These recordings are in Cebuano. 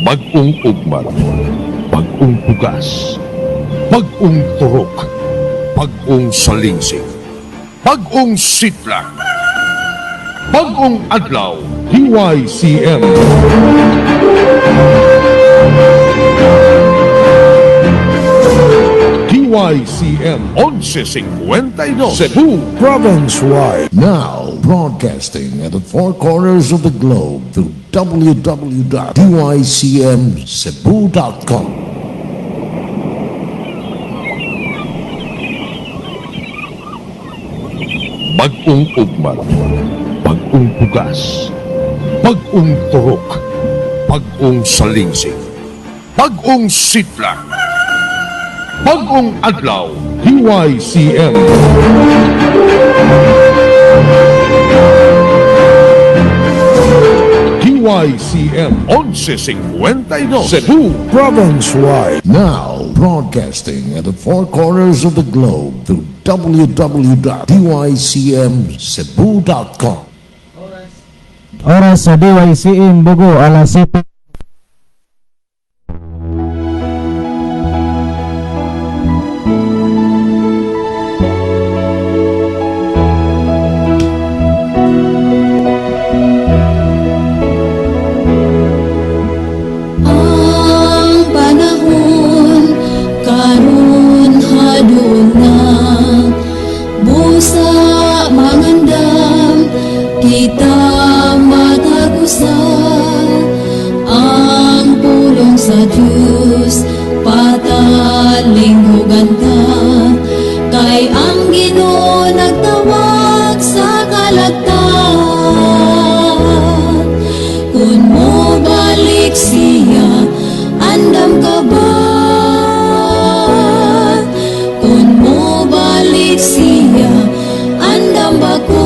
Bag-ong ugmat, bag-ong bugas, bag-ong turok, bag-ong salingsing, bag-ong sidlang, bag-ong adlaw, DYCM. DYCM 1152 Cebu Province-wide. Now, broadcasting at the four corners of the globe through www.dycmcebu.com. Bag-ong ugmat, bag-ong bugas, bag-ong turok, bag-ong salingsing, bag-ong sidlang, bag-ong adlaw, DYCM. DYCM 1152 Cebu Province-wide. Now, broadcasting at the four corners of the globe through www.dycmcebu.com. Oras sa DYCM Bugo, alas 7. Ang panahon karon haduol na, busa mangandam kita matagusan ang pulong sa Diyos, patalinghugan ta kay ang Ginoo nagtawag sa kalagtan. Kung mo balik siya, andam ka ba? Kung mo balik siya, andam ba ko?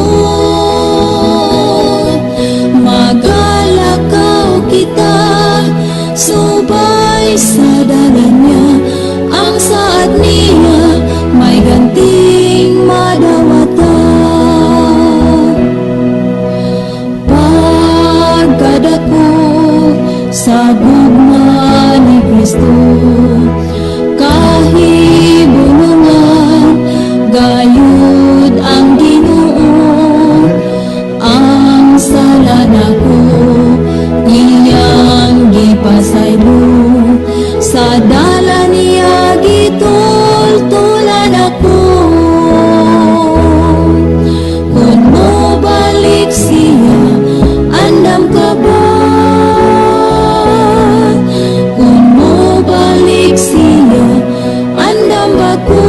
Magalakaw kita, subay sa dalan niya, ang saad niya, may ganting madawatan. Pagkadako sa gugma ni Kristo, kahibulungan gayud ang Ginoo, ang sala nako iyang gipasaylo, sa dala niya gitultulan ako. Kung mo balik siya, andam ka ba? Kung mo balik siya, andam ba ko?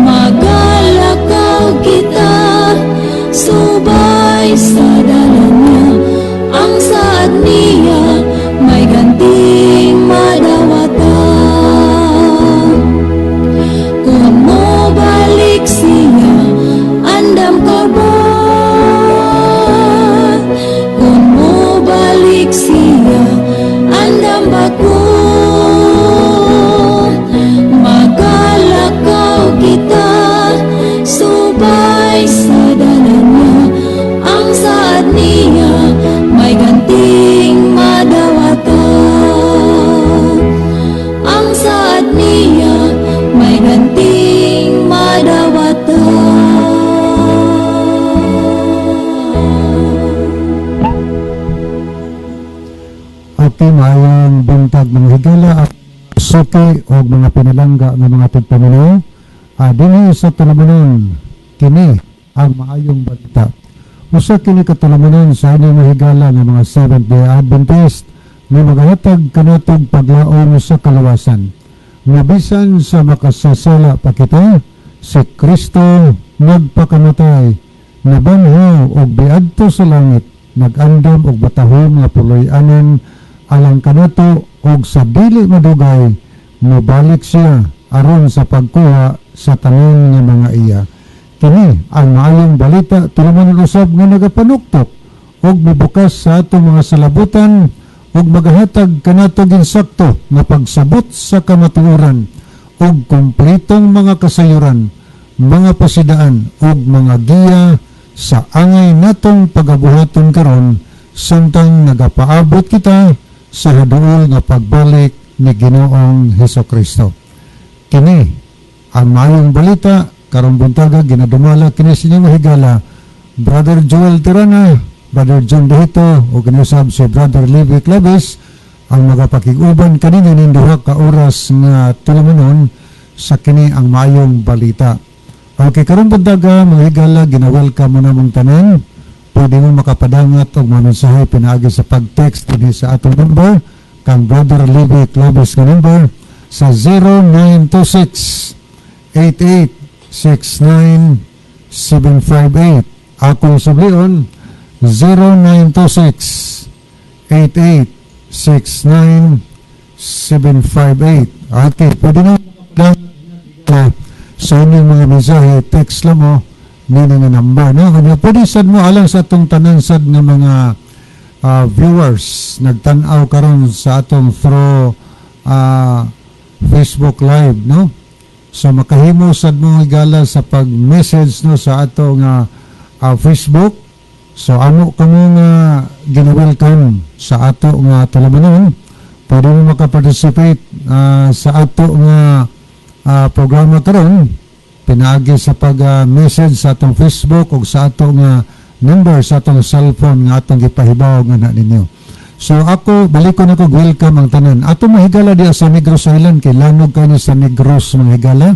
Magalakaw kita, subay sa dalan niya, ang saad niya, may ganting madawatan. Kung mo balik siya, andam ka ba? Kung mo balik siya, andam ba ko? Magalakaw kita, subay sa dalan niya, ang saad niya, may ganting madawatan. Ang saad niya, may ganting madawatan. Okay, maayong buntag mga higala at suki o mga pinalangga nga mga tigpaminaw. Dinhi sa tulumanon, kini ang maayong balita. Usa kini ka tulumanon sa inyong mga higala nga mga Seventh-day Adventist nga magahatag kanatong paglaom sa kalawasan. Nga bisan sa makasasala pa kita, si Kristo nagpakamatay, nabanhaw og biadto sa langit, nag-andam og batahom nga puloy-anan alang kanato, og sa dili madugay mobalik siya aron sa pagkuha sa tanan nga mga iya. Kini ang maayong balita, tulumanon usab nga nagapanuktok og mibukas sa atong mga salabutan ug magahatag kanato ginsakto nga pagsabot sa kamatuoran ug kumpletong mga kasayuran, mga pasidaan ug mga giya sa angay natong pagabuhaton karon. Samtang nagapaabot kita sa haduol nga pagbalik ni Ginoong Heso Kristo. Kini ang maayong balita karong buntaga, ginadumala kini sa inyong higala Brother Joel Tirana, Brother John Dehito ug kinusab si Brother Levi Claves ang magapakig-uban kaninyo ning duha ka oras nga tulumanon sa kini ang maayong balita. Okay, karong buntaga, mga higala, gina-welcome mo namong tanan. Pwede mo makapadangat og mga mensahe pinaagi sa pag-text dinhi sa atong number kang Brother Levi Claves nga number sa 0926 8869 758. Akong sublion, 0926 8869 758. Okay, pwede na na sa inyong mga mensahe, text lang mo nini nga number, no? Kanya pwede sad mo alang sa atong tanan sad nga mga viewers nagtan-aw karon sa atong through Facebook Live, no? So makahimo sad mo, higala, sa pag-message, no, sa ato nga Facebook. So amo kamo nga gina-welcome sa ato nga tulumanon. Pwede mo makaparticipate sa ato nga programa karon pinaagi sa pag-message sa atong Facebook o sa ato nga number sa atong cellphone nga atong gipahibaw nga na ninyo. So ako, balikon ako welcome ang tanan. Ato mga higala diya sa Negros Island, kay lanog kani sa Negros, mga higala,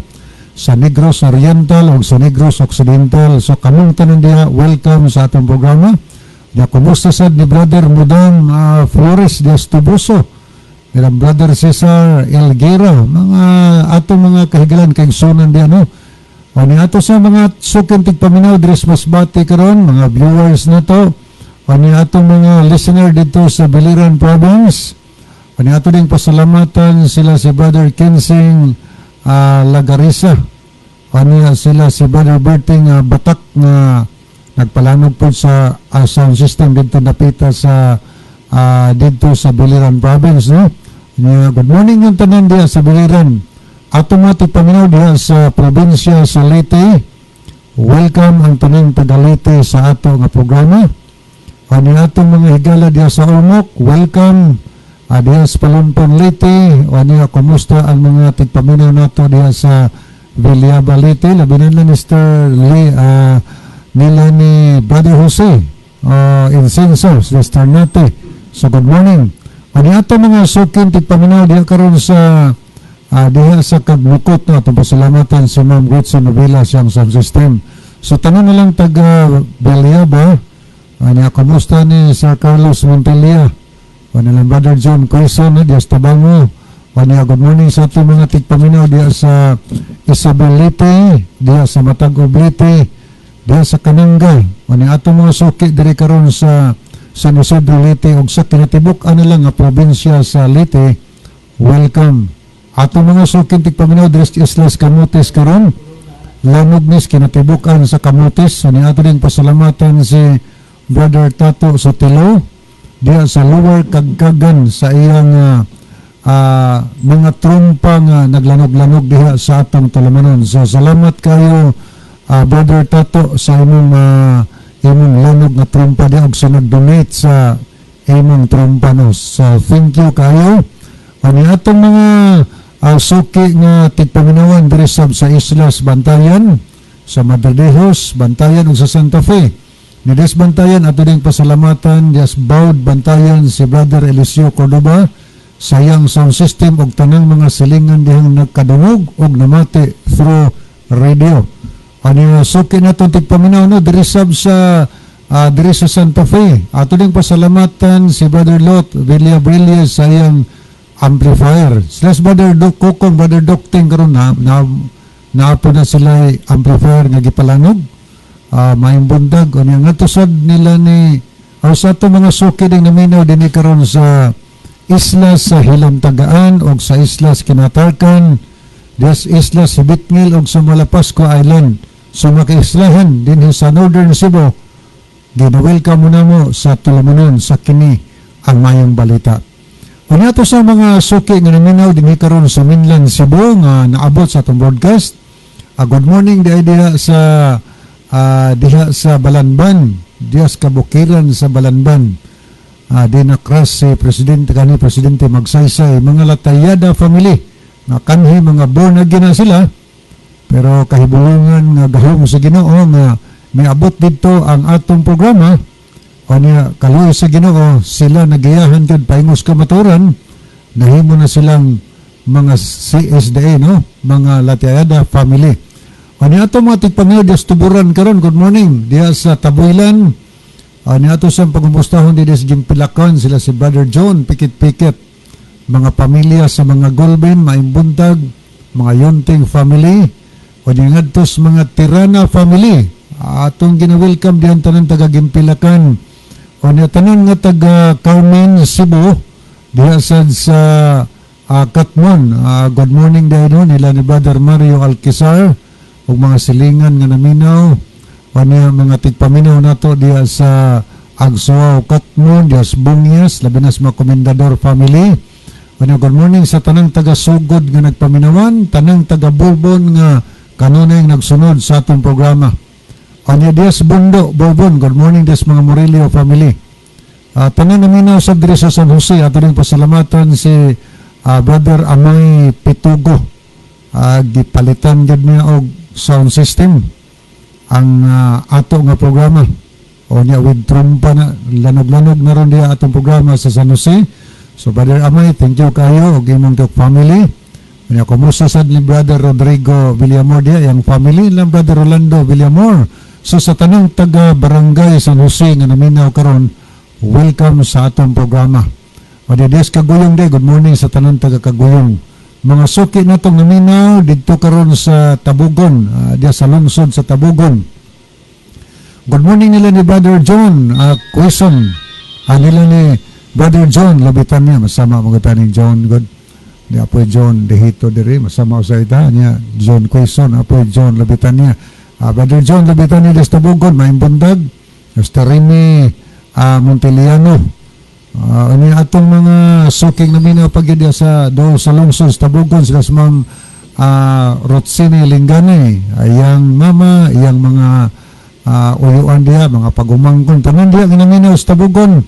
sa Negros Oriental o sa Negros Occidental. So kamong tanan diya, welcome sa atong programa. Ya, kumusta sad ni Brother Mudam Flores diya sa Tubuso. Nila Brother Cesar Elguera, mga atong mga kahigalan kay sunan diya, no. O ni ato sa mga suking tigpaminaw diri sa Masbate karon, mga viewers na to. O ni atong mga listener dito sa Biliran Province. O ni ato ding pasalamatan sila si Brother Kensing Lagarisa. O niya sila si Brother Berting Batak nga nagpalanog po sa sound system dito napita sa dito sa Biliran Province, no? Nya, good morning yung tanan diya sa Biliran. Ato mga tigpaminaw diha sa probinsya sa Leyte. Welcome ang tanang taga Leyte sa ato nga programa. Ani atong mga higala diha sa Ormoc, welcome. Diha sa Palompon, Leyte, o niya kumusta ang mga tigpaminaw nato diha sa Villaba, Leyte, labi na na Mr. Lee, nila ni Brother Jose Incenso, Mr. Nate. So good morning. Ani ato mga sukin tigpaminaw diha karon sa diha sa Kagnukot, no, atong pasalamatan si Ma'am Gretchen Novela siyang sound system. So tanan na lang taga Villaba, ani kumusta ni Sir Carlos Montilla, ani lang Brother John Quezon, no, diha sa Tabango. Ani good morning sa atong mga tigpaminaw diha sa Isabel Leyte, diha sa Matag-ob Leyte, diha sa Kananga. Ani atong mga suki diri karon sa San Isidro Leyte ug sa kinatibuk ano lang nga probinsya sa Leyte, welcome. Atong mga suki tigpaminaw diri sa Islas Camotes karon, lanog nis kinatibukan sa Camotes. Ani ato din pasalamatan si Brother Tato Sotelo diha sa Lower Kagkagan sa iyang mga trumpa nga naglanog-lanog diha sa atong tulumanon. So salamat kayo, Brother Tato, sa imong lanog nga trumpa diha ug sa nag-donate sa imong trumpa, no. So thank you kayo. Ani atong mga suki nga tigpaminawan diri sab sa Islas Bantayan, sa Madridejos, Bantayan ug sa Santa Fe. Ni Des Bantayan, ato ding pasalamatan Des Baud Bantayan si Brother Eliseo Cordoba sa iyang sound system ug tanang mga silingan dihang nagkadungog ug namati through radio. Ani nga suki nato tigpaminaw, no, diri sab sa diri sa Santa Fe. Ato ding pasalamatan si Brother Lot Villa sa iyang amplifier. Slash Brother Doc Kokong, Brother Docting karon na na naapo na sila amplifier nga gipalanog. Maayong bundag. Unya nga sad nila ni o sa ato mga suki ding naminaw dinhi karon sa isla sa Hilamtagaan o sa isla sa Kinatarkan, des isla sa Bitngil o sa Malapascua Island. So makaislahan dinhi sa Northern Cebu, gina-welcome mo na mo sa tulumanon sa kini ang mayong balita. Unya to sa mga suki nga naminaw dinhi karon sa mainland Cebu nga naabot sa atong broadcast. Good morning diha diha sa Balanban, diha sa kabukiran sa Balanban. Di na crush si Presidente kani, Presidente Magsaysay, mga Latayada family nga kanhi mga born again na sila, pero kahibulungan nga gahom sa Ginoo nga miabot didto ang atong programa. O niya, kaluoy sa Ginoo, sila nagiyahan gyud paingos kamaturan, nahimo na silang mga CSDA, no, mga Latayada family. O niya, ato mga tigpaminaw diya sa Tuburan karon, good morning diya sa Tabuilan. O niya, ato sa pangumustahon diya sa Gimpilakan, sila si Brother John Pikit-Pikit, mga pamilya sa mga Golben, maayong buntag, mga Yonting family. O niya, ngadto sa mga Tirana family, atong gina-welcome diyan tanan taga Gimpilakan. O niya, tanan nga taga Carmen, Cebu, diha sad sa Katmon, good morning dahil, no, nila ni Brother Mario Alquizar ug mga silingan nga naminaw. O niya, mga tigpaminaw nato diha sa Agsuaw, Katmon, diha sa Bungias, labi na sa mga Komendador family. O niya, good morning sa tanang taga Sugod nga nagpaminawan, tanang taga Bourbon nga kanunay nagsunod sa atong programa. O niya, diha sa Bundo, Bourbon, good morning diha sa mga Murillo family. Tanan naminaw sa diri sa San Jose, ato rin pasalamatan si Brother Amay Pitugo. Gipalitan gid niya og sound system ang ato nga programa. O niya, with trumpa na lanog-lanog na ron diha atong programa sa San Jose. So Brother Amay, thank you kayo og imong tuk family. Unya, kumusta sad ni Brother Rodrigo Villamor diha, yang family lang, Brother Rolando Villamor. So sa tanang taga Barangay San Jose nga naminaw karon, welcome sa atong programa. O di des Kaguyong day, good morning sa tanan taga Kaguyong. Mga suki natong naminaw didto karon sa Tabugon, diya sa lungsod sa Tabugon. Good morning nila ni Brother John Quezon. Nila ni Brother John Labitania, masama mga ni John, good. Di apoy John Dehito diri, masama sa ita niya John Quezon, apoy John Labitania. Brother John Labitania des Tabugon, maayong buntag. Mr. Remy Montiliano. Ano atong mga suking naminaw pag sa do sa lungsod sa Tabugon, sila sa Ma'am Rotsini Lingganay, iyang mama, iyang mga uyuan diha, mga pagumangkon, tanan diha nga naminaw sa Tabugon.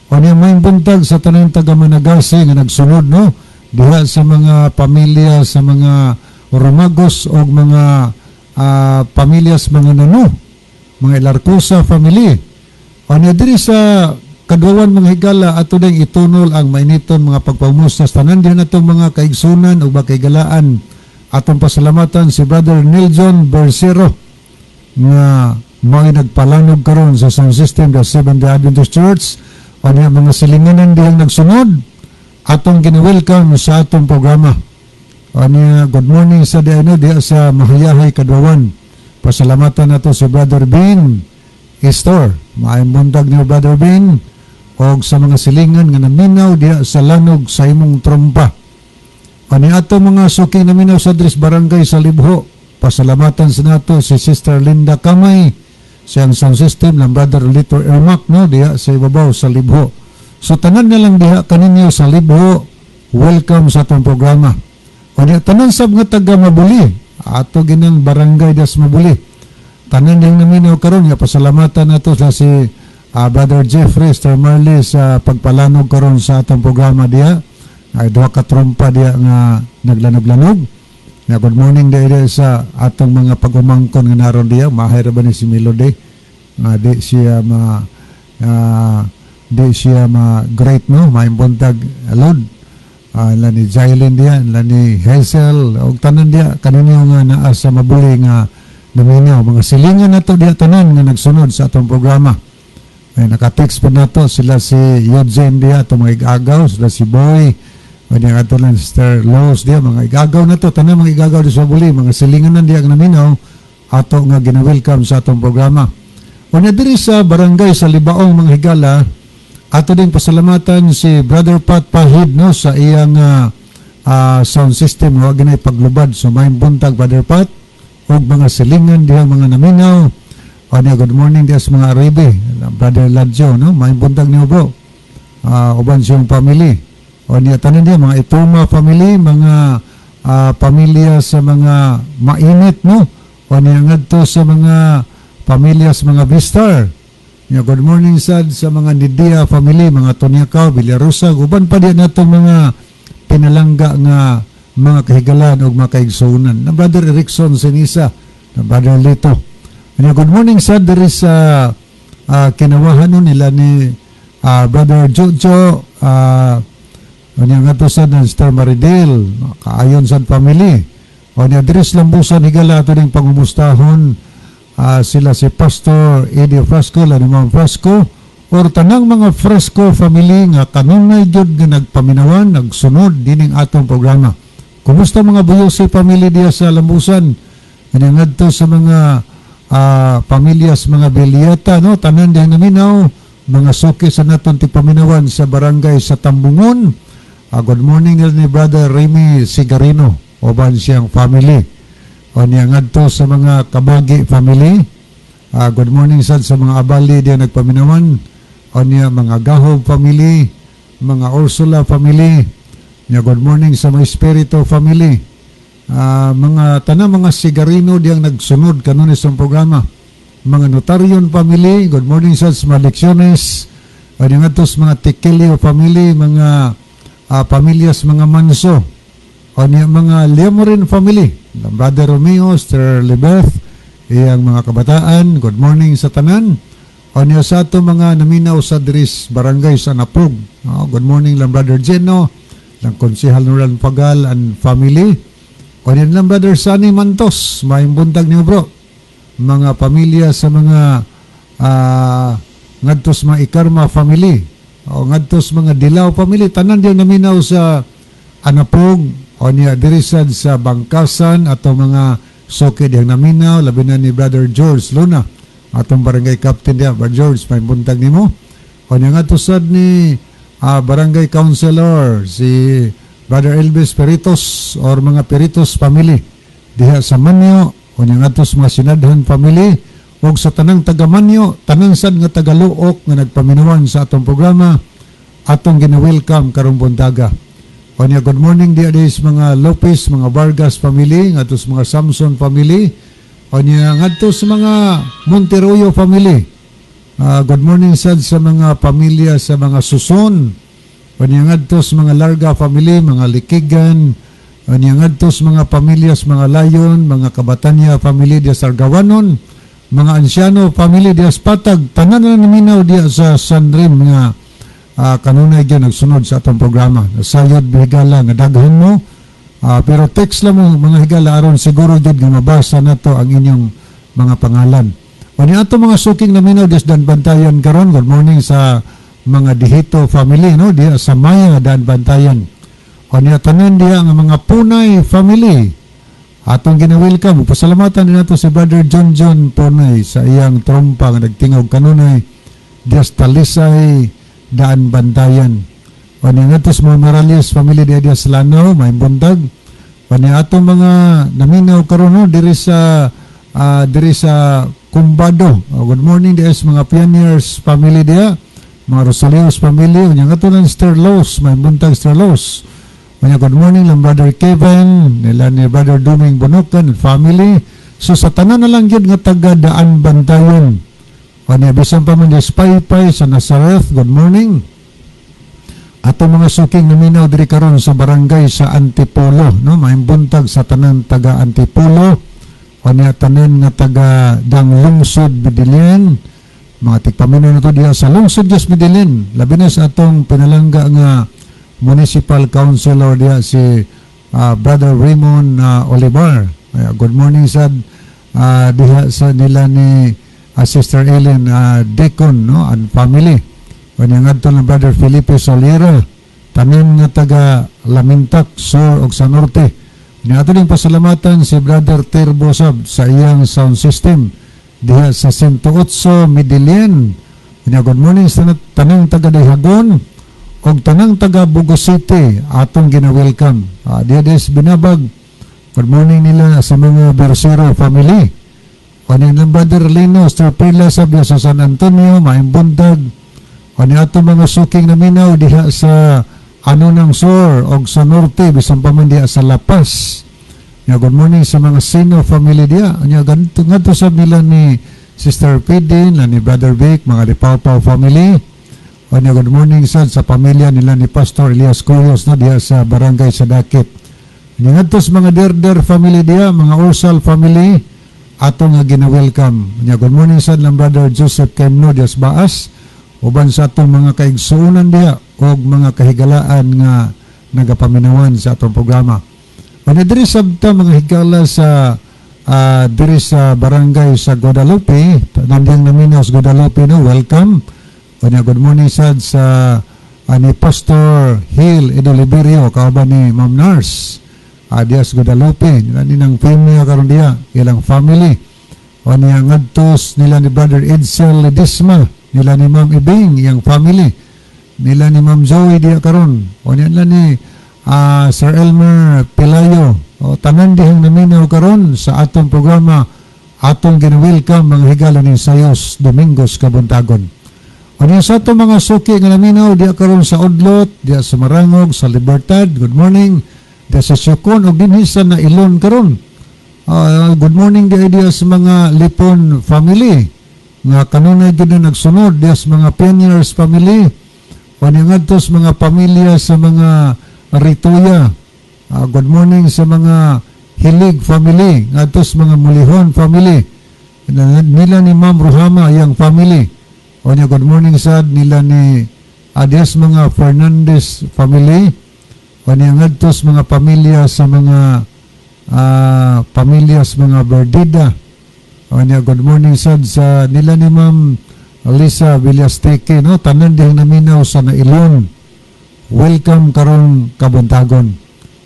O niya, may buntag sa tanan taga Managasi nga nagsunod, no, diha sa mga pamilya sa mga Romagos o mga pamilya sa mga Nano, mga Ilarcosa family. O niya, diri sa Kaduawan, mga higala, ato ding itunol ang mainiton mga pagpamusta sa tanan din natong mga kaigsunan o kaigalaan. Atong pasalamatan si Brother Neil John Bersero nga mao'y nagpalanog karon sa sound system the Seventh-day Adventist Church. O niya, mga silinganan dihang nagsunod, atong gina-welcome sa atong programa. O niya, good morning sa diano diha sa Mahayahay, Kaduawan. Pasalamatan nato si Brother Ben Istor. Maayong buntag niyo, Brother Ben, og sa mga silingan nga naminaw diha sa lanog sa imong trompa. Ani ato mga suki naminaw sa Dres Barangay sa Libho. Pasalamatan sa nato si Sister Linda Kamay, siyang sound system ng Brother Lito Ermac, no, diha sa ibabaw sa Libho. So tanan na lang diha kaninyo sa Libho, welcome sa atong programa. O niya, tanan sab nga taga Mabuli, ato ginang barangay das Mabuli. Tanan diyang naminaw karon nga pasalamatan nato sa si Brother Jeffrey Star Marley sa pagpalanog karon sa atong programa diha. Ay duha ka trompa diha nga naglanog-lanog. Ya, good morning diha sa atong mga pagumangkon nga naron diha. Mahay ra ba ni si Melody? Nga di siya ma great, no, maayong buntag alod. La ni Jailyn diha, la ni Hazel og tanan diha kaninyo nga naa sa Mabuli nga naminaw, mga silingan nato diha tanan nga nagsunod sa atong programa. Ay naka-text pa nato sila si Eugene diha, atong mga igagaw, sila si Boy. O diya ato lang Sister Los diha, mga igagaw na to, tanan mga igagaw di sa Mabuli, mga silingan na diha nga naminaw, ato nga gina-welcome sa atong programa. O na diri sa barangay sa Libaong, mga higala, ato din pasalamatan si Brother Pat Pahid, no, sa iyang sound system wa ginay paglubad. So maayong buntag, Brother Pat, ug mga silingan diha mga naminaw. O niya, good morning diha sa mga Aribe, Brother Ladjo, no, maayong buntag niyo, bro. Uban siyang family. O niya, tanan diha mga Ituma family, mga pamilya sa mga Mainit, no. O niya, ngadto sa mga pamilya sa mga Vistar. Ya, good morning sad sa mga Nidia family, mga Tonyakaw, Villarosa, uban pa diyan nato mga pinalangga nga mga kahigalan o mga kaigsunan. Na Brother Erickson Sinisa, na Brother Lito. Ya, good morning sad diri sa kinawahan no nila ni Brother Jojo, unya nga to sad ng Star Maridel, kaayon sad family. O niya diri sa Lambusan, higala, ato ning pangumustahon sila si Pastor Eddie Frasco, ni Ma'am Frasco, or tanang mga Frasco family nga kanunay gyud nga nagpaminawan, nagsunod dining atong programa. Kumusta mga Buyose family diya sa Lambusan? Ano ngadto sa mga pamilya sa mga Villeta, no? Tanan diha naminaw, mga suki sa naton tigpaminawan sa barangay sa Tambungon. Good morning nila ni Brother Remy Sigarino, uban siyang family. O niya ngadto sa mga Kabagi family. Good morning sad sa mga Abali diya nagpaminawan. O niya mga Gahob family, mga Ursula family. Niya good morning sa mga Espiritu family. Mga tanang mga Sigarino diyang nagsunod kanunay sa programa. Mga Notarion family, good morning sad sa mga Lecciones. O niya ngadto sa mga Tiquilio family, mga pamilyas mga Manso. O niya mga Lemorin family, Brother Romeo, Sir Lebeth, iyang mga kabataan, good morning sa tanan. O niya sa ato mga naminaw sa diris barangay sa Napug. Oh, good morning lang Brother Geno, lang Konsehal Nuran Pagal and family. O niya lang Brother Sunny Mantos, maayong buntag niyo, bro. Mga pamilya sa mga ngadtos mga Ikarma family. O ngadtos mga Dilaw family, tanan diyan naminaw sa Anapog o niya diri sad sa Bangkasan, ato mga suki diyang naminaw, labi na ni Brother George Luna, atong barangay captain diya. Brother George, maayong buntag nimo. O niya ngadto sad ni barangay councilor si Brother Elvis Peritos or mga Peritos family diha sa Manyo. O niya ngadto sa mga Sinadhan family ug sa tanang taga Manyo, tanan sad nga taga Luok nga nagpaminawan sa atong programa, atong gina-welcome karong buntaga. O niya, good morning diha sa mga Lopez, mga Vargas family, ngadto sa mga Samson family. O niya ngadto sa mga Monteroyo family. Good morning sad sa mga pamilya sa mga Suson. O niya ngadto sa mga Larga family, mga Likigan. O niya ngadto sa mga pamilya sa mga Layon, mga Kabatanya family diha sa Argawanon, mga Ansyano family diha sa Patag, tanan na naminaw diha sa Sanrim nga kanunay gyud nagsunod sa atong programa. Nasayod, higala, nga daghan mo. Pero text lang mo, mga higala, aron siguro gyud nga mabasa nato ang inyong mga pangalan. O ni ato mga suking naminaw diha sa Bantayan karon, good morning sa mga Dihito family, no, diha sa Maya Dan Bantayan. O niya tanan diha nga mga Punay family. Atong gina-welcome. Pasalamatan din nato si Brother John John Punay sa iyang trompa nga nagtingog kanunay diha sa Talisay, Daan Bantayan. O niya ngadto sa mga Morales family diha diha sa Lanao, maayong buntag. O niya atong mga naminaw karon, no, diri sa Kumbado. O, good morning diha sa mga Pioneers family diha, mga Rosalios family, unya ngadto lang Sir Los, maayong buntag, Sir Los. Unya good morning lang Brother Kevin, nila ni Brother Duming Bunukan and family. So sa tanan na lang gyud nga taga Daan Bantayan. O niya bisan pa man di Paypay sa Nazareth, good morning. Ato mga suking naminaw diri karon sa barangay sa Antipolo, no, maayong buntag sa tanan taga Antipolo. O niya tanan nga taga Dang Lungsod Medellin, mga tigpaminaw nato diha sa Lungsod Dios Medellin, labi na sa atong pinalangga nga municipal councilor diha si Brother Raymond Olivar. Ay, good morning sad diha sa nila ni Sister Ellen Deacon, no, and family. O niya ngadto ng Brother Felipe Soliera, tanan nga taga Lamintak Sur ug sa Norte. Niya ato ning pasalamatan si Brother Terbo Sab sa iyang sound system diha sa 108 Medellin. Niya good morning sa tanang taga Dayhagon ug tanang taga Bogo City, atong gina-welcome. Diha des Binabag. Good morning nila sa mga Bersero family. O niya ng Brother Lino, Sir Pila sa sa San Antonio, maayong buntag. O niya ato mga suking naminaw diha sa ano ng Sur og sa Norte, bisan pa man diha sa Lapas. Nya good morning sa mga Sino family diha. Nya ganito ngadto sa nila ni Sister Pidin, ni Brother Vic, mga Lipawpaw family. O niya, good morning sad sa pamilya nila ni Pastor Elias Cuyos, no, diha sa Barangay Sadakit. Nya ngadto sa mga Derder family diha, mga Ursal family, ato nga gina-welcome. Nya good morning sad lang Brother Joseph Kemno diha sa Baas, uban sa atong mga kaigsuonan diha og mga kahigalaan nga nagapaminawan sa atong programa. Ano diri sabta, mga higala, sa diri sa barangay sa Guadalupe, nandiyang naminaw sa Guadalupe, no, welcome. Unya good morning sad sa ni Pastor Hill Edoliberio kauban ni Ma'am Nurse. Diya sa Guadalupe, nila ni nang female karon diya, ilang family. O niya ngadtos nila ni Brother Edsel Ledesma, nila ni Ma'am Ibing, iyang family. Nila ni Ma'am Joey diya karon. O niya nila ni Sir Elmer Pelayo. O tanan dihang naminaw karon sa atong programa, atong gina-welcome, mga higala, ni Sayos Domingos Kabuntagon. O niya sa atong mga suki nga naminaw diya karon sa Udlot, diya sa Marangog, sa Libertad, good morning. Diya sa Siocon ug dinhi sa Nailon karon. Good morning diya diya sa mga Lipon family nga kanunay gid na nagsunod, diya sa mga Pioneers family. O niya ngadto sa mga pamilya sa mga Rituya. Good morning sa mga Hilig family, ngadto sa mga Mulihon family. Nila ni Ma'am Ruhama yang family. O niya good morning sad nila ni Adias mga Fernandez family. O niya ngadto sa mga pamilya sa mga pamilya sa mga Berdida. O niya good morning sad sa nila ni Ma'am Lisa Villasteke, no, tanan dihang naminaw sa Nailon. Welcome karong kabuntagon.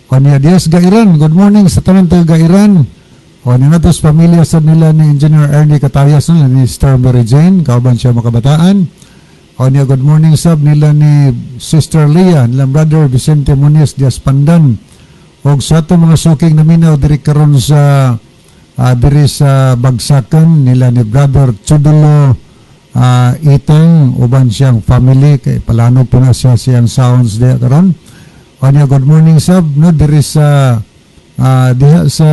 O niya dias Gairan, good morning sa tanan taga Gairan. O niya ngadto sa pamilya sa nila ni Engineer Ernie Katayas, no, ni Star Mary Jane, kauban siya mga kabataan. O niya good morning sab nila ni Sister Leah, nila Brother Vicente Muñoz Dias Pandan. Og sa ato mga suking naminaw diri karon sa diri sa Bagsakan, nila ni Brother Chudulo Itang uban siyang family kay palano po na siya siyang sounds diha karon. O niya good morning sab, no, diri sa diha sa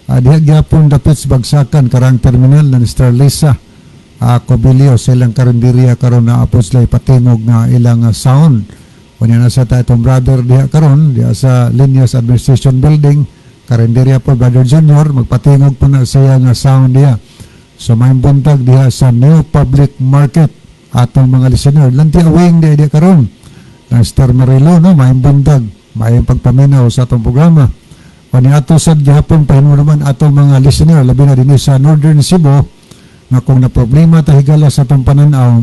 diha gyapon dapit sa Bagsakan karang terminal na ni Star Lisa Cobilio sa ilang karinderya karon na apos sila ipatingog nga ilang sound. Unya nasa ta itong brother diha karon diha sa Linyas Administration Building, karinderya po, Brother Junior, magpatingog po na siya nga sound diha. So may buntag diha sa New Public Market atong mga listener. Lanti awing diha diha karon. Na Star Marilo, no, may buntag, may pagpaminaw sa atong programa. O ni ato sad gihapon pahinumduman atong mga listener, labi na dinhi sa Northern Cebu, nga kung na problema ta, higala, sa atong pananaw,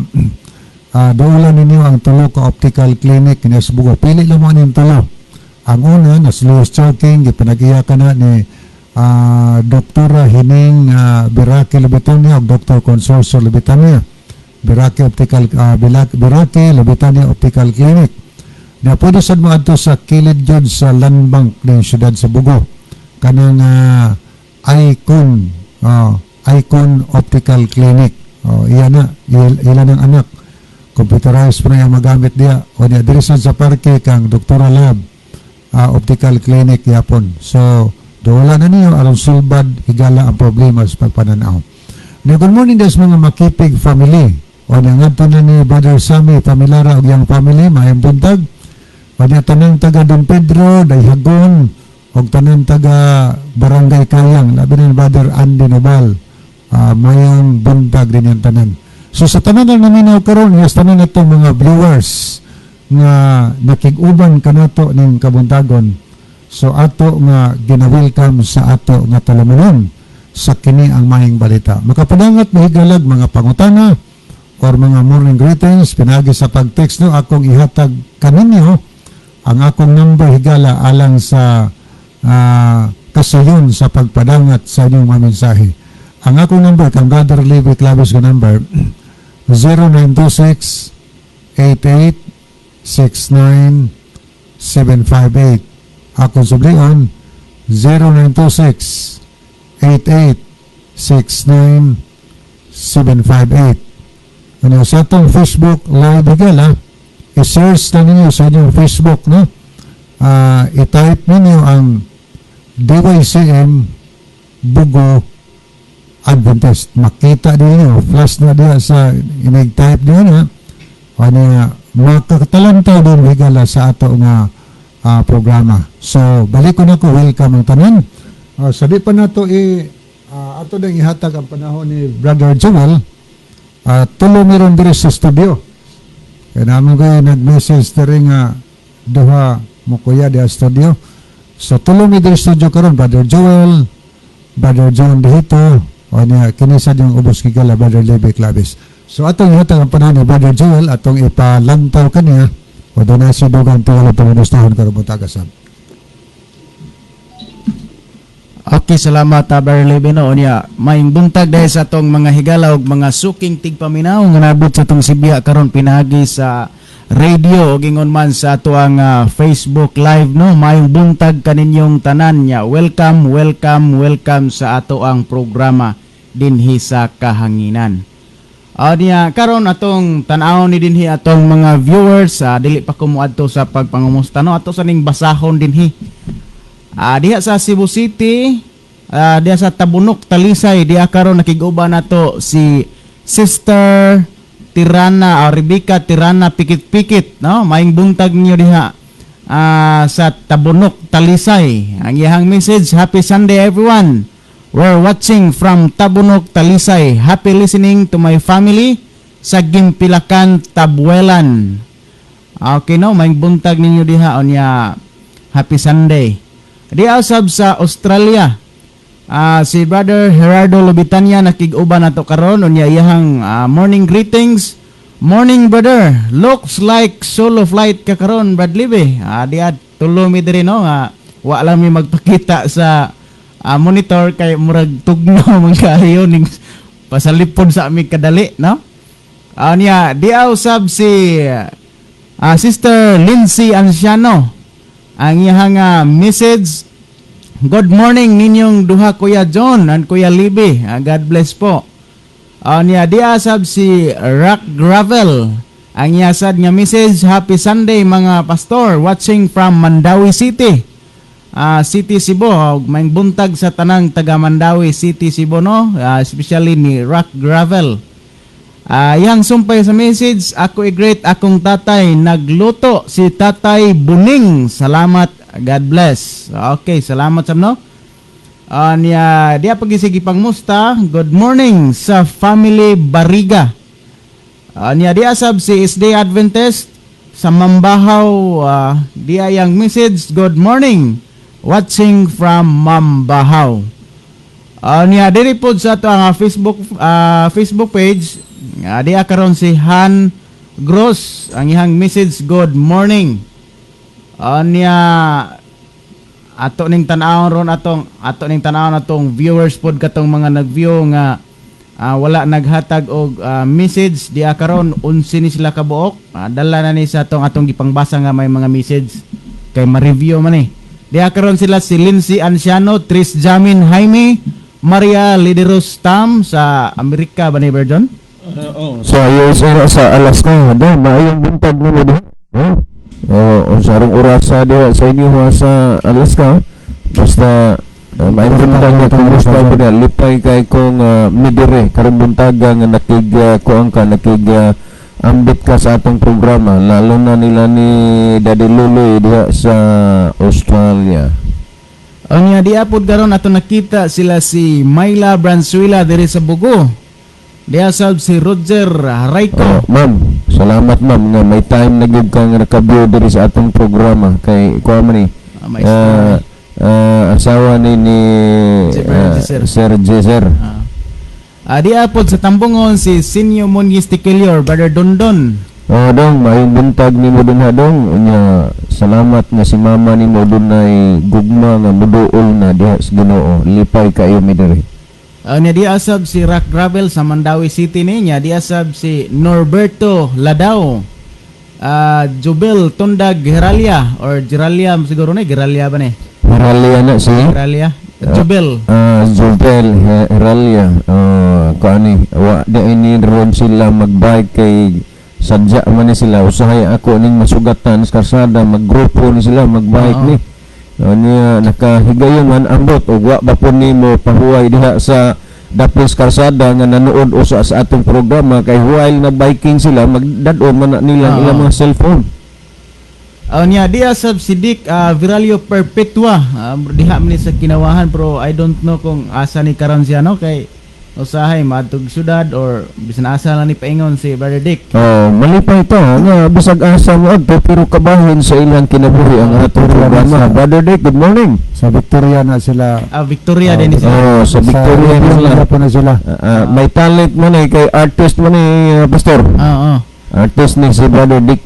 daulan ninyo ang tulo ka optical clinic nga sa Bogo. Pili lang mo aning tulo. Ang una, na Luis Choking, gipanag-iya ka na ni Doktora Hining Birake Lubitania o Dr. Consorcio Lubitania. Birake Optical Birake Lubitania Optical Clinic. Na pwede sad mo adto sa kilid yun sa Land Bank ng siyudad sa Bogo. Kanang Icon Icon Optical Clinic. Oh, iya na, ila ng anak. Computerized pa na yung magamit diya. O niya, diri sad sa parke kang Doktora Lab Optical Clinic yapon. So, dola na niyo aron sulbad, higala, ang problema sa pagpananaw. Ni good morning des mga Makipig family. O niya ngadto na ni Brother Sammy Familara ug iyang family, maayong buntag. O niya tanang taga Don Pedro, Dayhagon, ug tanang taga Barangay Kayang, labi na ni Brother Andy Nobal. Mayong buntag din yung tanan. So sa tanan na naminaw karon, yes, tanan natong mga viewers nga nakig-uban kanato ning kabuntagon. So ato nga gina-welcome sa ato nga tulumanon sa kini ang maayong balita. Makapadangat mahigalag mga pangutana or mga morning greetings pinagi sa pag-text, no, akong ihatag kaninyo ang akong number, higala, alang sa kasuyon sa pagpadangat sa inyong mga mensahe. Ang akong number, kang Brother Levi Claves ko number, 0926 88 69 758. Akong sublion, 0926 88 69 758. Ano sa atong Facebook Live, higala, i-search na ninyo sa inyong Facebook, no? I-type ninyo ang DYCM Bogo Adventist. Makita din, flash na diya sa inig-type niya na. O niya, makatalantaw din higala sa ato nga programa. So, balik ko na ko, welcome ang tanan. Sabi pa nato ato ding ihatag ang panahon ni Brother Joel. Tulo meron diri sa studio. Kaya naman ko nag-message diri nga duha mo kuya diha studio. So tulo mi diri studio karon, Brother Joel, Brother John Dihito, o niya kinisa yung ubos kigala, Brother Levi Clavis. So atong ihatag ang panahon ni Brother Joel, atong ipalantaw kaniya o doon na si dugang tingala pangumustahon karon buntaga sab. Okay, salamat, Brother Levi, no. Unya, maayong buntag dahil sa atong mga higala ug mga suking tigpaminaw nga nabot sa atong sibya karon pinagi sa radio ug ingon man sa atoang Facebook Live, no. Maayong buntag kaninyong tanan nya. Welcome, welcome, welcome sa atoang programa dinhi sa kahanginan. Niya karon atong tan-awon ni dinhi atong mga viewers, dili pa ko moadto sa pagpangumusta, no. Ato sa ning basahon dinhi. Diha sa Cebu City, diha sa Tabunok, Talisay, diha karon nakig-uban nato si Sister Tirana, Rebecca Tirana Pikit-Pikit, no? Maayong buntag niyo diha sa Tabunok, Talisay. Ang iyahang message, "Happy Sunday, everyone. We're watching from Tabunok, Talisay. Happy listening to my family sa Gimpilakan, Tabuelan." Okay, no, maayong buntag ninyo diha unya happy Sunday. Diha usab sa Australia. Si Brother Gerardo Lobitanya nakig-uban nato karon unya iyahang morning greetings. "Morning, brother. Looks like solo flight ka karon, Brad Libe." Diha tulo mi diri, no, nga wa lang mi magpakita sa monitor kay murag tugnaw man kaayo ning pasalipod sa aming kadali, no? Niya diha usab si Sister Lindsay Anciano. Ang iyahang message, "Good morning ninyong duha, Kuya John and Kuya Libby. God bless po." Niya diha sab si Rock Gravel. Ang iya sad nga message, "Happy Sunday, mga pastor, watching from Mandaue City. City Cebu." Maayong buntag sa tanang taga Mandaue City, Cebu, no? Especially ni Rock Gravel. Yang sumpay sa message, "Ako i-greet akong tatay, nagluto si Tatay Buning. Salamat, God bless." Okay, salamat sa no. Niya, diya pagisigi pangmusta, good morning sa family Bariga. Niya diya sab si SD Adventist sa Mambahaw, diya yang message, "Good morning, watching from Mambahaw." Niya diri pod sa ato ang Facebook page, diya karon si Han Gross, ang iyang message, "Good morning." Niya ato ning tan-awon ron atong ato ning tan-awon atong viewers pod katong mga nag-view nga wala naghatag og message diya karon, 11 ni sila kabuok. Dala na ni sa atong gipangbasa nga may mga message kay ma-review man eh. Diya karon sila si Lindsay Anciano, Tris Jamin Jaime, Maria Lideros Tam sa Amerika ba ni Verdon? Sa USA, sa Alaska, da maayong buntag nimo diha. Oh. Oh, sa arong orasa diha sa inyo ha, sa Alaska. Basta maayong buntag na, kumusta po diha? Lipay kay kong midire karong buntaga nga nakig kuang ka, nakig ambit ka sa atong programa, lalo na nila ni Daddy Luloy diha sa Australia. Unya diya pod karon ato nakita sila si Myla Branzuela diri sa Bugo. Diya sab si Roger Harayco. Oh, ma'am, salamat ma'am nga may time na gyud ka nga naka-view diri sa atong programa kay kuha man ni May asawa ni Si Sir Jeser. Sir Jeser. Diya pod sa Tambungon si Sinyo Munyis Tiquelior, Brother Dondon. Oh, dong, maayong buntag nimo dun ha, dong. Unya, salamat nga si mama nimo dunay gugma nga muduol na diha sa Ginoo. Lipay kayo mi diri. Niya diya sab si Rock Gravel sa Mandaue City ni niya diya sab si Norberto Ladao. Jubel Tundag Geralia or Geralia siguro ni, Geralia ba ni? Heralia na si Geralia. Jubel. Jubel Heralia. Kuani wa di ini ron sila magbike kay sadya man ni sila, usahay ako ning masugatan sa karsada, maggrupo ni sila magbike ni. Niya nakahigayon man ambot og wa ba po nimo pahuway diha sa dapis karsada nga nanood usa sa atong programa kay while na biking sila, magdad-on man na nila ang ilang mga cellphone. Oh niya, diya sab si Dick Viralio Perpetua. Diha man ni sa Kinawahan, pero I don't know kung asa ni karon siya, no, kay usahay maadtog syudad or bisan asa lang ni paingon si Brother Dick. Oh, malipay ta nga bisag asa mo adto pero kabahin sa ilang kinabuhi ang atong programa. Brother Dick, good morning. Sa Victoria na sila. Ah, Victoria din ni sila. Oh, sa Victoria na sila. Victoria po na sila. May talent man eh, kay artist man eh, pastor. Oo. Artist ni si Brother Dick.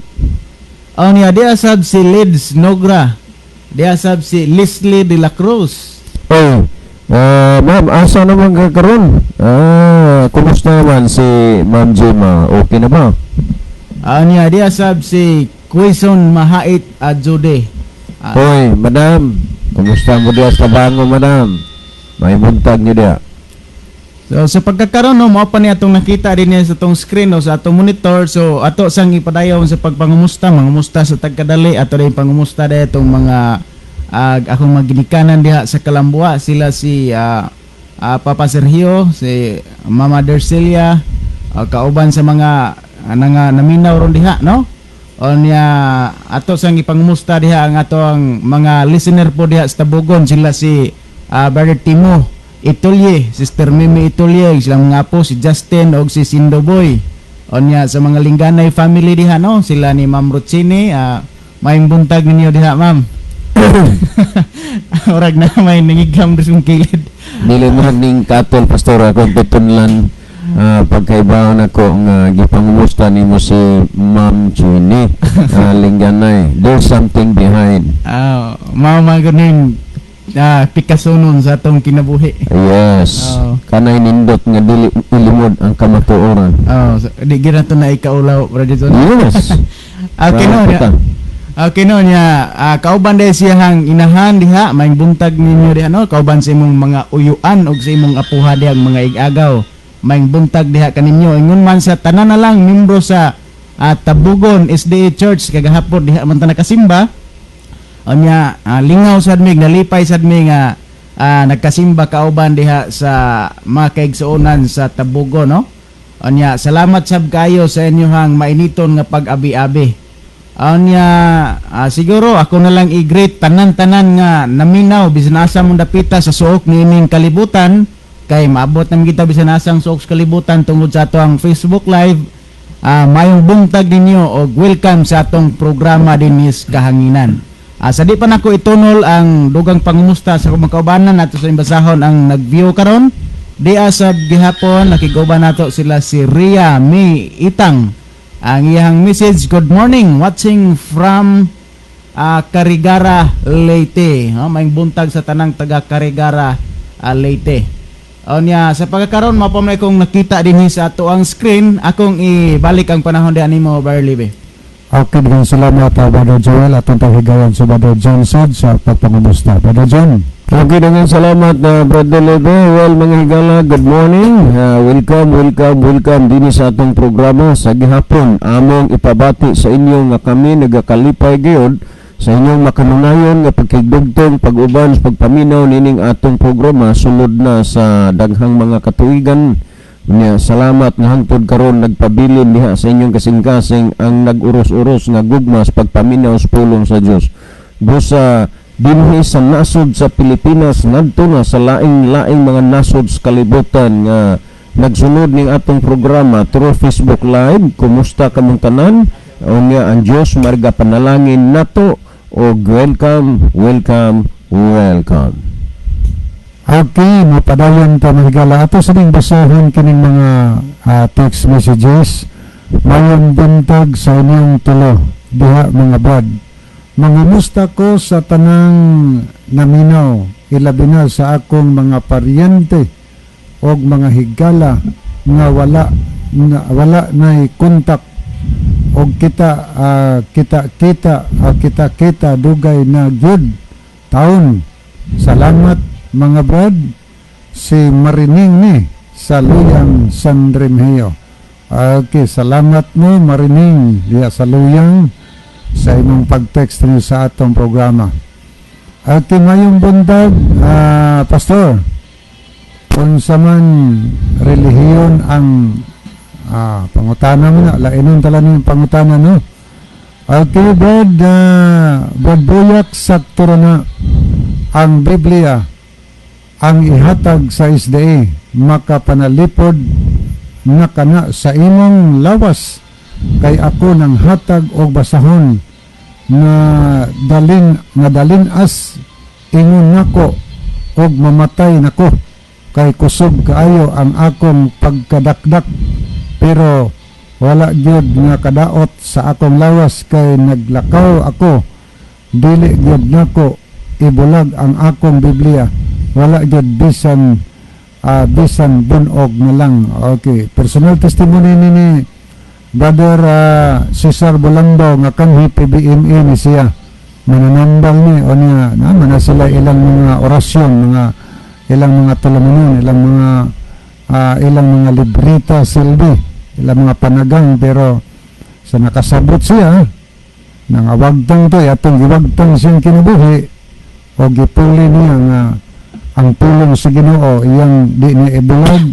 Oh niya, diya sab si Lids Nogra. Diya sab si Leslie de la Cruz. Oh, ma'am, asa naman ka karon? Kumusta naman si Ma'am Gemma? Okay na ba? Ah, niya, diya sab si Quezon Mahait Ajude. Hoy, madam. Kumusta mo diya sa bango, madam? May buntag niyo diya. So sa pagkakaroon, no, mao pa ni atong nakita din niya sa atong screen, no, sa atong monitor. So ato sang ipadayon sa pagpangumusta, mangumusta sa tagkadali, ato rin pangumusta dahil itong mga akong mga ginikanan diha sa Kalambua, sila si Papa Sergio, si Mama Dercelia, kauban sa mga nga naminaw ron diha, no? O niya, ato sang ipangumusta diha ang ato ang mga listener po diha sa Tabugon, sila si Brother Timo Itulye, Sister Mimi Itulye, silang mga apo si Justin og si Sindo Boy. O niya, sa mga Lingganay family diha, no, sila ni Ma'am Rutsini, maayong buntag ninyo diha, ma'am. Orag na may nangigam sa kilid. Dili man ning katol, pastor, akong pitunlan pagkaibaw nako nga gipangumusta nimo si Ma'am Jenny Lingganay. There's something behind. Mao man gud ning pikasunon sa atong kinabuhi. Yes. Oo. Kanay nindot nga dili ilimod ang kamatuoran. Oh, so, di gyud nato na ikaulaw, Brother John. Yes. Okay, no, Bravo niya. ta. Okay, no niya, kauban dahil siyang inahan diha, may buntag ninyo diha, no, kauban sa imong mga uyuan og sa imong apuha diha ang mga igagaw. May buntag diha kaninyo. Ingon man sa tanan na lang membro sa Tabugon SDA Church kagahapon diha man ta nakasimba. Unya, lingaw sad mi, nalipay sad mi nga nagkasimba kauban diha sa mga kaigsuonan sa Tabugon, no? Unya, salamat sab kayo sa inyong mainiton nga pag-abi-abi. Unya, siguro ako na lang i-greet tanan-tanan nga naminaw bisan asa mong dapita sa suok niining kalibutan kay maabot naman kita bisan asang suok sa kalibutan tungod sa ato ang Facebook Live. Mayong buntag ninyo og welcome sa atong programa dinis Kahanginan. Sa di pa nako itunol ang dugang pangumusta sa akong mga kaubanan, nato sa imbasahon ang nag-view karon. Di asab gihapon nakiguban nato sila si Ria Mi Itang. Ang iyang message, "Good morning, watching from Carigara, Leyte." Oh, maayong buntag sa tanang taga Carigara, Leyte. O niya, sa pagkakaroon mao pa man kong nakita dinhi sa ato ang screen, akong ibalik ang panahon di animo, Barley. Okay, daghang salamat, Brother Joel, atong paghigayon sa Brother John Sad sa pagpangumusta. Brother John. Okay, daghang salamat na Brother Lebe. Well, mga higala, good morning. Welcome, welcome, welcome dinhi sa atong programa sa gihapon. Among ipabati sa inyo nga kami nagakalipay gyud sa inyong makanunayon nga pagkigdugtong pag-uban sa pagpaminaw nining atong programa sulod na sa daghang mga katuigan. Nya, salamat nga hangtod karon nagpabilin diha sa inyong kasing-kasing ang nag-uros-uros nga gugma sa pagpaminaw sa pulong sa Dios. Busa dinhi sa nasod sa Pilipinas ngadto na sa laing-laing mga nasod sa kalibutan nga nagsunod ning atong programa through Facebook Live. Kumusta kamong tanan? Unya ang Dios marga panalangin nato og welcome, welcome, welcome. Okay, mapadayon ta, mga higala. Ato sa ning basahon kining mga text messages. "Mayong buntag sa inyong tulo diha, mga brad. Mangumusta ko sa tanang naminaw, ilabi na sa akong mga paryente og mga higala nga wala na, wala nay kontak og kita kita kita kita kita dugay na gyud taon. Salamat, mga brad. Si Marining ni sa Luyang, San Remigio." Okay, salamat mo, Marining, diya sa Luyang sa imong pag-text niyo sa atong programa. Okay, mayong buntag, Pastor. Unsa man relihiyon ang pangutana mo na, lainon tala ni pangutana, no? Okay, Brad Boyak, sakto ra na ang Biblia ang ihatag sa SDA, makapanalipod na kana sa imong lawas, kay ako nang hatag og basahon na dalin as ingon nako og mamatay nako kay kusog kaayo ang akong pagkadakdak, pero wala gyud nga kadaot sa akong lawas kay naglakaw ako, dili gyud nako ibulag ang akong Biblia, wala gyud bisan bunog na lang. Okay, personal testimony ni Brother Cesar Bulando nga kanhi PBMA ni siya, mananambal ni o niya na man sila ilang mga orasyon, mga ilang mga tulumanon, ilang mga librita, silbi ilang mga panagang, pero sa nakasabot siya nangawagtang to, atong giwagtang siyang kinabuhi o gipuli niya nga ang pulong sa Ginoo iyang di niya ibulag.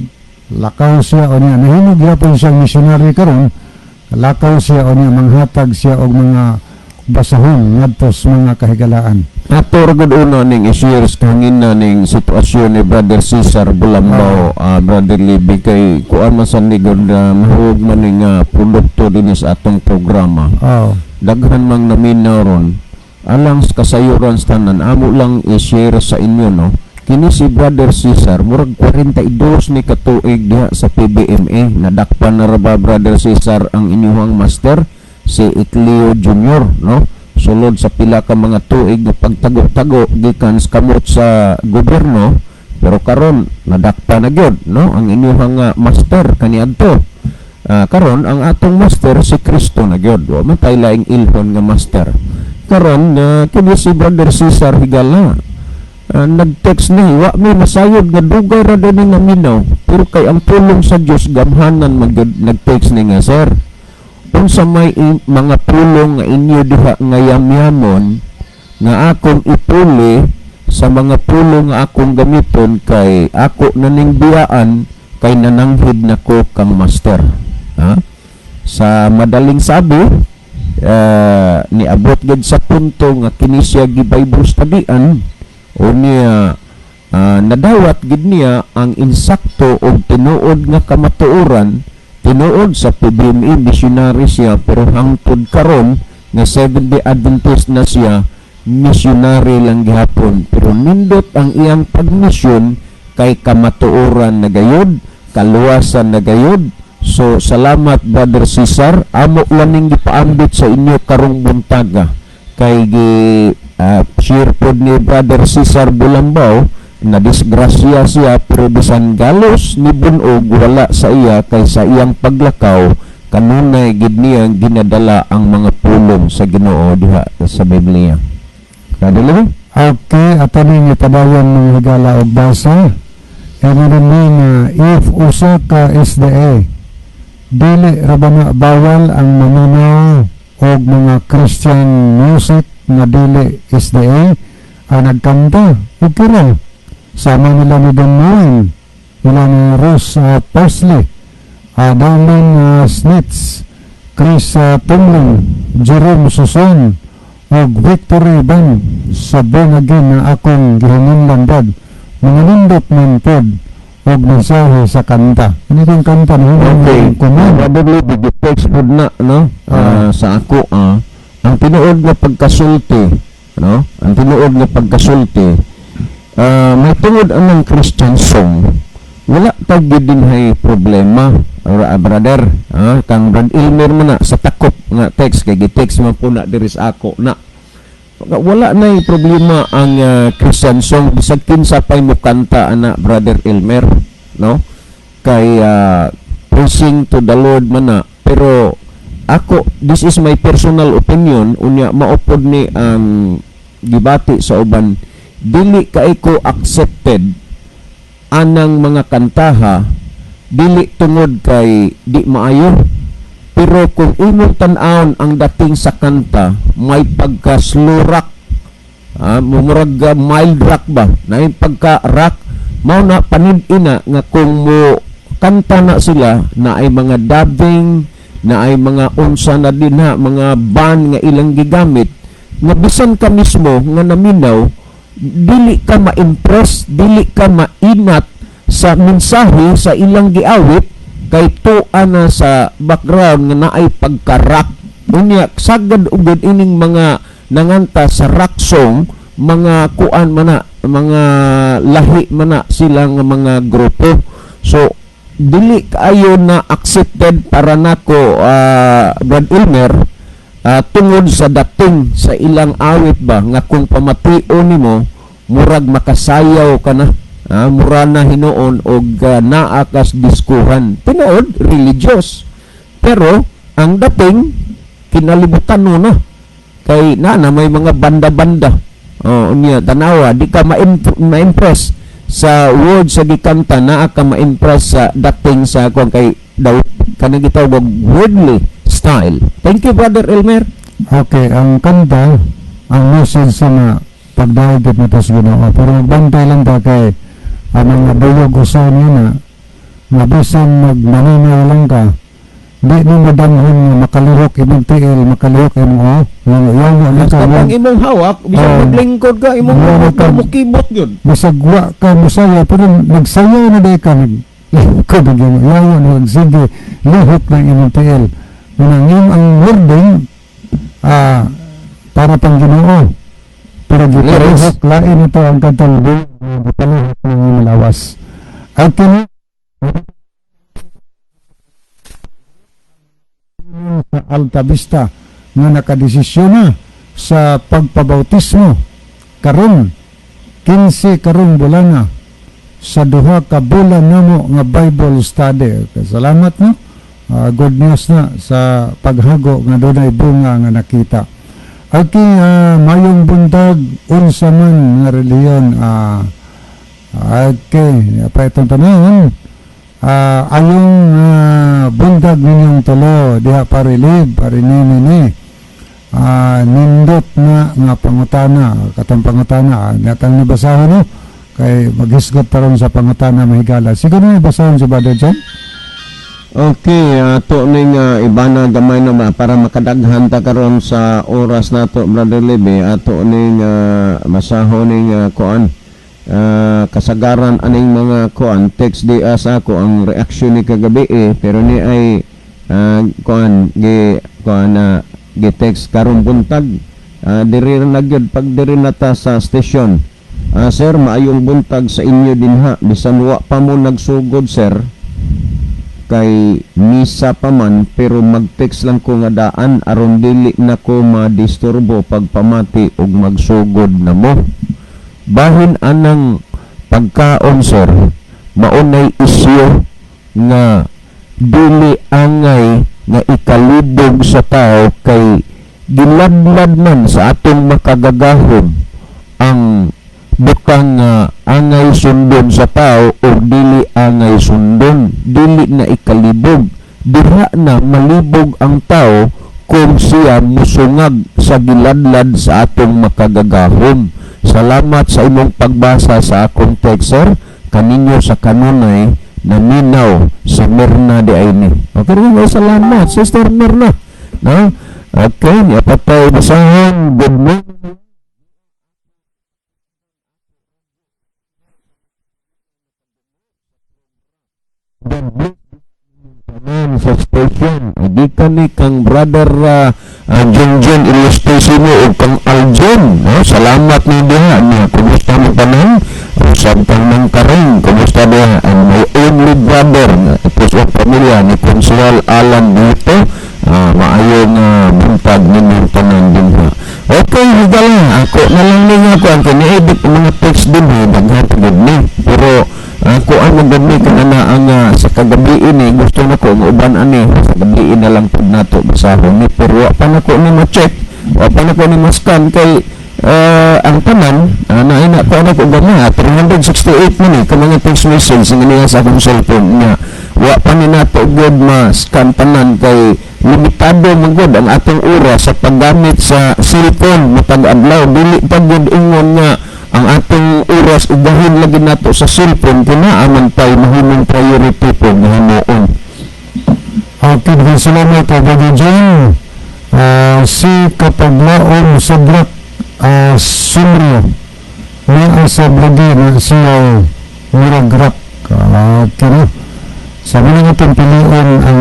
Lakaw siya o niya nahimo gyapon siyang missionary karon. Lakaw siya o niya manghatag siya og mga basahon ngadto sa mga kahigalaan. Ato ra gud una ning i-share sa kahangin ning sitwasyon ni Brother Cesar Bulambao, Brother Libby, kay kuan man sa ligod na mahuog man ning produkto dinhi sa atong programa. Daghan mang naminaw ron. Alang sa kasayuran sa tanan, amo lang i-share sa inyo, no. Kini si Brother Cesar, murag 42 ni katuig diha sa PBMA. Nadakpan na ra ba, Brother Cesar, ang inyuhang master, si Icleo Jr., no? Sulod sa pila ka mga tuig nga pagtago-tago gikan sa kamot sa gobyerno, pero karon nadakpan na gyud, no, ang inyuhang master kaniadto. Karon ang atong master si Kristo na gyud. Wa man tay laing ilhon nga master. Karon kini si Brother Cesar, higala, nag-text ni, wa may masayod nga dugay ra din nga minaw, pero kay ang pulong sa Dios gamhanan man gyud. Nag-text ni nga, "Sir, unsa may mga pulong nga inyo diha nga yamyamon nga akong ipuli sa mga pulong nga akong gamiton, kay ako na ning biyaan kay nananghid nako kang master?" Ha? Sa madaling sabi, niabot gid sa punto nga kini siya gi Bible studyan o niya nadawat gid niya ang insakto og tinuod nga kamatuoran. Tinuod sa PBMA missionary siya, pero hangtod karon nga Seventh-day Adventist na siya, missionary lang gihapon, pero nindot ang iyang pagmisyon kay kamatuoran na gayud, kaluwasan na gayud. So salamat, Brother Cesar. Amo lang ning gipaambit sa inyo karong buntaga kay gi share pod ni Brother Cesar Bulambao na disgrasya siya, pero bisan galos ni bunog, wala sa iya, kay sa iyang paglakaw kanunay gid niyang ginadala ang mga pulong sa Ginoo diha sa Biblia. Brother Levi? Okay, ato ning ipadayon, mga higala, og basa. Ingon ni nga if usa ka SDA, dili ra ba na bawal ang maminaw og mga Christian music nga dili SDA ang nagkanta? Okay ra. Sama nila ni Don Moen, nila ni Rose Parsley, Darlene Snitz, Chris Tumlin, Jerome Suson, ug Victory Band sa Born Again na akong gihinungdan, Brad. Mga nindot man pod og mensahe sa kanta. Ano itong kanta na Okay. kuman? Brother Levi, gi-text pod na, no? Sa ako, ang tinuod nga pagkasulti, no? Ang tinuod nga pagkasulti, may tungod anang Christian song, wala tag gid dinhay problema. Ora, brother, kang Brad Ilmer man na sa takop nga text kay gi-text man po na diri sa ako na. Wala na problema ang Christian song, bisag kinsa pay mo kanta ana, Brother Elmer, no, kay praising to the Lord man na. Pero ako, this is my personal opinion, unya maupod ni ang gibati sa uban, dili kay ko accepted anang mga kantaha, dili tungod kay di maayo, pero kung imong tan-awon ang dating sa kanta, may pagka slow rock, mumurag mild rock ba, na yung pagka rock. Mao na panid-ina nga kung mo kanta na sila na ay mga dubbing na ay mga unsa na din ha, mga band nga ilang gigamit nga bisan ka mismo nga naminaw, dili ka ma-impress, dili ka mainat sa mensahe sa ilang giawit kay tua na sa background nga naay pagka-rock. Unya sagad ugod ining mga nanganta sa rock song, mga kuan man na, mga lahi man na sila nga mga grupo. So dili kaayo na accepted para nako, Brad Ilmer, tungod sa dating sa ilang awit ba nga kung pamation nimo murag makasayaw ka na, mura na hinuon og naa kas diskuhan. Tinuod religious, pero ang dating kinalibutan no na kay na na may mga banda-banda. Oh, unya tanawa, di ka ma-impress sa words sa gikanta, naa ka ma-impress sa dating sa kuan kay daw kanang gitawag worldly style. Thank you, Brother Elmer. Okay, ang kanta, ang message sa nga pagdahig na to sa Ginoo. Pero magbantay lang ta kay ang mga buyog usaw niya na nga bisan magmaninay lang ka, di mo madamhon nga makalihok imong tiil, makalihok imong oh, yung yawa na ka, Basta pang imong hawak, bisan maglingkod ka, imong hawak mukibot yun. Bisag wa ka musaya, pero nagsayaw na di ka, naglingkod ang imo, yawa na, sige, lihok ng imong tiil. Unang yung ang wording, para pang Ginoo. Pero gipalihok, lain ito ang kantang gipalihok ng imong lawas. At kini, sa Alta Vista nga nakadesisyon na sa pagpabautismo karon 15 karong bulana sa 2 ka bulan namo nga Bible study. Okay, salamat, no? Good news na sa paghago nga dunay bunga nga nakita. Okay, mayong buntag, unsa man nga relihiyon. Okay, pa itong tanong. Ayong buntag ninyong tulo diha parilib parinini ni. Nindot na nga pangutana, katong pangutana natang nibasahon, no, kay maghisgot taron sa pangutana mahigala. Siguro na basahon si Brother John. Okay, ato ning ibana gamay na ba para makadaghan ta karon sa oras nato, Brother Lebe. Ato ning masahon ning kuan, kasagaran aning mga kuan text di sa ako ang reaksyon ni kagabi eh, pero ni ay kuan gi kuan na gi text karong buntag. Diri ra na gyud pag diri na ta sa station. Sir, maayong buntag sa inyo dinha. Bisan wa pa mo nagsugod, sir, kay misa pa man, pero mag-text lang ko nga daan aron dili na ko madisturbo pagpamati og magsugod na mo. Bahin anang pagkaon, sir, maunay isyu nga dili angay nga ikalibog sa tao kay giladlad man sa atong makagagahom ang butang nga angay sundon sa tao o dili angay sundon, dili na ikalibog. Diha na malibog ang tao kung siya musungag sa giladlad sa atong makagagahom. Salamat sa imong pagbasa sa akong text, sir. Kaninyo sa kanunay naminaw sa Mirna di ay ni. Okay rin, salamat, Sister Mirna, no? Okay, niya patay basahan. Good morning. Tanan sa station. Gikan ni kang Brother Junjun Ilustrisimo ug kang Aljon. No? Salamat ni diha niya. Kumusta mo tanan? Usab kang Mangkaring. Kumusta diha? And my only brother, tapos ang pamilya ni Consuel Alan dito. Maayong buntag ninyong tanan dinha. Okay, higala. Ako na lang ninyo ako ang kiniibig mga text din ha. Daghan pagod ni. Pero ako ang magani kanana ang sa kagabi ini gusto na ko nga uban ani sa gabi na lang pud nato basahon ni, pero wa pa nako ni ma-check, wa pa nako ni ma-scan kay ang tanan na ina ko ano ko gamay 368 man eh ka mga text message nga niya sa akong cellphone nga wa pa ni nato gud ma-scan tanan kay limitado man gud ang atong oras sa paggamit sa cellphone matag adlaw. Dili pa gud ingon nga ang atong oras ugahin lagi nato sa cellphone kung naa man tay mahimong priority po himuon. Okay, maraming salamat, Brother John. Si Kapaglaom Sabrak Sumrio naa sa lagi na siya murag rock. Okay, no? Sabi na natin piliin ang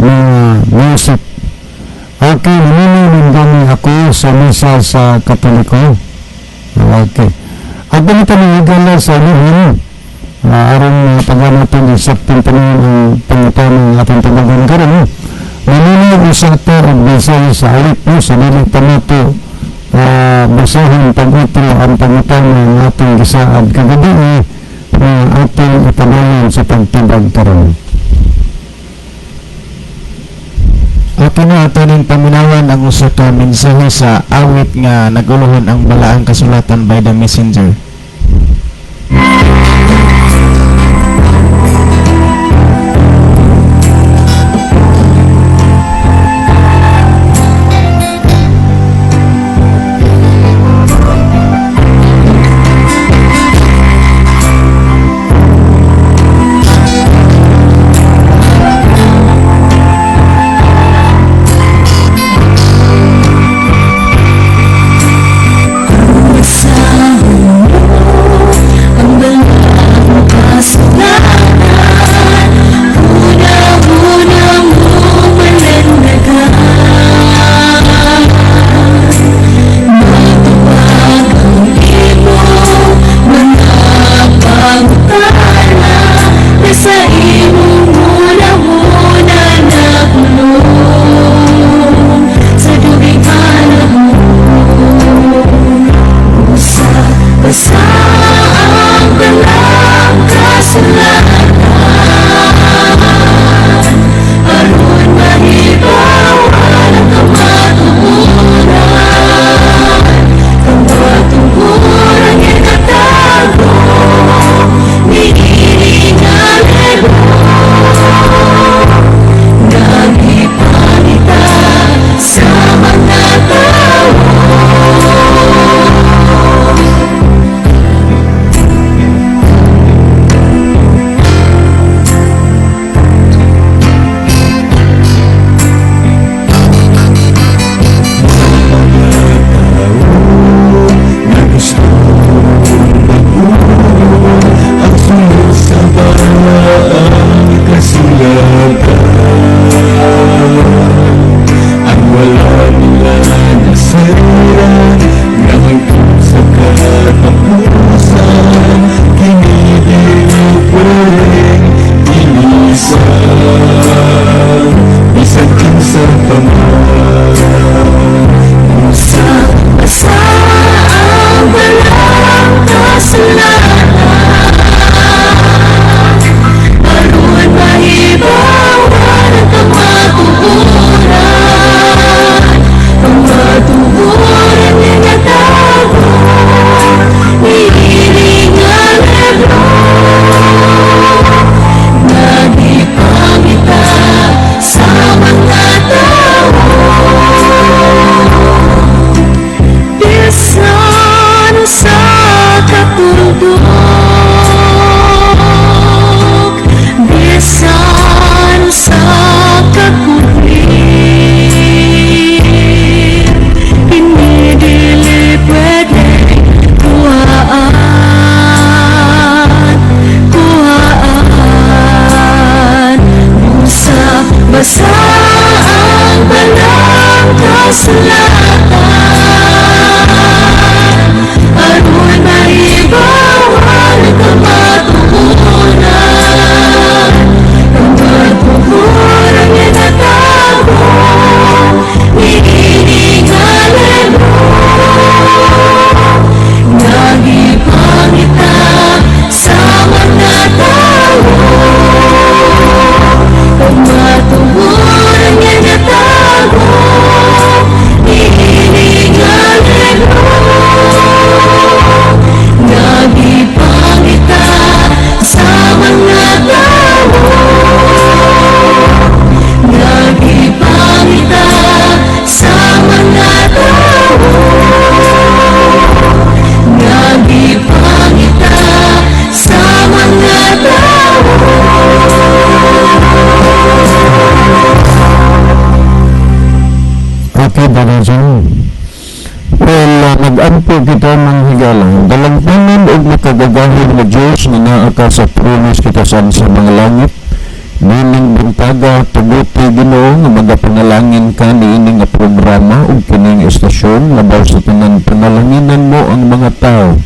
mga music. Okay, nanininggan ako sa misa sa Katoliko. Okay. At ganito na higala sa inyo, aron paganapan yung saktong panahon ang pangutana ng atong tabagan karon. Nananaw usa ta og mensahe sa awit, no, sa dili pa nato basahin pag-utro ang pangutana ng atong gisaad kagabi na atong ipadayon sa pagtubag karon. Okay na ato ning paminawan ang usa ka mensahe sa awit nga naguluhon ang balaang kasulatan by The Messenger. Basahin mo ang balaang kasulatan, una-una mo panindigan. Matupad ang imong mga pangutana na sa imong huna-huna nakulong sa dugay panahon. Basa, basa ang balaang kasulatan aron mahibaw-an ang kamatuoran. Kamatuoran nga natago niini nga libro, nagipangita sa mga tawo. Na gusto ang sulod sa balaang kasulatan. Ang wala nila nasayran nga hangtod sa katapusan, kini dili pwedeng ilisan bisan kinsa pa man. Basa, basa ang balaang kasulatan aron mahibaw-an ang kamatuoran. Kamatuoran nga natago niini nga libro, nagipangita sa mga tawo. Bisan sa katuldok, bisan sa kakubli, kini dili pwede kuhaan, kuhaan. Busa, basa ang balaang kasulatan aron mahibaw-an ang kamatuoran. Kamatuoran nga natago niini nga libro, nagipangita sa mga tawo. Kamatuoran nga natago niini Okay, Brother John. Well, mag-ampo kita, mga higala. Dalangpanan og makagagahom nga Diyos nga naa ka sa trono sa kitasan sa mga langit. Nining buntaga, tuguti, Ginoo, nga magapanalangin ka niini nga programa ug kining estasyon. Labaw sa tanan, panalanginan mo ang mga tao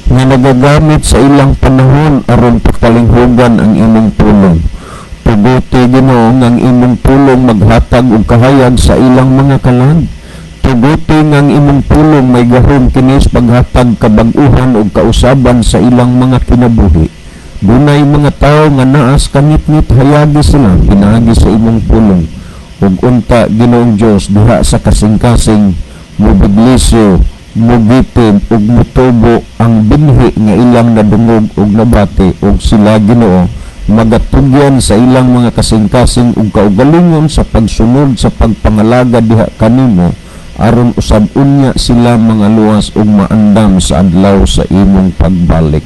nga nagagamit sa ilang panahon aron pakalinghugan ang imong pulong. Tuguti, Ginoo, nga ang imong pulong maghatag og kahayag sa ilang mga kalag. Tuguti nga ang imong pulong may gahom kini sa paghatag kabag-uhan ug kausaban sa ilang mga kinabuhi. Dunay mga tao nga naa sa kangitngit, hayagi sila pinaagi sa imong pulong. Ug unta, Ginoong Dios, diha sa kasing-kasing mubiglisyo, mugitib ug mutubo ang binhi nga ilang nadungog ug nabati, ug sila, Ginoo, magatugyan sa ilang mga kasing-kasing ug kaugalingon sa pagsunod sa pagpangalaga diha kanimo, aron usab unya sila mga luwas ug maandam sa adlaw sa imong pagbalik.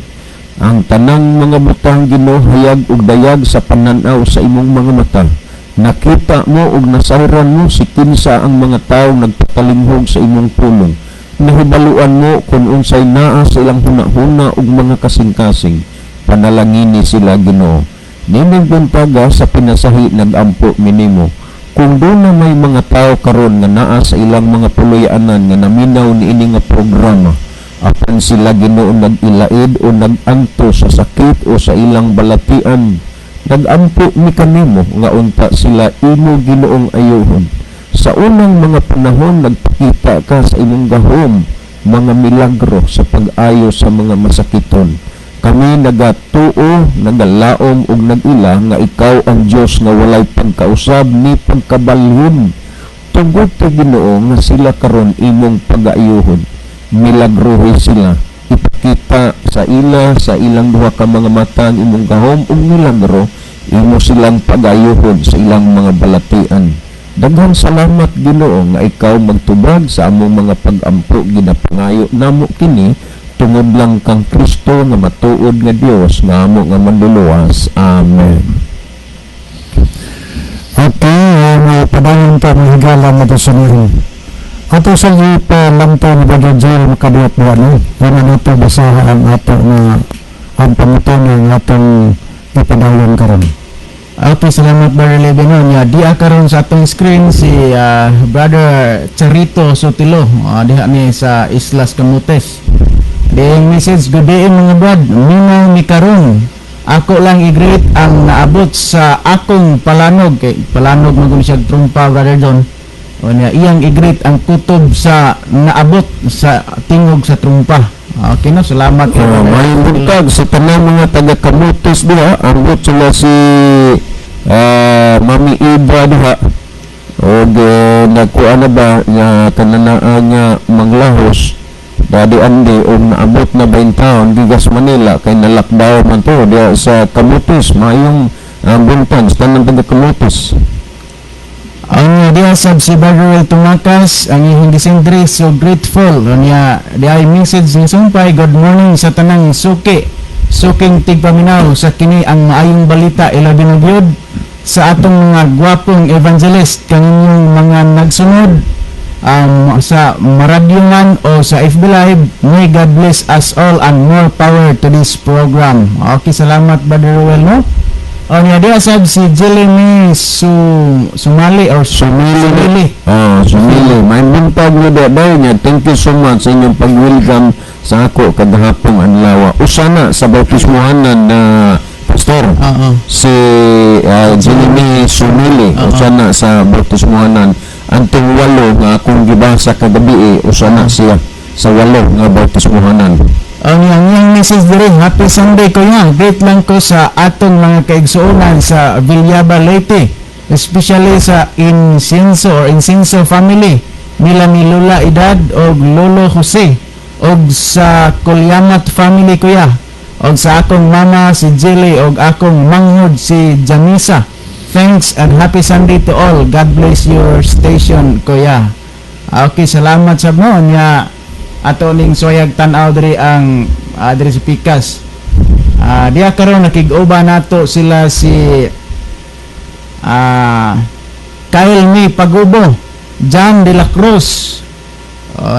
Ang tanang mga butang, Ginoo, hayag ug dayag sa pananaw sa imong mga mata. Nakita mo ug nasayran mo si kinsa ang mga tawo nagpatalinghog sa imong pulong. Nahibaluan mo kung unsay naa sa ilang huna-huna ug mga kasing-kasing. Panalangini sila, Ginoo. Nining buntaga, sa pinasahi nagampo mi nimo. Kung duna may mga tao karon nga naa sa ilang mga puloy-anan nga naminaw niini nga programa, apan sila, Ginoo, nag-ilaid o nag-anto sa sakit o sa ilang balatian, nagampo mi kanimo nga unta sila imo, Ginoong, ayuhon. Sa unang mga panahon nagpakita ka sa imong gahom, mga milagro sa pag-ayo sa mga masakiton. Kami nagatuo, nagalaom ug nag-ila nga ikaw ang Dios nga walay pagkausab ni pagkabalhin. Tugot, Ginoo, nga sila karon imong pag-ayuhon, milagruhi sila. Ipakita sa ila sa ilang duha ka mga mata ang imong gahom ug milagro. Imo silang pag-ayuhon sa ilang mga balatian. Daghang salamat, Ginoo, nga ikaw magtubag sa among mga pag-ampo. Ginapangayo namo kini tungod lang kang Kristo nga matuod nga Dios nga amo nga manluluwas. Amen. Okay, padayon ta, mga higala, nga sa niyo. Ato sa ipalantaw ni Brother Joel makabuhat mo ano, wala nato basaha ang ato nga ang pangutana nga atong ipadayon karon. Okay, salamat, Brother Levino. Nya diha karon sa atong screen si Brother Charito Sotilo, diha ni sa Islas Camotes. Di message, "Good day, mga brad, minaw mi karon. Ako lang i-greet ang naabot sa akong palanog," kay palanog man gud siya trumpa, Brother John. O niya iyang i-greet ang kutob sa naabot sa tingog sa trumpa. Okay no, salamat kay Oh, Brother may Sotilo. Buntag sa tanang mga taga Camotes diha, ambot sila si Mami Ibra diha. Og nagkuan na ba nga kananaan nga manglahos Daddy Andy og naabot na ba in town gigas Manila kay na lockdown man to diha sa Camotes? Maayong buntag sa tanang taga Camotes. Ang diha sab si Brother Tumakas, ang iyong gisindri, "So grateful." Niya di ay message ni Sumpay, "Good morning sa tanang suki. Suking tigpaminaw sa kini ang Maayong Balita, ilabi na gyud sa atong mga gwapong evangelist, kaninyong mga nagsunod sa maradyungan o sa FB Live. May God bless us all and more power to this program." Okay, salamat, Brother Ruel, no? O niya diha sab si Jeremy Su Sumali or Sumili. Sumili. Oh, sumili. May buntag mo diha daw niya. "Thank you so much sa inyong pag-welcome sa ako kagahapong adlaw." Usa na sa bautismohanan na pastor. Si Jeremy Sumili, usa na sa bautismohanan. Anting walo nga akong gibasa kagabi eh, usa na siya sa walo nga bautismohanan. Ang iyang message diri, "Happy Sunday, kuya. Greet lang ko sa atong mga kaigsuonan sa Villaba, Leyte, especially sa Incenso or Incenso family nila ni Lola Edad og Lolo Jose og sa Kulyamat family, kuya, og sa akong mama si Jelly og akong manghod si Jamisa. Thanks and happy Sunday to all. God bless your station, kuya." Okay, salamat sa mo nya. Ato ning suwayag tan-aw diri ang diri si Pikas. Diya karon nakig-uban nato sila si Kyle May Pagubo. John de la Cruz,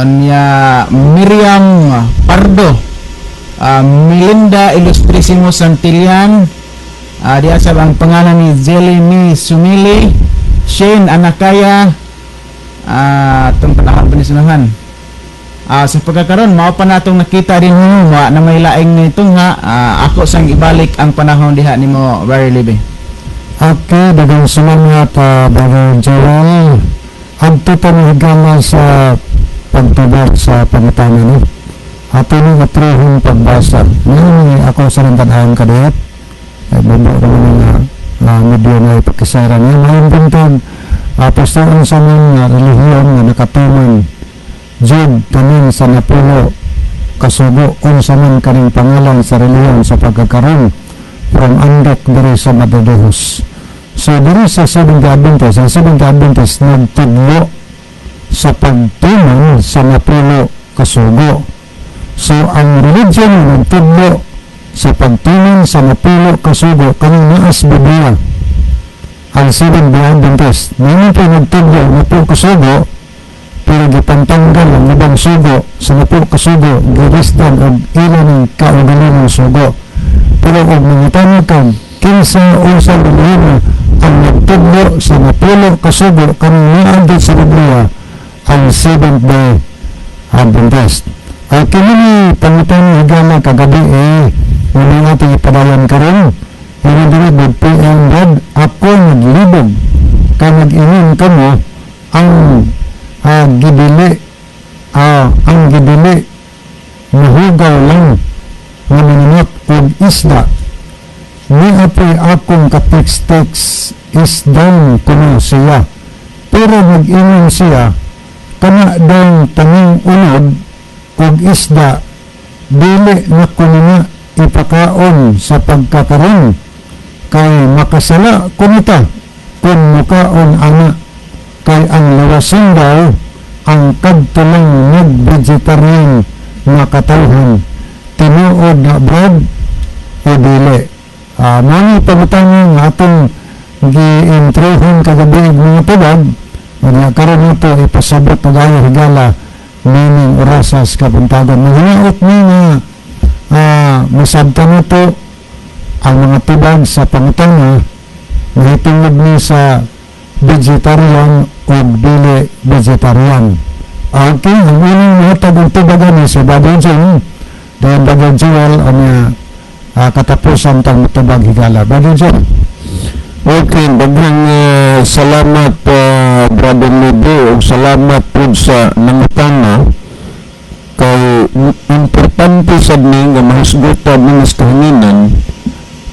nya Miriam Pardo, Melinda Ilustrisimo Santillan, diya sa ang pangalan ni Jelly Sumili, Shane Anakaya, itong panahon pa ni sunahan. Sa pagkakaroon, mao pa natong nakita din mo na may laing nitong ha, ako sang ibalik ang panahon diha nimo, Barry Libby. Okay, daghang salamat, Brother Joel. Adto ta ni higala sa pagtubag sa pangutana, no. Ato ni atrohong pagbasa. Ngayon ako sa rin tan-awon kadiyot. Ay bumbo ko naman nga medyo na ipakisara niya. Maayong buntag, pastor, unsa man nga relihiyon nga nakatuman jud tanan sa napulo kasugo? Unsa man kaning pangalan sa relihiyon sa pagkakaroon? From Andok diri sa Madridejos. So diri sa Seventh Adventist, ang Seventh Adventist nagtudlo sa pagtuman sa napulo kasugo. So ang religion nga nagtudlo sa pagtuman sa napulo kasugo kaning naas Biblia, ang Seventh Adventist. Ngayon po nagtudlo napulo kasugo, pero gipantanggal ang ibang sugo sa napulo kasugo, giristan og ila ng kaugalingong sugo. Pero og mangutana kag kinsa unsa relihiyon ang nagtudlo sa napulo kasugo kaning naa sa Biblia, ang Seventh Day Adventist. Ay kini ni pangutana, higala, kagabi eh wala natin ipadayon karon. Pero dili nag PM God ako naglibog kay nag-ingon kamo ang gidili ang gidili mahugaw lang nga mananap og isda. Ni apoy akong ka-text-text, isdan kuno siya, pero nag-ingon siya kana daw tanging unod og isda dili na kuno na ipakaon sa pagkakaroon kay makasala kunita kung mukaon ana, kay ang lawasan daw ang kadto lang nag-vegetarian nga katawhan. Tinuod na, brad, o dili? Mao pangutana nga atong gi-introhon kagabi og mga tubag nga karon nato ipasabot na dayo, higala, nining orasas kabuntagon. Mahinaot ni nga masabtan nato ang mga tubag sa pangutana mahitungod ni sa vegetarian o dili vegetarian. Okay, ang unang mahatag og tubag ani si Brother John, dayon Brother Joel, ang katapusan tang tubag, higala. Brother John. Okay, daghang salamat, Brother Libre, ug salamat pud sa nangutana kay importante sad ni nga mahisgutan ni sa kahanginan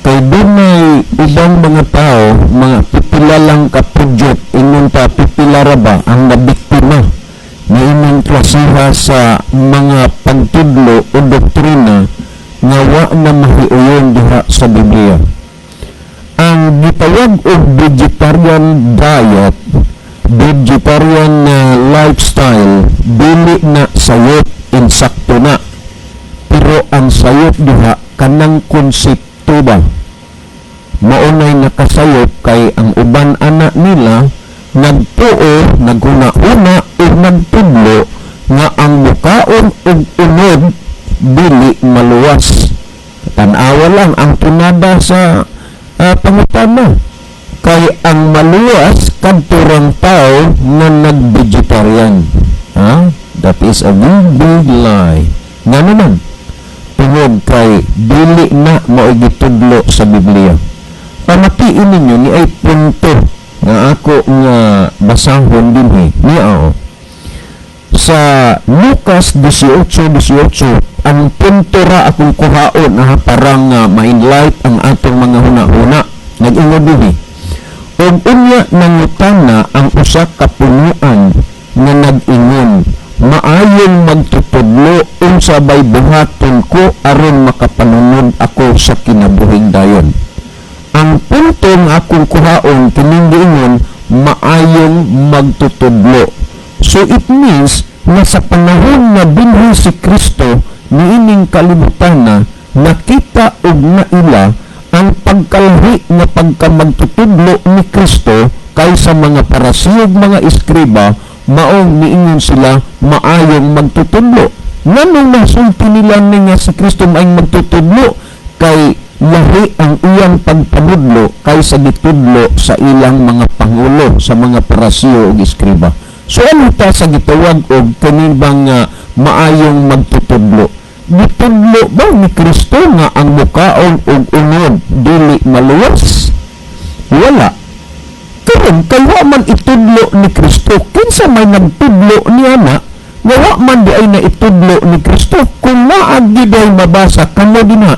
kay dunay ubang mga tao, mga pipila lang ka pudyot, ingon ta pipila ra ba ang nabiktima niining klasiha sa mga pagtudlo o doktrina nga wa na mahiuyon diha sa Biblia. Ang gitawag og vegetarian diet, vegetarian na lifestyle, dili na sayop insakto na. Pero ang sayop diha kanang konsepto ba? Maunay nakasayop kay ang uban ana nila nagtuo, naghuna-huna o nagtudlo nga ang mukaon og unod dili maluwas. Tan-awa lang ang tunada sa pangutana. Kay ang maluwas kadturang tao nga nag-vegetarian. Ha? That is a big, big lie. Nga naman, tungod kay dili na mao'y gitudlo sa Biblia. Pamatiin ninyo ni ay punto nga ako nga basahon dinhi niya o. Sa Lucas 18:18, ang punto ra akong kuhaon ha, parang ma-enlight ang atong mga huna-huna. Nag-ingon dinhi. Ug unya nangutana ang usa ka punuan nga nag-ingon, "Maayong magtutudlo, unsa bay buhaton ko aron makapanunod ako sa kinabuhing dayon?" Ang punto nga akong kuhaon kining giingon, "Maayong magtutudlo." So it means na sa panahon nga dinhi si Kristo niining kalibutan na nakita og naila ang pagkalahi nga pagkamagtutudlo ni Kristo kaysa mga Parisiyo ug mga eskriba. Maong niingon sila maayong magtutudlo. Nganong nasulti nila ni nga si Kristo maayong magtutudlo? Kay lahi ang iyang pagpanudlo kaysa gitudlo sa ilang mga pangulo, sa mga Parasiyo ug eskriba. So ano ta sa gitawag og kini bang maayong magtutudlo? Gitudlo ba ni Kristo nga ang mukaon og unod dili maluwas? Wala. Karon kay wa man itudlo ni Kristo, kinsa may nagtudlo niya na nga wa man di ay naitudlo ni Kristo? Kung naa gyud ay mabasa kamo dinha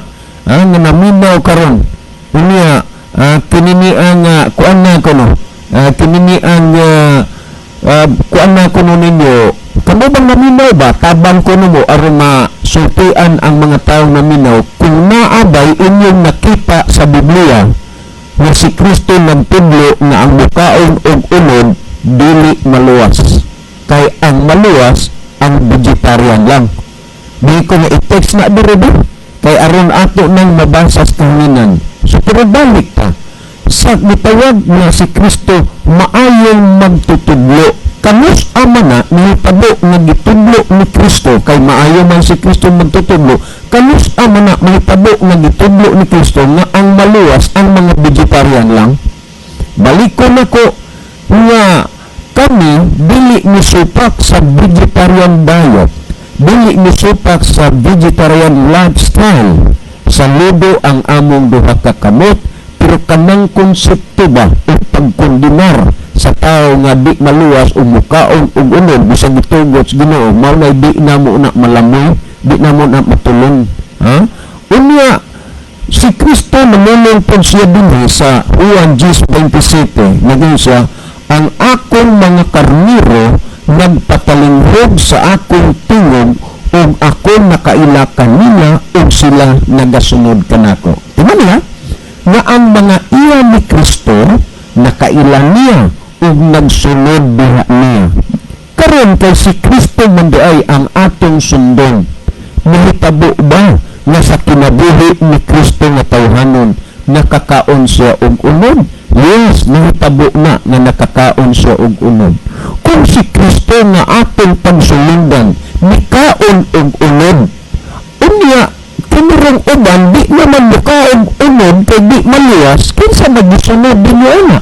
nga naminaw karon unya, kinini ang kuan na kuno, kinini ang kuan na kuno ninyo, kamo bang naminaw ba, tabang kuno mo aron masultian ang mga taong naminaw, kung naa bay inyong nakita sa Biblia nga si Kristo nagtudlo nga ang mukaon og unod dili maluwas, kay ang maluwas ang vegetarian lang? Di ko nga i-text na diri ba kay aron ato nang mabasa sa kahanginan. So pero balik ta sa gitawag nga si Kristo maayong magtutudlo. Kanus ama na nahitabo nga gitudlo ni Kristo, kay maayo man si Kristo magtutudlo, kanus ama na mahitabo nga gitudlo ni Kristo nga ang maluwas ang mga vegetarian lang? Balikon ako nga kami dili misupak sa vegetarian diet, dili misupak sa vegetarian lifestyle. Saludo ang among duha ka kamot, pero kanang konsepto ba o pagkondenar sa tao nga di maluwas o mukaon og unod bisag gitugot sa Ginoo, mao nay di namo na malamoy, di namo na matulon, ha? Unya si Kristo namulong pod siya dinhi sa Juan 10:27. Naging siya, "Ang akong mga karniro nagpatalinghog sa akong tingog ug ako nakaila kanila ug sila nagasunod kanako." Tingnan niya nga ang mga iya ni Kristo nakaila niya ug nagsunod diha niya. Karon kay si Kristo man diay ang atong sundon, nahitabo ba nga sa kinabuhi ni Kristo nga tawhanon nakakaon siya og unod? Yes, nahitabo na nga nakakaon siya og unod. Kung si Kristo nga atong pagsulundan nikaon og unod, unya kinirong uban di naman mukaon unod kay di maluwas, kinsa nagisunod ninyo ana?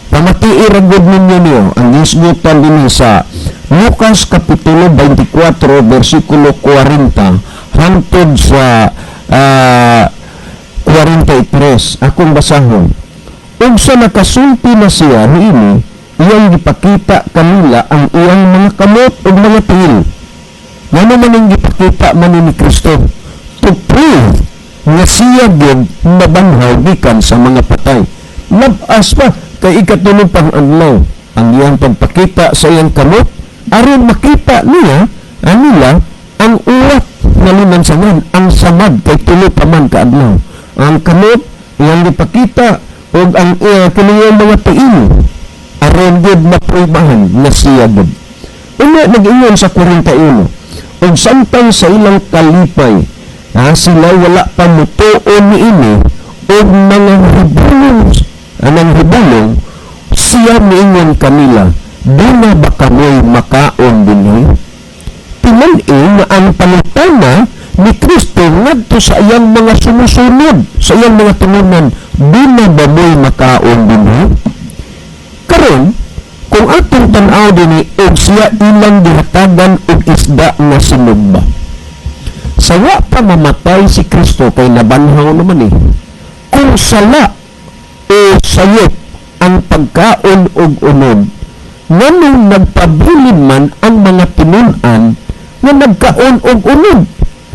Pamatii ra gud ninyo niyo ang hisgutan dinhi sa Lucas Kapitulo 24 versikulo 40 hangtod sa 43. Akong basahon. Ug sa nakasulti na siya niini, iyang gipakita kanila ang iyang mga kamot ug mga tiil. Ngano man ang gipakita man ni Kristo? To prove nga siya gyud nabanhaw gikan sa mga patay. Labas pa kay ikatulong pang adlaw ang iyang pagpakita sa iyang kamot aron makita niya nila ang uwat nga linansangan, ang samad, kay tulo pa man ka adlaw. Ang kamot iyang gipakita ug ang kaniyang mga tiil aron gyud maprubahan na siya gyud. Unya nag-ingon sa 41, ug samtang sa ilang kalipay, ha, sila wala pa mutuo niini ug mga anang hibulong, siya miingon kanila, "Di na ba kamoy makaon dinhi?" Timan-i nga ang pangutana ni Kristo ngadto sa iyang mga sumusunod, sa iyang mga tinunan, "Di na ba mo'y makaon dinhi?" Karon, kung atong tan-aw dinhi, og siya ilang gihatagan og isda nga sinugba. Sa wa pa mamatay si Kristo, kay nabanhaw naman eh. Kung sala o sayop ang pagkaon og unod, nganong nagpabilin man ang mga tinun-an nga nagkaon og unod?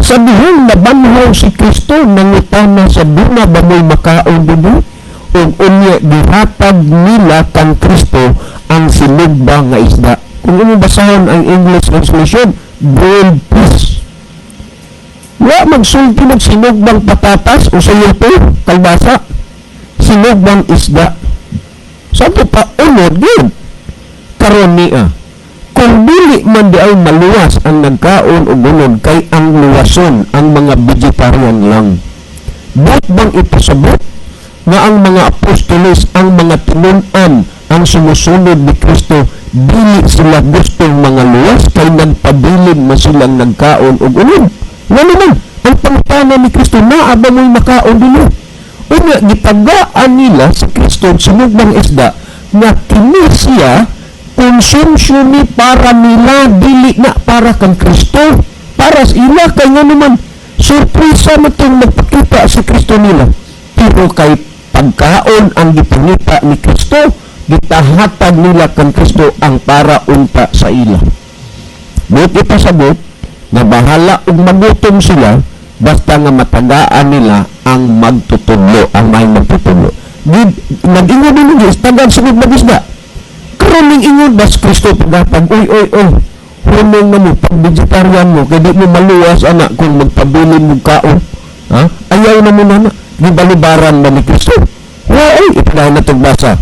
Sa dihang nabanhaw si Kristo, nangutana sa, "Di na ba mo'y makaon dinhi?" Ug unya gihatag nila kang Kristo ang sinugba nga isda. Kung imong basahon ang English translation, grilled fish. Wa magsulti ng sinugbang patatas o sayote, kalbasa, sinugbang isda. Sabi pa, unod yun. Karon niya, kung dili man di ay maluwas ang nagkaon og unod, kay ang luwason ang mga vegetarian lang, buot bang ipasabot nga ang mga apostoles, ang mga tinunan, Ang sumusunod ni Kristo, dili sila gustong mga luwas kay nagpabilin man silang nagkaon og unod. Ngano man ang pangutana ni Kristo, naa ba mo'y makaon dinhi? Unya gitagaan nila si Kristo sinugbang isda nga kini siya consumption ni para nila, dili na para kang Kristo, para sa ila, kay ngano man surpresa mo itong magpakita si Kristo nila. Pero kay pagkaon ang gipangita ni Kristo, gitahatag nila kang Kristo ang para unta sa ila. Buot ipasabot nga bahala og magutom sila basta nga matagaan nila ang magtutudlo, ang may magtutudlo. Nag-ingon din ng tagaan sinugba isda. Karon ning ingon bas Kristo pagapag, "Uy, uy, uy, hunong na mo, pag vegetarian mo, kay di mo maluwas ana kung magpabilin mo kaon. Ha? Ayaw na mo na." Gibalibaran ba ni Kristo? Wa, ay, ipadayon na basa.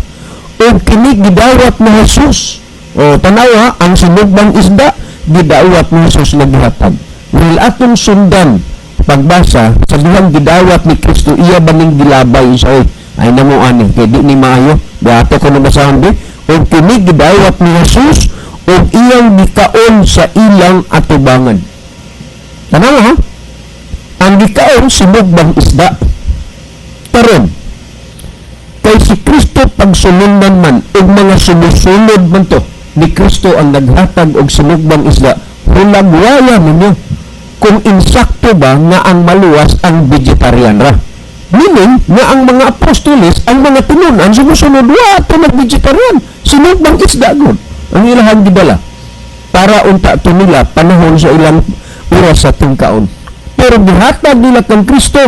"Ug kini gidawat ni Jesus." O, tanawa, ang sinugbang isda, gidawat ni Jesus na gihatag. Well, atong sundan, pagbasa, sa dihang gidawat ni Kristo, iya ba ning gilabay sa oy, ay namo ani, kay di ni maayo, di ato ko nabasahan di, "Ug kini gidawat ni Jesus, ug iyang gikaon sa ilang atubangan." Tanawa ha? Ang gikaon, sinugbang isda. Karon, kay si Kristo pagsulundan man ug mga sumusunod man to ni Kristo ang naghatag og sinugbang isda, hulagwaya ninyo kung insakto ba nga ang maluwas ang vegetarian ra. Meaning nga ang mga apostoles, ang mga tinunan sumusunod, wa to nag-vegetarian. Sinugbang isda gud ang ilahang gidala para unta to nila panahon sa ilang oras sa tingkaon. Pero gihatag nila kang Kristo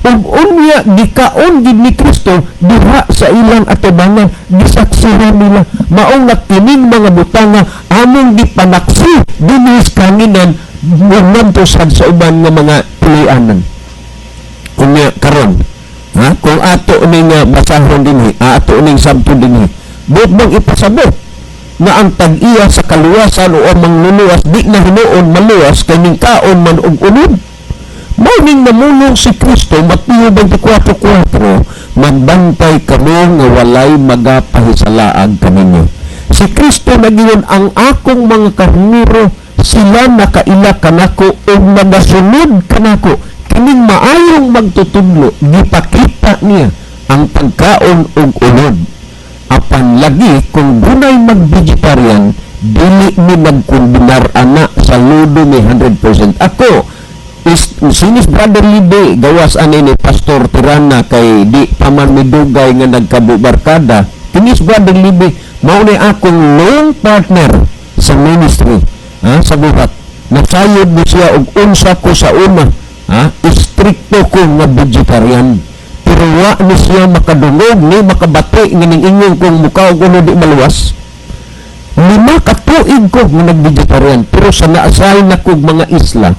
ug unya gikaon gid ni Kristo diha sa ilang atubangan, gisaksihan nila. Maong nga kining mga butanga among gipanaksi dinhi sa kanginan ngadto sad sa uban nga mga puloy-anan. Unya karon ha, kung ato ning basahon dinhi, ato ning sabton dinhi, buot bang ipasabot nga ang tag-iya sa kaluwasan o ang mangluluwas di na hinuon maluwas kay ning kaon man og unod? Mao ning namulong si Kristo, Mateo 24:4, "Magbantay kamo nga walay magapahisalaag kaninyo." Si Kristo nagingon, "Ang akong mga karnero sila nakaila kanako ug nagasunod kanako." Kining maayong magtutudlo, gipakita niya ang pagkaon og unod. Apan lagi kung dunay mag-vegetarian, dili mi nagkombinar ana sa ludo mi 100%. Ako is sinis Brother Libe, gawas ani ni Pastor Tirana, kay di pa man mi dugay nga nagkabubarkada. Kinis Brother Libe mao ni akong long partner sa ministry, ha, sa buhat. Nasayod mo siya og unsa ko sa una, ha, istrikto ko nga vegetarian. Pero wa ni siya makadungog ni makabati nga ning ingon kong mukaon og unod di maluwas. 5 ka tuig ko nga nag-vegetarian, pero sa naasay na kog mga isla,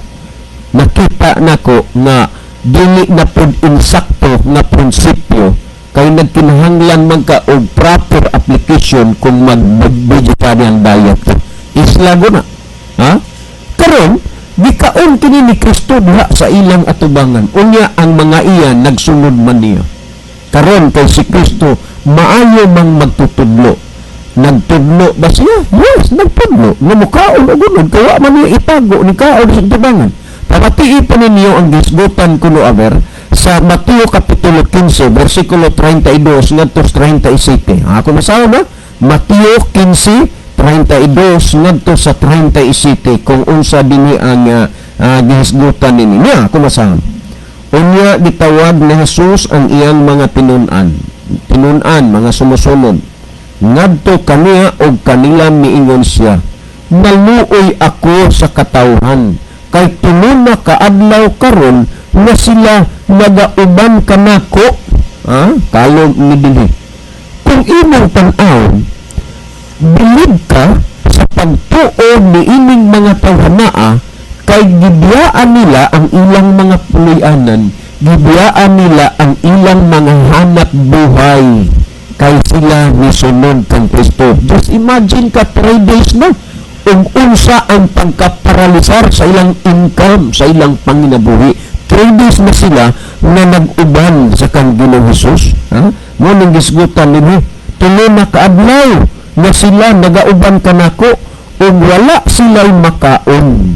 nakita nako nga dili na pud insakto nga prinsipyo kay nagkinahanglan man ka og proper application kung mag-vegetarian diet ka. Isla ko na. Ha? Karon, gikaon kini ni Kristo diha sa ilang atubangan. Unya ang mga iyan nagsunod man niya. Karon kay si Kristo maayo mang magtutudlo. Nagtudlo ba siya? Yes, nagtudlo. Nga mukaon og unod kay wa man niya itago ni kaon sa atubangan. Pamatii pa ninyo ang gisgutan kuno aber sa Mateo Kapitulo 15 versikulo 32 ngadto 37. Ako masawa ba? Mateo 15 32 ngadto sa 37 kung unsa dinhi ang gihisgutan nini. Niya ako masahan. "Unya gitawag ni Jesus ang iyang mga tinun-an. Tinun-an, mga sumusunod. Ngadto kaniya og kanila miingon siya, 'Naluoy ako sa katawhan kay tulo na kaadlaw karon nga sila nagauban kanako.'" Ha? Kalog ni dinhi. Kung imong tan-awon, bilib ka sa pagtuo ni ining mga tawhanaa kay gibiyaan nila ang ilang mga puloy-anan, gibiyaan nila ang ilang mga hanap buhay kay sila nisunod kang Kristo. Just imagine ka, 3 days na ug unsa ang pagkaparalisar sa ilang income, sa ilang panginabuhi. 3 days na sila na nag-uban sa kang Ginoong Hesus. Ha? Mo ning gisgutan nini. 3 na kaadlaw nga sila nagauban kanako ug wala sila'y makaon.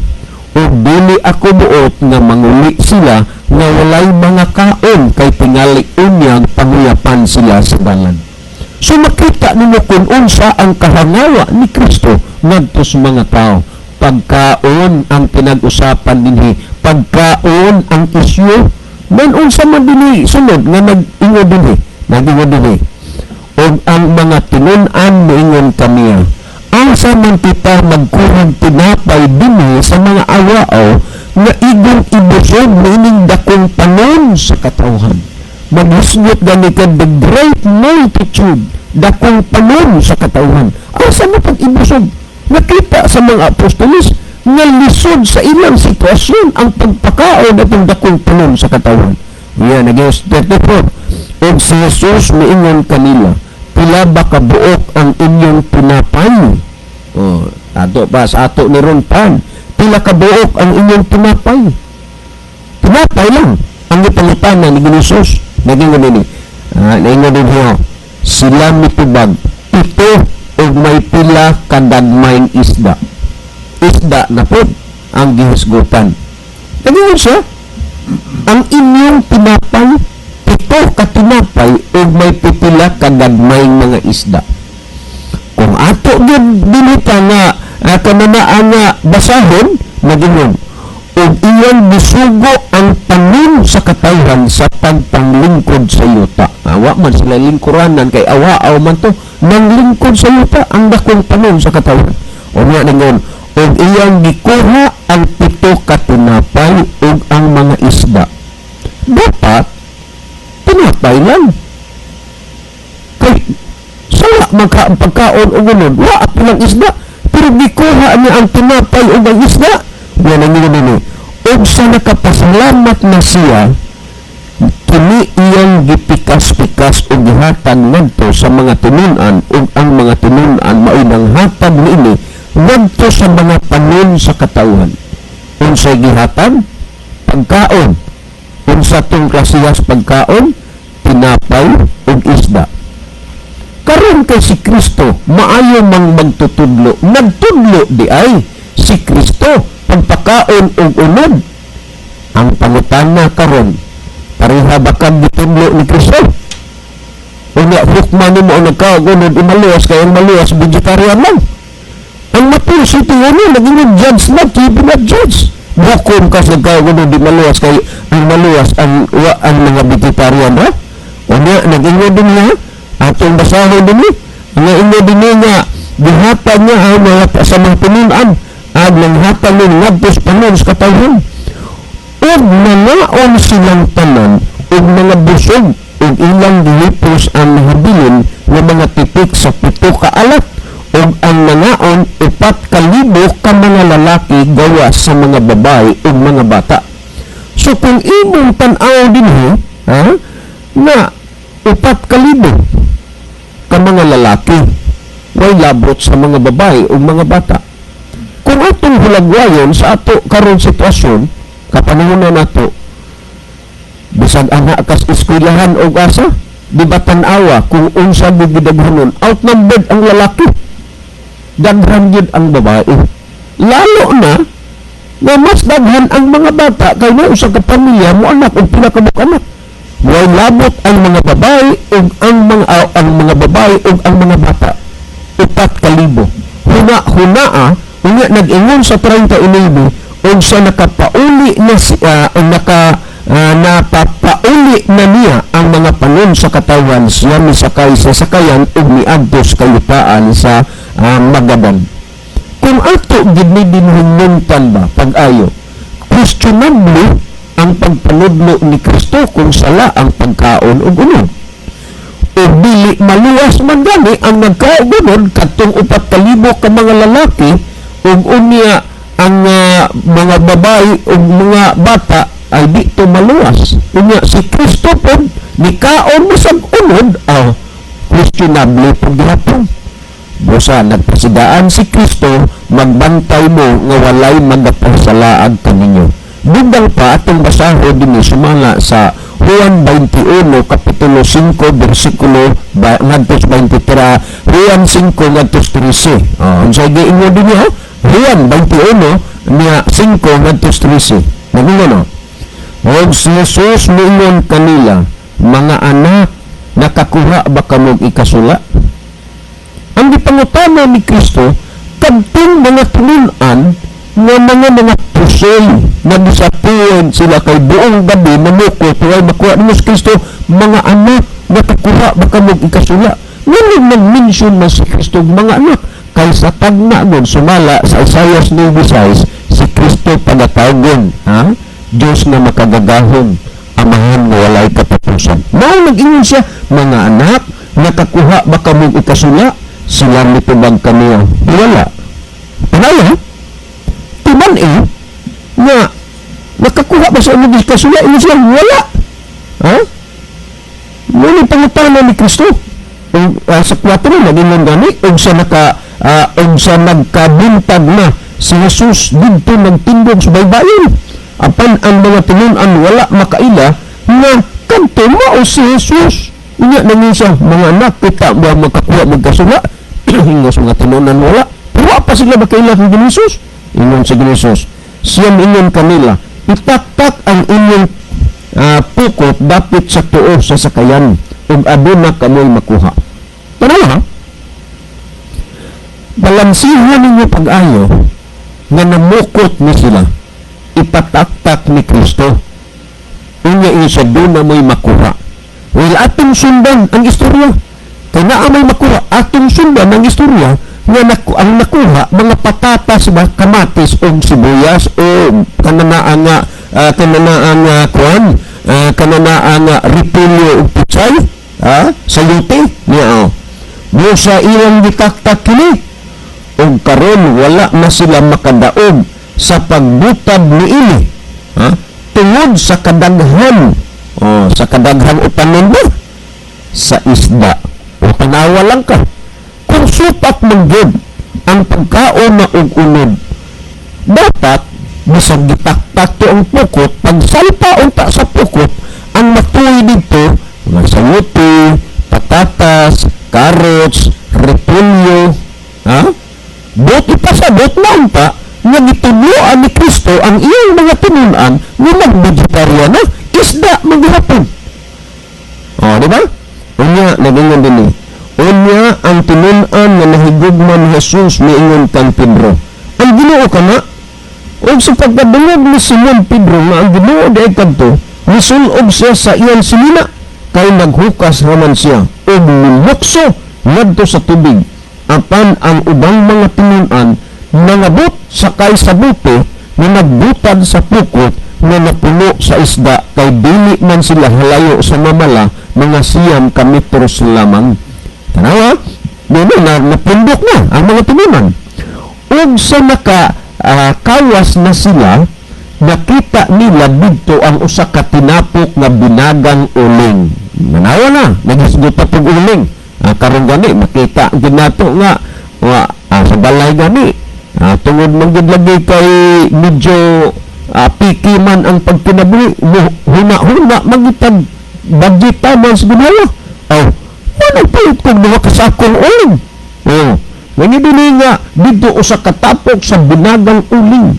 Ug dili ako buot nga manguli sila nga walay mga kaon kay tingali unyag panguyapan sila sa dalan. So makita nimo kung unsa ang kahangawa ni Kristo ngadto sa mga tao. Pagkaon ang pinag-usapan dinhi, pagkaon ang isyu. Man unsa man dinhi sunod nga nag-ingon dinhi, nag-ingon dinhi. Og ang mga tinun-an moingon kaniya, asa man kita magkuhag tinapay dinhi sa mga awaaw nga igong ibusog niining dakong panon sa katawhan? Maghisgot gani ka, the great multitude, dakong panon sa katawhan. Asa mo pag-ibusog? Nakita sa mga apostoles nga lisod sa ilang sitwasyon ang pagpakaon atong dakong panon sa katawhan. Yan, naging 34. Ug si Jesus miingon kanila, pila ba kabuok ang inyong tinapay? Oh, ato pa sa ato ni Ron Pan. Pila kabuok ang inyong tinapay? Tinapay lang ang ipangutana ni Jesus. Naging ini. Naingon din hiya. Sila mitubag, 7 ug may pila kadagmayng isda. Isda na po ang gihisgutan. Naging siya, ang inyong tinapay, 7 ka tinapay ug may pipila kadagmayng mga isda. Kung ato gyud dinita nga kananaan nga basahon, nagingon ug iyang gisugo ang panon sa katawhan sa pagpanglingkod sa yuta. Awa man sila lingkuranan kay awa-aw man to nanglingkod sa yuta ang dakong panon sa katawhan. O nga ningon, ug iyang gikuha ang 7 ka tinapay ug ang mga isda. Dapat tinapay lang. Kay sala man ka ang pagkaon og unod, wa lang isda, pero gikuha niya ang tinapay ug ang isda. Yan ang ingon nini. Ug sa nakapasalamat na siya, kini iyang gipikas-pikas ug gihatag ngadto sa mga tinun-an, ug ang mga tinun-an mao'y nanghatag niini ngadto sa mga panon sa katawhan. Unsay gihatag? Pagkaon. Unsa tong klasiyas pagkaon? Tinapay ug isda. Karon kay si Kristo maayo mang magtutudlo, nagtudlo di ay si Kristo pagpakaon og unod. Ang pangutana karon, pareha ba kag gitudlo ni Kristo? Unya hukman nimo ang nagkaon unod imaluwas kay ang maluwas vegetarian lang. Ang Mateo 7:1 naging judge not, ye be not judge. Bukom ka sa nagkaon unod di maluwas kay ang maluwas ang wa ang mga vegetarian ha. Unya nag-ingon din niya atong basahon din ni nga ingon din niya gihatag niya ang mga sa mga tinun-an ag nanghatag ni ngadto sa panon sa katawhan. Ug nangaon silang tanan ug mga busog ug ilang gihipos ang nahabilin nga mga titik sa 7 ka alat ug ang nangaon 4,000 ka mga lalaki gawas sa mga babae ug mga bata. So kung imong tan-aw dinhi, ha, na 4,000 ka mga lalaki way labot sa mga babae ug mga bata. Kung atong hulagwayon sa ato karon sitwasyon, kapanahon na nato, bisag ana kas eskwelahan og asa, di ba tan-awa kung unsa gud gidaghanon, outnumbered ang lalaki, daghan gyud ang babae. Lalo na nga mas daghan ang mga bata kay na usa ka pamilya mo anak og pila ka buok anak. Way labot ang mga babae ug ang mga babae ug ang mga bata. 4,000. Huna-hunaa unya nag-ingon sa 39 ug sa nakapauli na si, napapauli na niya ang mga panon sa katawan, siya misakay sa sakayan ug miadto sa kayutaan sa Magadan. Kung ato gid ni dinhununtan ba pag-ayo, questionable ang pagpanudlo ni Kristo kung sala ang pagkaon ug unod. O dili maluwas man gani ang nagkaon kadtong 4,000 ka mga lalaki ug unya ang mga babae ug mga bata ay di to maluwas. Unya si Kristo pod nikaon bisag unod, questionable pud gihapon. Busa nagpasidaan si Kristo, magbantay mo nga walay magapasalaag kaninyo. Dugang pa atong basahon dinhi sumala sa Juan 21 kapitulo 5 bersikulo ngadto 23, Juan 5 ngadto 13. Oh, unsay giingon dinhi, oh? Juan 21 niya 5 ngadto 13. Nagingon, no? Og si Jesus miingon kanila, "Mga anak, nakakuha ba kamog ikasula?" Ang gipangutana ni Kristo kadtong mga tinun-an nga mga pusoy na gisapuan sila kay buong gabi namukot, way makuha ni Kristo. "Mga anak, nakakuha ba kamog ikasula?" Nganong nag-mention na si Kristo og mga anak? Kay sa tagna gon, sumala sa Isaiah 9:6, si Kristo pagatawgon, ha, Diyos na makagagahom, Amahan nga walay katapusan. Mao nag-ingon siya, "Mga anak, nakakuha ba kamog ikasula?" Sila mitubag kaniya, "Wala." Panaya, timan eh, nga nakakuha ba sa inyo ikasula? Ingon siya, "Wala." Ha? Ngunit pangutana ni Kristo, ug sa 4 nag-ingon gani, ug sa nagkabuntag na si Jesus didto nagtindog sa baybayin. Apan ang mga tinun-an wala makaila nga kadto mao si Jesus. Unya nangin siya, "Mga anak, kita ba makakuha magkasula?" Ingon sa mga tinunan, "Wala." Pero wa pa sila makaila kang Jesus. Ingon sa Jesus, siya ingon kanila, "Itaktak ang inyong pukot dapit sa tuo sa sakayan ug aduna kamoy makuha." Tanawa ha? Balansihan ninyo pag-ayo nga namukot ni sila, ipataktak ni Kristo. Unya isa doon na mo'y makuha. Well, atong sundan ang istorya. Kay naa may makuha, atong sundan ang istorya nga ang nakuha mga patatas ba, kamatis o sibuyas o kananaa nga kananaa nga kuan, kananaa nga repolyo ug pichay, ha, sayuti niya, oh. Busa ilang gitaktak kini ug karon wala na sila makadaog sa pagbutad niini, ha, tungod sa kadaghan, oh, sa kadaghang utanon ba sa isda. O tanawa lang ka kung supat man gyud ang pagkaon na og unod, dapat bisag gitaktak to ang pukot, pagsalpa unta sa pukot, ang matuoy dito mga sayuti, patatas, carrots, repolyo, ha. Buti pa sa bot na unta nga gitudloan ni Kristo ang iyang mga tinunan nga mag-vegetarian na, isda maghapon. Oh, di ba? Unya, nagingon din eh. Unya, ang tinun-an nga nahigugma ni Jesus miingon kang Pedro, "Ang Ginoo ka na." Ug sa pagkadungog ni Simon Pedro nga ang Ginoo diay kadto, misul-ob siya sa iyang sinina kay naghukas raman siya ug nimukso ngadto sa tubig. Apan ang ubang mga tinun-an nangabot sakay sa bote nga nagbutad sa pukot nga napuno sa isda kay dili man sila halayo sa mamala, mga 9 ka metros lamang. Tanawa, dili na napundok na ang mga tinunan. Ug sa naka kawas na sila, nakita nila didto ang usa ka tinapok nga binagang uling. Manawa na, naghisgot pa pag uling. Karon gani makita gid nato nga wa, sa balay gani. Tungod man gid lagi kay medyo piki man ang pagkinabuhi, huna-huna magitag budget man sa ginhawa. Oh, wala palit kog duha ka sakong uling. Oh, ngani dinhi nga didto usa ka tapok sa binagang uling.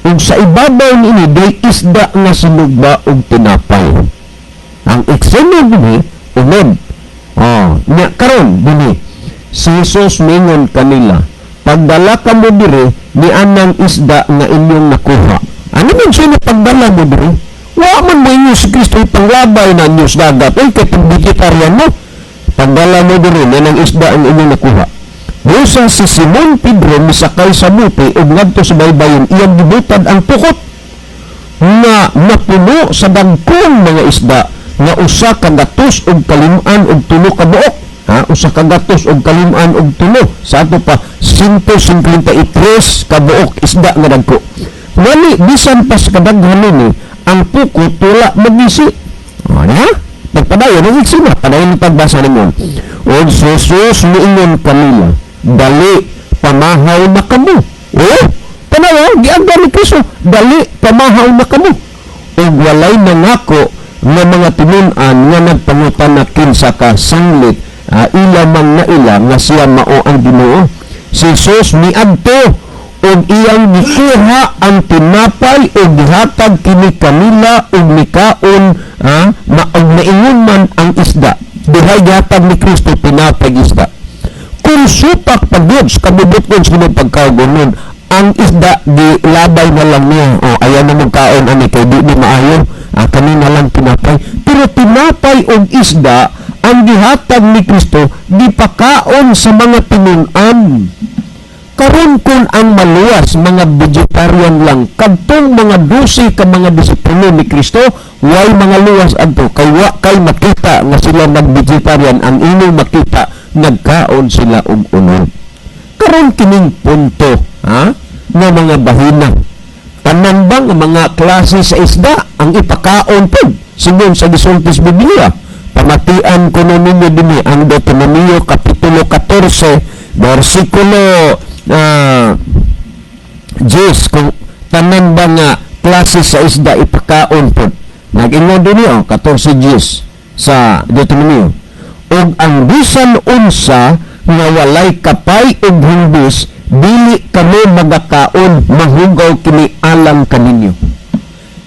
Ug sa ibabaw niini day isda nga sinugba ug tinapay. Ang eksena dinhi unod. Oh, nya karon dinhi si Jesus mingon kanila, "Pagdala kamo diri ni anang isda nga inyong nakuha." Ano man siya na pagdala mo diri? Wa man mo inyo si Kristo ipanglabay na inyo sa dagat. Ay, kay pag vegetarian mo. "Pagdala mo diri ni anang isda ang inyong nakuha." Busa si Simon Pedro misakay sa bote ug ngadto sa baybayon, iyang gibutad ang pukot nga napuno sa dagkong mga isda nga 153 ka buok. Ha, 153, sa ato pa 153 ka buok isda nga dagko. Ngani bisan pa sa kadaghan nini, ang pukot wala magisi. O, ha? Pagpadayon, ang eksena, padayon ang pagbasa ninyo. Og si Jesus miingon kanila, "Dali, pamahaw na kamo." Oh, tanawa, giagda ni Kristo, "Dali, pamahaw na kamo." Ug walay nangako nga mga tinun-an nga nagpangutana, "Kinsa ka?" Sanglit ila man naila nga siya mao ang Ginoo. Si Jesus miadto ug iyang gikuha ang tinapay ug gihatag kini kanila ug mikaon ug maingon man ang isda. Duhay gihatag ni Kristo, tinapay, isda. Kung supak pagod sa kabubut-on sa ginoo pagkaugonon, ang isda gilabay na lang niya. O ayaw na mong kaon ani kay di ni maayo, kanina lang tinapay. Pero tinapay og isda ang gihatag ni Kristo, gipakaon sa mga tinun-an. Karon, kung ang maluwas mga vegetarian lang, kadtong mga 12 ka mga disipulo ni Kristo way mga luwas adto, kay wa kay makita nga sila nag-vegetarian. Ang inyong makita, nagkaon sila og unod. Karon, kining punto ha nga mga bahina, tanan bang mga klase sa isda ang ipakaon pud sigon sa gisulti sa Biblia? Pamatian kuno ninyo dinhi ang Deuteronomio kapitulo 14 bersikulo 10 kung tanan ba nga klase sa isda ipakaon pud. Nag-ingon dinhi, oh, 14:10 sa Deuteronomio: "Ug ang bisan unsa nga walay kapay ug himbis, dili kamo magakaon, mahugaw kini alang kaninyo."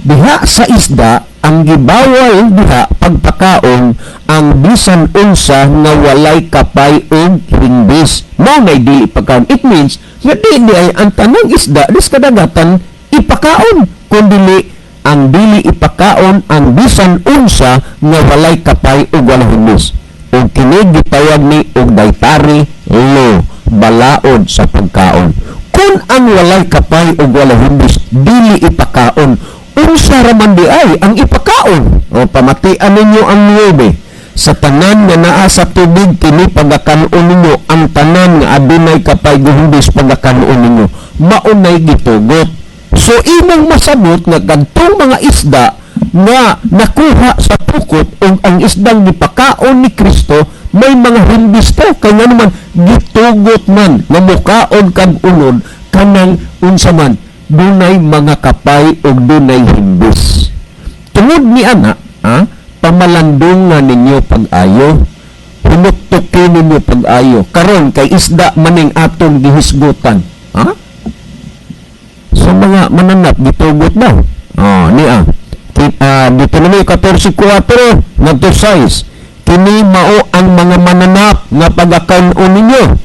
Diha sa isda, ang gibawal diha pagpakaon ang bisan unsa nga walay kapay ug himbis, mao nay dili pagkaon. It means nga di ay ang tanang isda dis kadagatan ipakaon, kun dili ang dili ipakaon ang bisan unsa nga walay kapay ug walay himbis. Ug kini gitawag ni og dietary law, balaod sa pagkaon. Kung ang walay kapay ug walay himbis dili ipakaon, unsa ra man di ay ang ipakaon? O pamatian ninyo ang 9: "Sa tanan nga naa sa tubig, kini pagakanon ninyo." Ang tanan nga adunay kapay ug himbis, pagakanon ninyo. Maunay gitugot. So imong masabot nga kadtong mga isda nga nakuha sa pukot ug ang isdang gipakaon ni Kristo may mga himbis to, kay nga naman gitugot man nga mukaon kag unod kanang unsa man dunay mga kapay ug dunay himbis. Tungod ni ana, pamalandungan ninyo pag-ayo, hinuktukin ninyo pag-ayo. Karon kay isda maning atong gihisgutan, ha, sa mga mananap gitugot daw. Oh, niya Deuteronomy 14:4 ngadto 6: "Kini mao ang mga mananap nga pagakaon ninyo: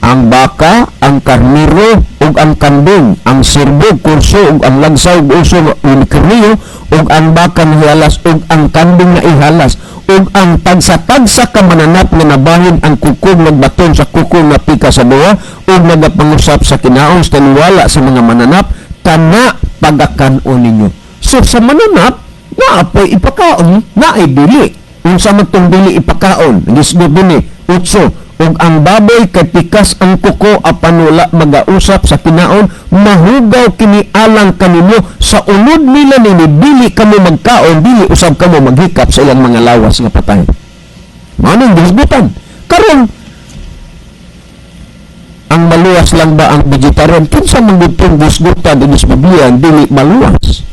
ang baka, ang karniro ug ang kanding, ang sirbo, kurso ug ang lagsaw ug uso ug karniyo ug ang baka nga ihalas ug ang kanding nga ihalas ug ang tagsa-tagsa ka mananap nga nabahin ang kukog nagbaton sa kuko nga pika sa duha ug nagapangusap sa kinaon sa taliwala sa mga mananap, kana pagakanon ninyo." So sa mananap, naapoy ipakaon, naay dili. Unsa man tong dili ipakaon? Gisgot dinhi, 8: "Ug ang baboy kay pikas ang kuko apan wala magausap sa kinaon, mahugaw kini alang kaninyo. Sa unod nila nini dili kamo magkaon, dili usab kamo maghikap sa ilang mga lawas nga patay." Mao nang gihisgutan. Karon, ang maluwas lang ba ang vegetarian? Kinsa man gud tong gihisgutan dinhi sa Biblia ang dili maluwas?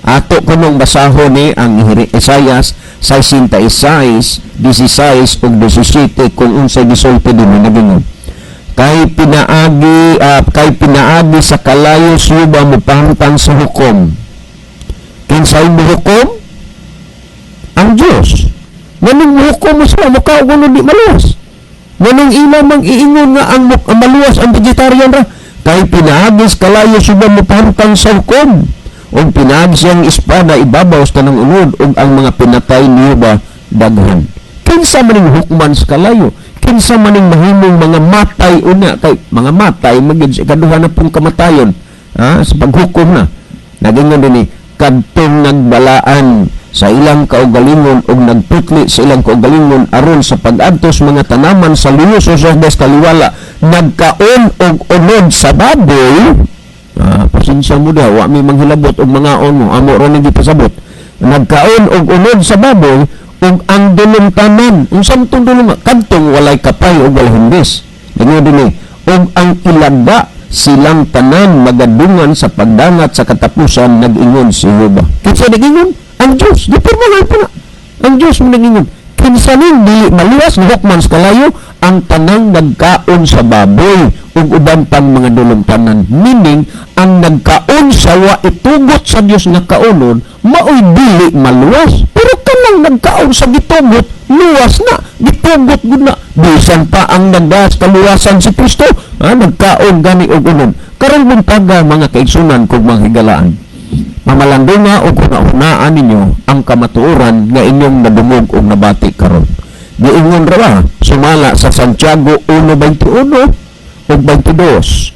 Ato kunong basahon ni ang Isayas 66, 16 ug 17 kung unsay gisulti dinhi. Nagingon, "Kay pinaagi sa kalayo si Jehova mopahamtang sa hukom." Kinsay mohukom? Ang Diyos. Nganong mohukom mo sila, mukha og di maluwas? Nganong ila mang iingon nga ang maluwas ang vegetarian ra? "Kay pinaagi sa kalayo si Jehova mopahamtang sa hukom ug pinaagi siyang espada ibabaw sa tanang unod, ug ang mga pinatay niyo ba daghan." Kinsa maning hukman sa kalayo? Kinsa maning mahimong mga matay una? Kay mga matay magid sa ikaduha na pong kamatayon, ha, sa paghukom na. Nagingon dinhi, "Kadtong nagbalaan sa ilang kaugalingon ug nagputli sa ilang kaugalingon aron sa pag-adto sa mga tanaman sa luyos o sa kaliwala, nagkaon og unod sa baboy." Pasensya mo daw, wa mi manghilabot og mga mo, amo ra ning gipasabot. "Nagkaon og unod sa baboy ug ang dulong tanan." Unsa man tong dulong? Kadtong walay kapay ug walay himbis. Ingon dinhi, "Ug ang ilaga, silang tanan magadungan sa pagdangat sa katapusan, nag-ingon si Jehova." Kinsa nag-ingon? Ang Diyos, gipirmahan pa na. Ang Diyos mo nagingon, kinsa ning dili maluwas, nihukman sa kalayo, ang tanang nagkaon sa baboy ug uban pang mga dulumtanan. Meaning, ang nagkaon sa wa itugot sa Dios nga kaonon, maoy dili maluwas. Pero kanang nagkaon sa gitugot, luwas na. Gitugot gud na. Bisan pa ang nagdas kaluwasan si Kristo, ha, nagkaon gani og unon. Karong buntaga, mga kaigsunan kog mga higalaan, mamalandunga o hunahunaan ninyo ang kamatuoran nga inyong nadungog o nabati karon. Giingon ra ba sumala sa Santiago 1:21 ug 22,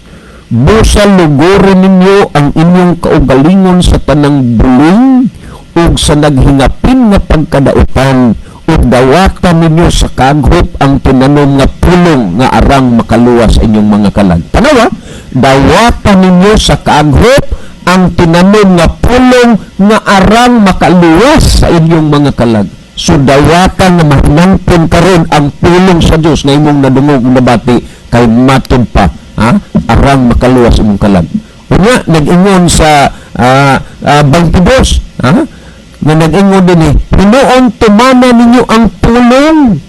"Busa lugurin ninyo ang inyong kaugalingon sa tanang buling ug sa naghingapin nga pagkadautan, ug dawatan ninyo sa kaghop ang tinanom nga pulong nga arang makaluwas sa inyong mga kalag." Tanawa, dawatan ninyo sa kaghop ang tinanom nga pulong nga arang makaluwas sa inyong mga kalag. So dawatan nga mahinangpon karon ang pulong sa Dios nga imong nadungog ug nabati kay matud pa, ha, arang makaluwas imong kalag. Unya nag-ingon sa 22, ha, nga nag-ingon din eh, "Hinuon tumana ninyo ang pulong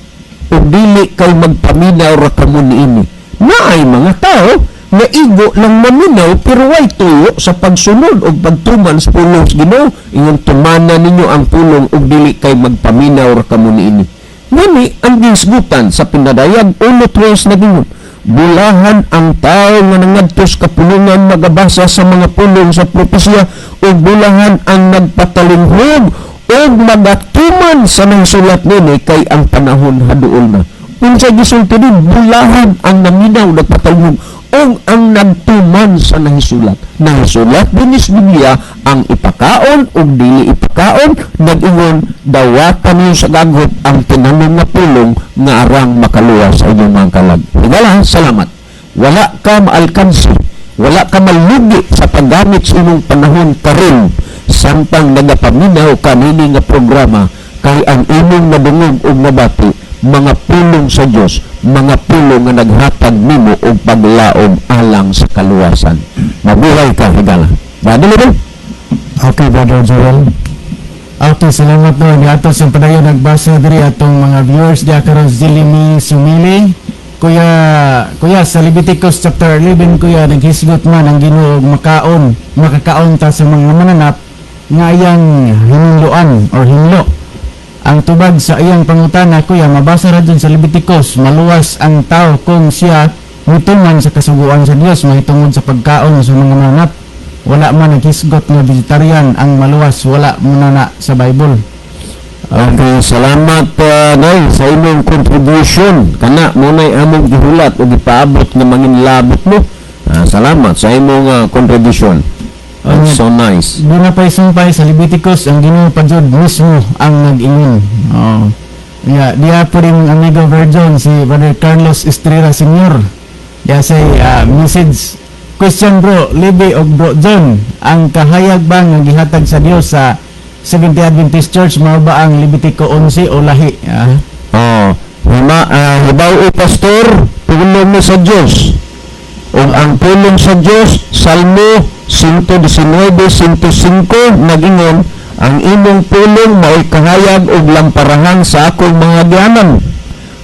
ug dili kay magpaminaw ra kamo niini." Naay mga tao nga igo lang maminaw pero way tuyo sa pagsunod o pagtuman sa pulong sa Ginoo. Ingon, "Tumana ninyo ang pulong ug dili kay magpaminaw ra kamo niini." Ngani ang gisgutan sa Pinadayag 1:3, nagingon, "Bulahan ang tao nga nangadto sa kapulungan magabasa sa mga pulong sa propesya ug bulahan ang nagpatalinghog ug magatuman sa nangsulat nini, kay ang panahon haduol na." Unsa gisulti din? Bulahan ang naminaw, nagpatalingog ug ang nagtuman sa nahisulat. Nahisulat din is Biblia ang ipakaon ug dili ipakaon. Nag-ingon, dawatan niyo sa gaghop ang tinanom nga pulong nga arang makaluwas sa inyong mga kalag. Higala, salamat. Wala ka maalkansi, wala ka malugi sa paggamit sa imong panahon karon samtang nagapaminaw kanini nga programa, kay ang imong nadungog ug nabati mga pulong sa Dios, mga pulong nga naghatag nimo og paglaom alang sa kaluwasan. Mabuhay ka, higala. Badali ba? Okay, Brother Joel. Okay, salamat no. Ni ato sa padayon nagbasa diri atong mga viewers diha karon, si Jilimi Sumili. Kuya, kuya, sa Leviticus chapter 11, kuya, naghisgot man ang Ginoo og makaon, makakaon ta sa mga mananap nga iyang hinunluan or hinlo. Ang tubag sa iyang pangutana, kuya, mabasa ra dun sa Leviticus, maluwas ang tao kung siya mituman sa kasuguan sa Dios mahitungod sa pagkaon sa mga mananap. Wala man naghisgot nga vegetarian ang maluwas, wala mo na sa Bible. Okay, salamat Nay sa imong contribution. Kana mo nay among gihulat o gipaabot nga mangin labot mo. Salamat sa imong contribution. That's so nice. Doon na pa'y sumpay sa Leviticus, ang Ginoo pa jud mismo ang nag-ingon. Oo. Yeah, diya po rin amigo Virgin si Brother Carlos Estrella Sr. Diya say message question, bro Libby og bro John, ang kahayag ba nga gihatag sa Dios sa Seventh Adventist Church mao ba ang Levitico 11 o lahi? Oh, hima hibaw o pastor, pulong mo sa Dios. Ug ang pulong sa Dios, Salmo 119, 105, nag-ingon, "Ang imong pulong mao'y kahayag ug lamparahan sa akong mga gianan."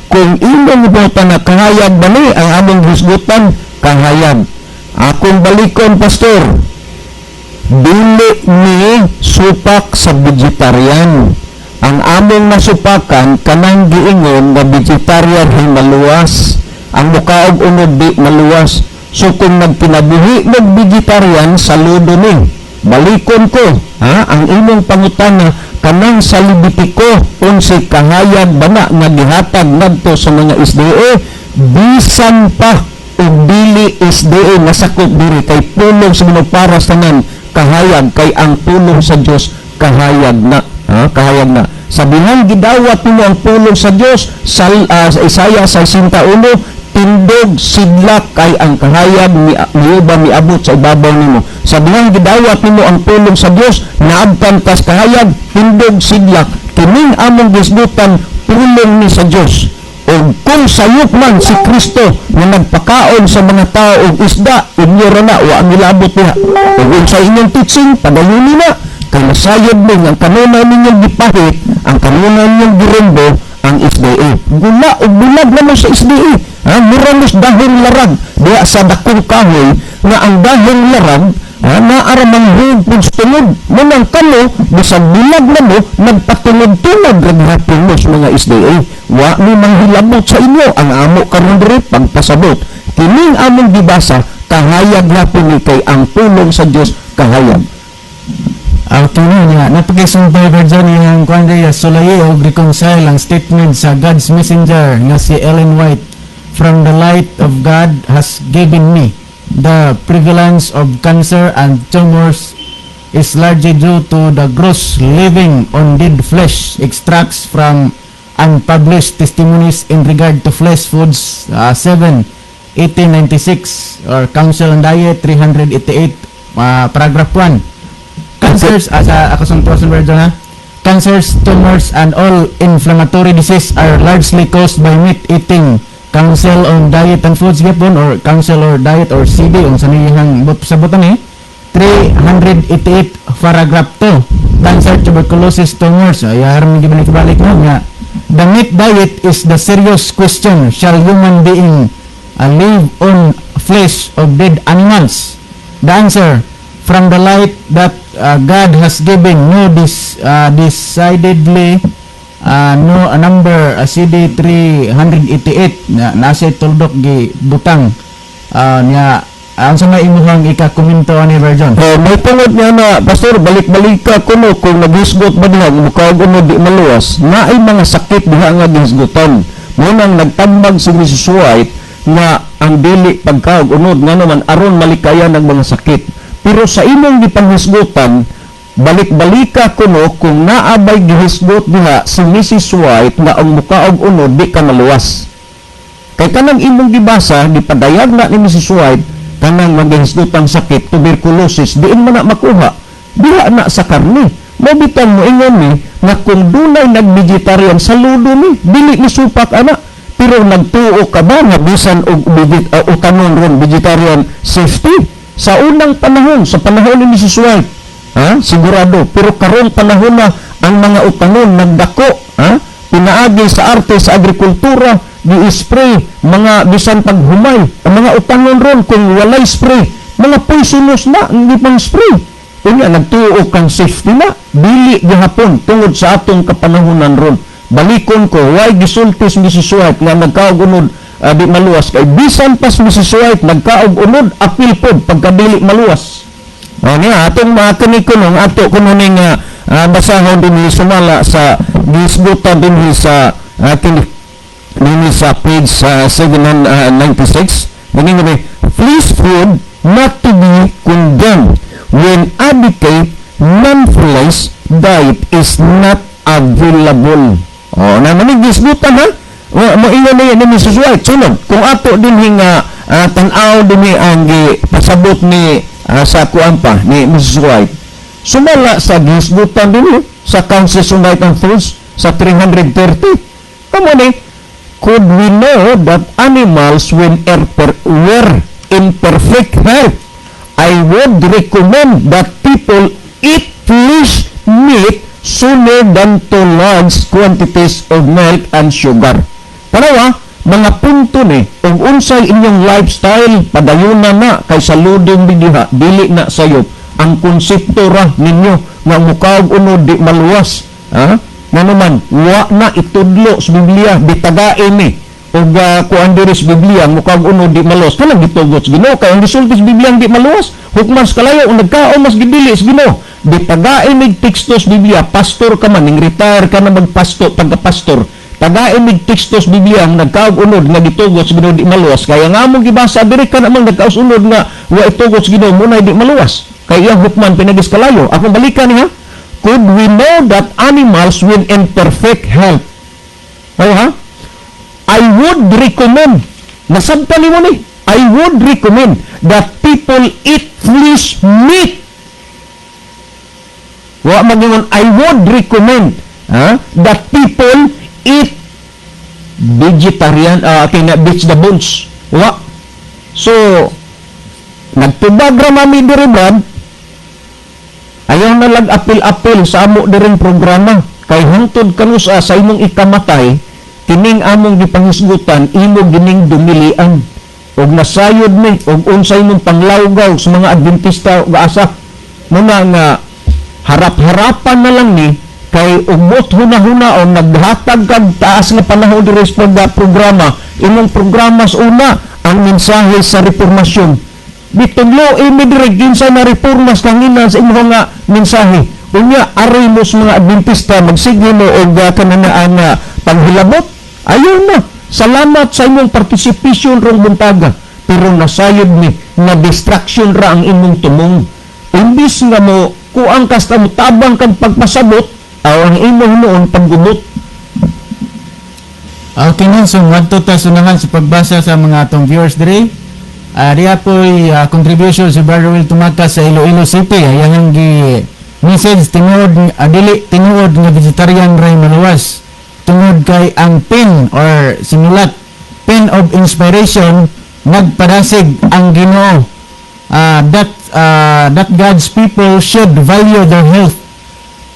Kung imong ibutan na kahayag ba ni ang among hisgutan, kahayag. Akong balikon, pastor, dili ni supak sa vegetarian. Ang among nasupakan kanang giingon nga vegetarian ay maluwas. Ang mukaog unod di maluwas. So kung nagkinabuhi ng vegetarian, saludo ni. Balikon ko, ha, ang imong pangutana, kanang sa Levitico 11, kahayag ba na nga gihatag ngadto sa mga SDA, bisan pa og dili SDA nasakop diri, kay pulong sa Ginoo para sa tanan kahayag, kay ang pulong sa Dios kahayag na, ha, kahayag na. Sabihan gidawat nimo ang pulong sa Dios sa Isaiah 61, tindog sidlak kay ang kahayag ni miuba miabot sa ibabaw nimo. Sabihan gidawat nimo ang pulong sa Dios, naabtan kas kahayag, tindog sidlak. Kining among gisgutan, pulong ni sa Dios. O kung sayop man si Kristo nga nagpakaon sa mga tao og isda, inyo ra na, wa milabot niya. Ug sa inyong teaching, padayuni na. Kay nasayod mo nga ang kanunay ninyong gipahit, ang kanunay ninyong girumbo, ang SDA. Gula o bulag na mo sa SDA. Ha? Mura mo sa dahon larag. Diya sa dakong kahoy, nga ang dahon larag, ha, naara manghug pud sa tungod. Munang kamo, bisag bulag na mo, nagpatungod-tungod ra gihapon mo sa mga SDA. Wa mi manghilabot sa inyo ang amo karon diri pagpasabot. Kining among gibasa, kahayag hapon ni kay ang pulong sa Dios kahayag. Okay na niya. Napakisumpay version iyang kuan diya sulayi og reconcile ang statement sa God's messenger nga si Ellen White. "From the light of God has given me, the prevalence of cancer and tumors is largely due to the gross living on dead flesh." Extracts from Unpublished Testimonies in Regard to Flesh Foods, 7 1896 or Counsel on Diet 388, paragraph 1. Cancers, asa ako sa person version ha. "Cancers, tumors, and all inflammatory disease are largely caused by meat eating." Counsel on Diet and Foods gyapon or Counsel or Diet or CD unsa niyang sabutan ni 388 paragraph 2. Cancer, tuberculosis, tumors, ay aram gibalik-balik no nga the meat diet is the serious question. Shall human being live on flesh of dead animals? The answer, from the light that God has given, no, this decidedly no. A number CD 388 na nasa tuldok gi butang niya. Ang sa may imuhang ika-komento ani version? Oh, may tungod nga na, pastor, balik-balik ka kuno kung naghisgot ba diha, mukaog mo di maluwas, naay mga sakit diha nga gihisgutan. Munang nagtambag si Mrs. White nga ang dili pagkaog unod nga naman aron malikayan ang mga sakit. Pero sa imong gipanghisgutan, balik-balika kuno kung naabay gihisgot diha si Mrs. White nga ang mukaog unod di ka maluwas. Kay kanang imong gibasa, gipadayag na ni Mrs. White, kanang maghisgutang sakit, tuberculosis, diin man na makuha. Diha na sa karne. Mo bitang mo ingon ni nga kung dunay nag-vegetarian, saludo ni, dili ni supak ana. Pero nagtuo ka ba nga bisan og utanon ron vegetarian safety sa unang panahon, sa panahon ni Mrs. White? Ha? Sigurado. Pero karong panahon na ang mga utanon nagdako, ha? Pinaagi sa arte sa agrikultura, gi-spray mga bisan paghumay. Ang mga utanon ron kung walay spray, mga poisonous na hindi pang spray. Unya nagtuo kang safety na, dili gihapon tungod sa atong kapanahonan ron. Balikon ko, why gisulti si Mrs. White nga nagkaog unod di maluwas? Kay bisan pas Mrs. White nagkaog unod, apil pod pagkadili maluwas. O niya, atong mga kanikunong, ato kuno ning basahon din sumala sa gisgutan din sa kini dinhi sa page 796. Meaning ni flesh food not to be condemned when adequate non-flesh diet is not available. Oh, na manig gisgutan ha. Mo ingon ni Mrs. White. Sunod, kung ato din nga tan-aw din ni ang pasabot ni sa kuan pa ni Mrs. White. Sumala sa gisgutan din eh, sa Council on Diet and Foods sa 330. Kamo ni, could we know that animals when were in perfect health, I would recommend that people eat flesh meat sooner than to large quantities of milk and sugar. Tanawa, mga punto ni, ug unsay inyong lifestyle, padayuna na kay saludong diha, dili na sayop. Ang konsepto ra ninyo nga mukaog unod di maluwas. Ha? Nga naman, wa na itudlo sa Biblia, bitagain ni. Ug kuan diri sa Biblia, mukaog unod di maluwas. Kanang gitugot sa Ginoo kay ang gisulti sa Biblia di maluwas. Hukman sa kalayo, ug nagkaon mas gidili sa Ginoo. Bitagain mig teksto sa Biblia, pastor ka man, ning retire ka na magpasto, pagka-pastor. Tagain mig teksto sa Biblia ang nagkaog unod nga gitugot sa Ginoo di maluwas. Kaya nga among gibasa diri ka namang nagkaos unod nga wa itugot sa Ginoo munay di maluwas. Kay iyang hukman pinagis kalayo. Akong balikan niya. Could we know that animals when in perfect health? Ay ha? I would recommend, nasabtan nimo ni, I would recommend that people eat flesh meat. Wa magingon, I would recommend, ha, that people eat vegetarian, kina vegetables. Wa. So, nagtubag ra mami diri, Brad. Ayaw na lag apil-apil sa amo diring programa kay hangtod kanusa sa imong ikamatay, kining among gipanghisgutan imo gining dumilian og nasayod ni og unsay imong panglawgaw sa mga Adventista ug asa muna nga harap-harapan na lang ni kay umot huna-huna o naghatag kag taas nga panahon diri sa programa. Imong programa sa una ang mensahe sa reformasyon, bitunglo imi diri kinsa na reformas kanginan sa imong nga mensahe. Unya aroy mo sa mga Adventista, magsige mo og kananaan nga panghilabot. Ayaw na. Salamat sa imong participation rong buntaga, pero nasayod ni nga distraction ra ang imong tumong. Imbis nga mo kuang kasta mo tabang kag pagpasabot aw ang imo himuon paggubot. Okay nun, so ngadto ta sunahan sa pagbasa sa mga atong viewers diri. Diya po'y contribution si Brother Will Tumakas sa Iloilo City. Ayan ang gi message: tinuod dili tinuod nga vegetarian ray maluwas. Tungod kay ang pen or sinulat pen of inspiration nagpadasig ang Ginoo that God's people should value their health.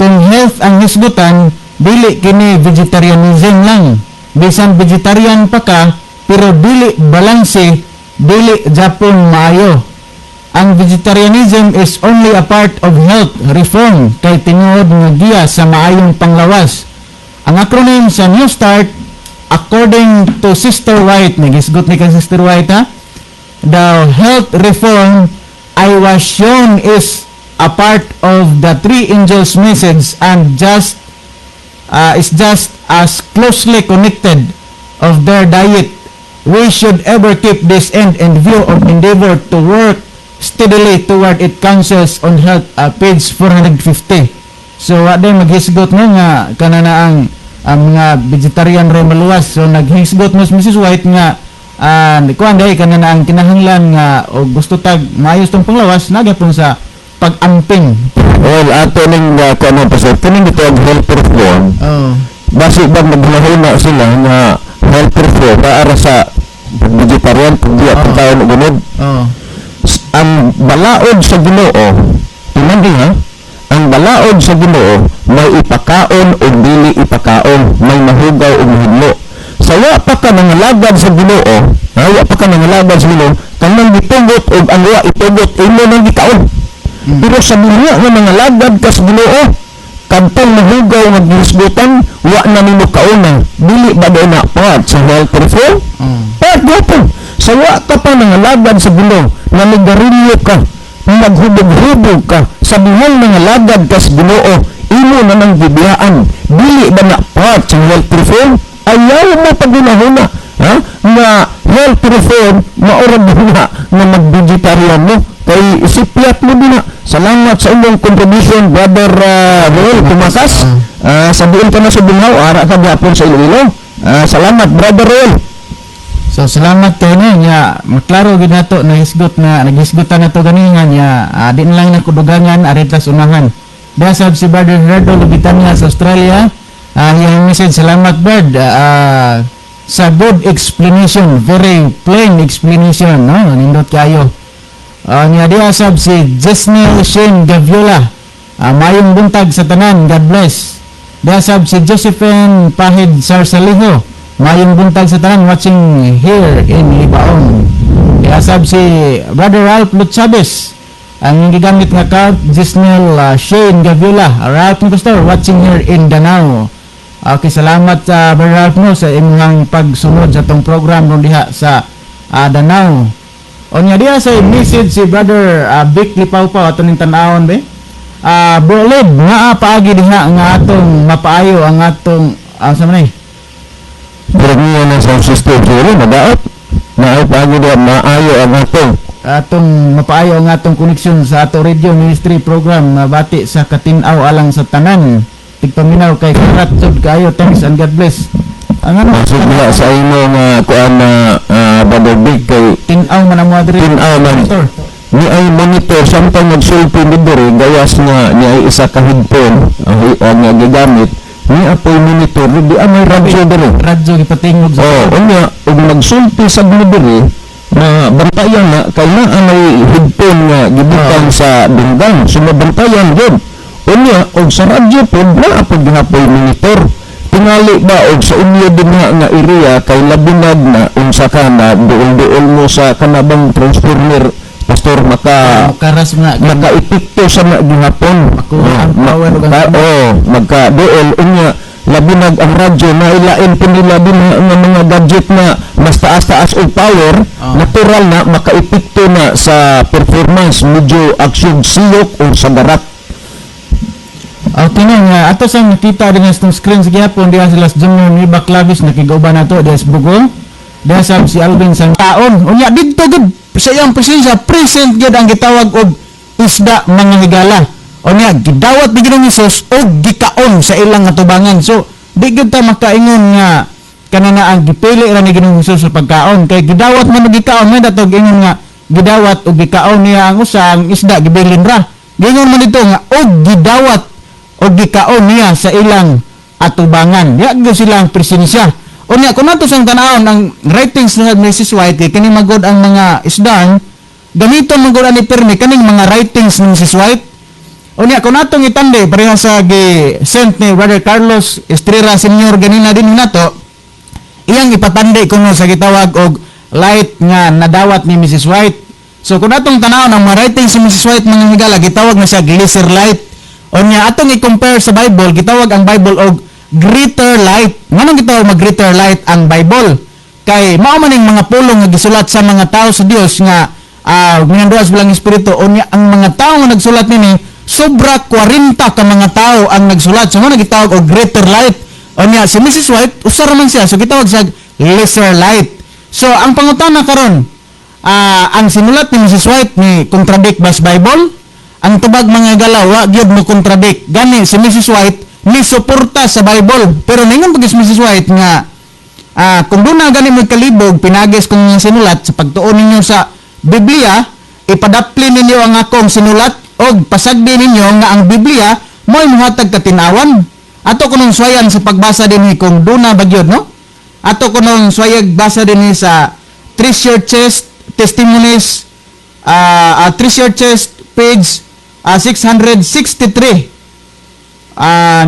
Kung health ang hisgutan, dili kini vegetarianism lang. Bisan vegetarian pa ka, pero dili balanse, dili japon maayo. Ang vegetarianism is only a part of health reform kay tinuod nga giya sa maayong panglawas. Ang acronym sa New Start, according to Sister White, naghisgot ni kang Sister White ha, the health reform I was shown is a part of the three angels message and just is just as closely connected of their diet. We should ever keep this end in view of endeavor to work steadily toward it. Counsels on Health, page 450. So wa day maghisgot no nga kana na ang mga vegetarian ray maluwas. So naghisgot mo si Mrs. White nga kuan day kana na ang kinahanglan nga og gusto tag maayos tong panglawas nagyapon sa pag-amping. Well, ato ning kuno, Pastor, kining ito ang health reform. Basi ba maghunahuna sila nga health reform para sa vegetarian kung di pagkaon og gunod? Ang balaod sa Ginoo, tinandi ha, ang balaod sa Ginoo may ipakaon o dili ipakaon, may mahugaw o mahidlo. Sa wa pa ka nangalagad sa Ginoo, ha, wa pa ka nangalagad sa Ginoo, kanang gitugot og ang wa itugot imo nang gikaon. Pero sa mga nga nangalagad ka sa Ginoo, kadtong mahugaw nga gihisgutan, wa na nimo kauna. Dili ba do na part sa health reform? Part gyapon. Sa wa ka pa nangalagad sa Ginoo, nanigarilyo ka, naghubog-hubog ka, sa bihang nangalagad ka sa Ginoo, imo na nang gibiyaan. Dili ba na part sa health reform? Ayaw mo pagunahuna, ha? Nga health reform, maurag na nga mag-vegetarian mo. Kay sipyat mo din na. Salamat sa inyong contribution, Brother Roel Tumakas. Sabihin ka na sa Bungaw, ara ka gyapon sa Iloilo. Salamat, Brother Roel. So salamat kay no nya maklaro gid nato nahisgot na naghisgutan nato ganihan nya di na lang nakudugangan ari tas unahan. Dasab si Brother Gerardo Lubitania sa Australia. Iyang message: salamat Bird sa good explanation, very plain explanation no, nindot kayo. Nya diha sab si Jesnel Shane Gaviola. Mayong buntag sa tanan, God bless. Diha sab si Josephine Pahid Sarsaliho. Mayong buntag sa tanan, watching here in Libaon. Diha sab si Brother Ralph Luchabes. Ang gigamit nga account Jesnel Shane Gaviola. Ralph Pastor watching here in Danao. Okay, salamat sa Brother Ralph no sa imong pagsunod sa tong program ron diha sa Danao. O nga diha sa message si Brother Vic Lipawpaw ato ning tan-awon be. Bro Led, nga paagi diha nga atong mapaayo ang atong sa man eh? Pero niya na sound system siguro, madaot. Naay paagi diha maayo ang atong Atong mapaayo ang atong koneksyon sa ato radio ministry program, mabati sa katinaw alang sa tanan. Tigpaminaw kay karat sud kaayo. Thanks and God bless. Ang ano? Pasok nila sa imo nga kuan na Brother Vic kay Tinaw man ang mga diri. Tin-aw man. Pastor. Ni ay monitor samtang nagsulti ni diri gawas nga ni ay isa ka headphone ang nga gigamit ni apoy monitor di may radyo diri. Radyo gipatingog sa Oh, unya ug nagsulti sa ni diri na bantayan na kay naa may headphone nga gibutang sa dunggan, so mabantayan gyud. Unya og sa radyo pod naa pod gihapon monitor. Tingali ba og sa inyo dinha nga area kay labinag na unsa ka na duol-duol mo sa kanabang transformer, pastor, maka Karas nga. Maka-epekto sa na gihapon. Makuha ang power ug ang Oh, magka-duol. Unya labinag ang radyo na ilain po nila din nga mga gadget na mas taas-taas og power, natural na maka-epekto na sa performance, medyo action siyok o sa darat. Okay na nga ato sang nakita din sa screen sa gihapon diha sila sa Junior Niba Clavis, nakigauban nato diha sa Bugo. Diha sa si Alvin sang taon. Unya didto gud sa iyang presensya, present gyud ang gitawag og isda, mga higala. Unya gidawat ni Ginoong Hesus og gikaon sa ilang atubangan. So di gyud ta makaingon nga kanana ang gipili ra ni Ginoong Hesus sa pagkaon kay gidawat man og gikaon man datog ingon nga gidawat og gikaon niya ang usa ang isda, gibilin ra. Giingon man dito nga og gidawat o gikaon niya sa ilang atubangan. Ya gyud sila ang presensya. Unya kung nato sang tanawon ang writings ni Mrs. White kay kini magod ang mga isdang gamiton man gud ani pirmi kaning mga writings ni Mrs. White. Unya kung natong itandi pareha sa gi sent ni Brother Carlos Estrera Senior ganina din nato iyang ipatandi kuno sa gitawag og light nga nadawat ni Mrs. White. So kung atong tanawon ang mga writings ni Mrs. White, mga higala, gitawag na siya lesser light. Unya atong i-compare sa Bible, gitawag ang Bible og greater light. Nganong gitawag mag greater light ang Bible? Kay mao man ning mga pulong nga gisulat sa mga tao sa Dios nga minanduas bilang espiritu. Unya ang mga tao nga nagsulat nini sobra 40 ka mga tao ang nagsulat. So mao na gitawag og greater light. Unya si Mrs. White usa ra man siya. So gitawag siya lesser light. So ang pangutana karon, ang sinulat ni Mrs. White ni contradict ba sa Bible? Ang tubag, mga higala, wa gyud mo contradict. Gani si Mrs. White ni suporta sa Bible. Pero ningon pag si Mrs. White nga kung doon na gani mo kalibog pinagis kung sinulat sa pagtuon ninyo sa Biblia, ipadapli ninyo ang akong sinulat og pasagdi ninyo nga ang Biblia mo'y muhatag katinawan. Ato kunong swayan sa pagbasa dinhi kung duna ba gyud, no? Ato kunong swayag basa dinhi sa Treasure Chest Testimonies, Treasure Chest page 663.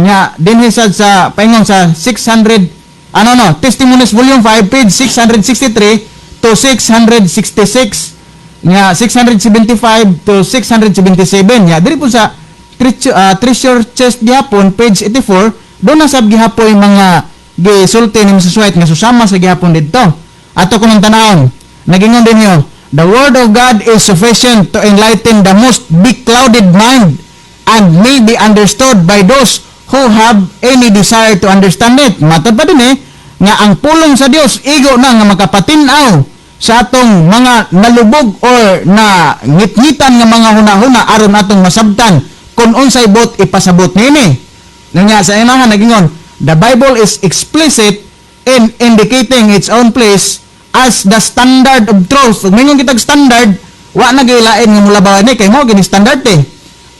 Nya dinhi sad sa paingon sa 600 ano, no, Testimonies volume 5 page 663 to 666, nya 675 to 677. Nya diri po sa Treasure Chest gihapon page 84, doon na sab gihapoy mga gisulti ni Mrs. White nga susama sa gihapon didto. Ato kunong tanawon, nagingon din niyo, "The word of God is sufficient to enlighten the most beclouded mind and may be understood by those who have any desire to understand it." Matod pa din eh, nga ang pulong sa Dios igo na nga makapatinaw sa atong mga nalubog or na ngitngitan nga mga hunahuna aron atong masabtan kung unsay bot ipasabot niini. Nga sa inahan nagingon, "The Bible is explicit in indicating its own place as the standard of truth." Ug mingon kitag standard, wa na gilain nga mulabaw ni kay mo gini standard eh.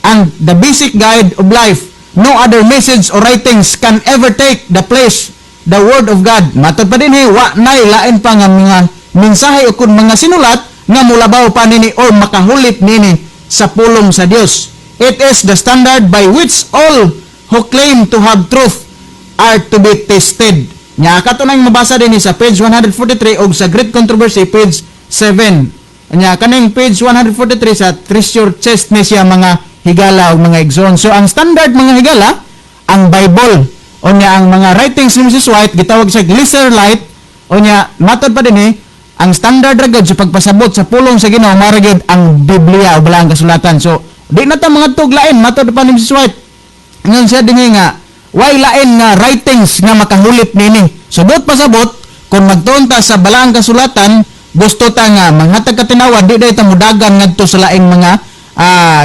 "And the basic guide of life. No other message or writings can ever take the place the word of God." Matod pa din eh, wa nay lain pa nga mga mensahe o kun mga sinulat nga mulabaw pa nini or makahulip nini sa pulong sa Dios. "It is the standard by which all who claim to have truth are to be tested." Nya kato nang mabasa din sa page 143 og sa Great Controversy page 7. Nya kaning page 143 sa Treasure Chest ni siya, mga higala og mga igsoon. So ang standard, mga higala, ang Bible. Unya ang mga writings ni Mrs. White gitawag sa lesser light. Unya matod pa din eh, ang standard ra gyud sa pagpasabot sa pulong sa Ginoo mao ra gyud ang Biblia o balaang kasulatan. So di na ta mga tuglain matod pa ni Mrs. White. Ngayon siya dinhi nga way lain nga writings nga makahulip nini. So buot pasabot, kung magtuon ta sa balaang kasulatan, gusto ta nga manghatag katinawan, di day ta mudagan ngadto sa laing mga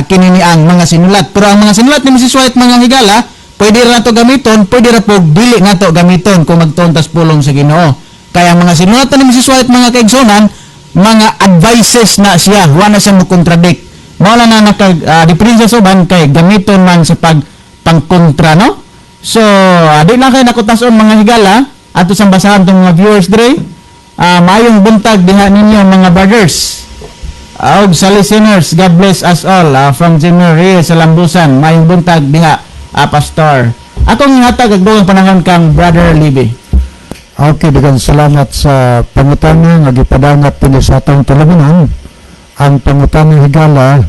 kinini ang mga sinulat. Pero ang mga sinulat ni Mrs. White, mga higala, pwede ra nato gamiton, pwede ra po dili nato gamiton kung magtuon tas pulong sa Ginoo. Kaya ang mga sinulat ni Mrs. White, mga kaigsunan, mga advices na siya, wa na siya mo contradict. Mao lang na naka diferensya sa uban kay gamiton man sa pag pangkontra, no? So, di na kay nakutason, mga higala, ato sang basahan tong mga viewers dre. Maayong buntag diha ninyo, mga brothers. Og sa listeners, God bless us all. From Jimmy Reyes sa Lambusan, maayong buntag diha, Pastor. Akong ihatag ang dugang panahon kang Brother Libby. Okay, daghang salamat sa pangutana nga gipadangat dinhi sa atong tulumanon. Ang pangutana, higala,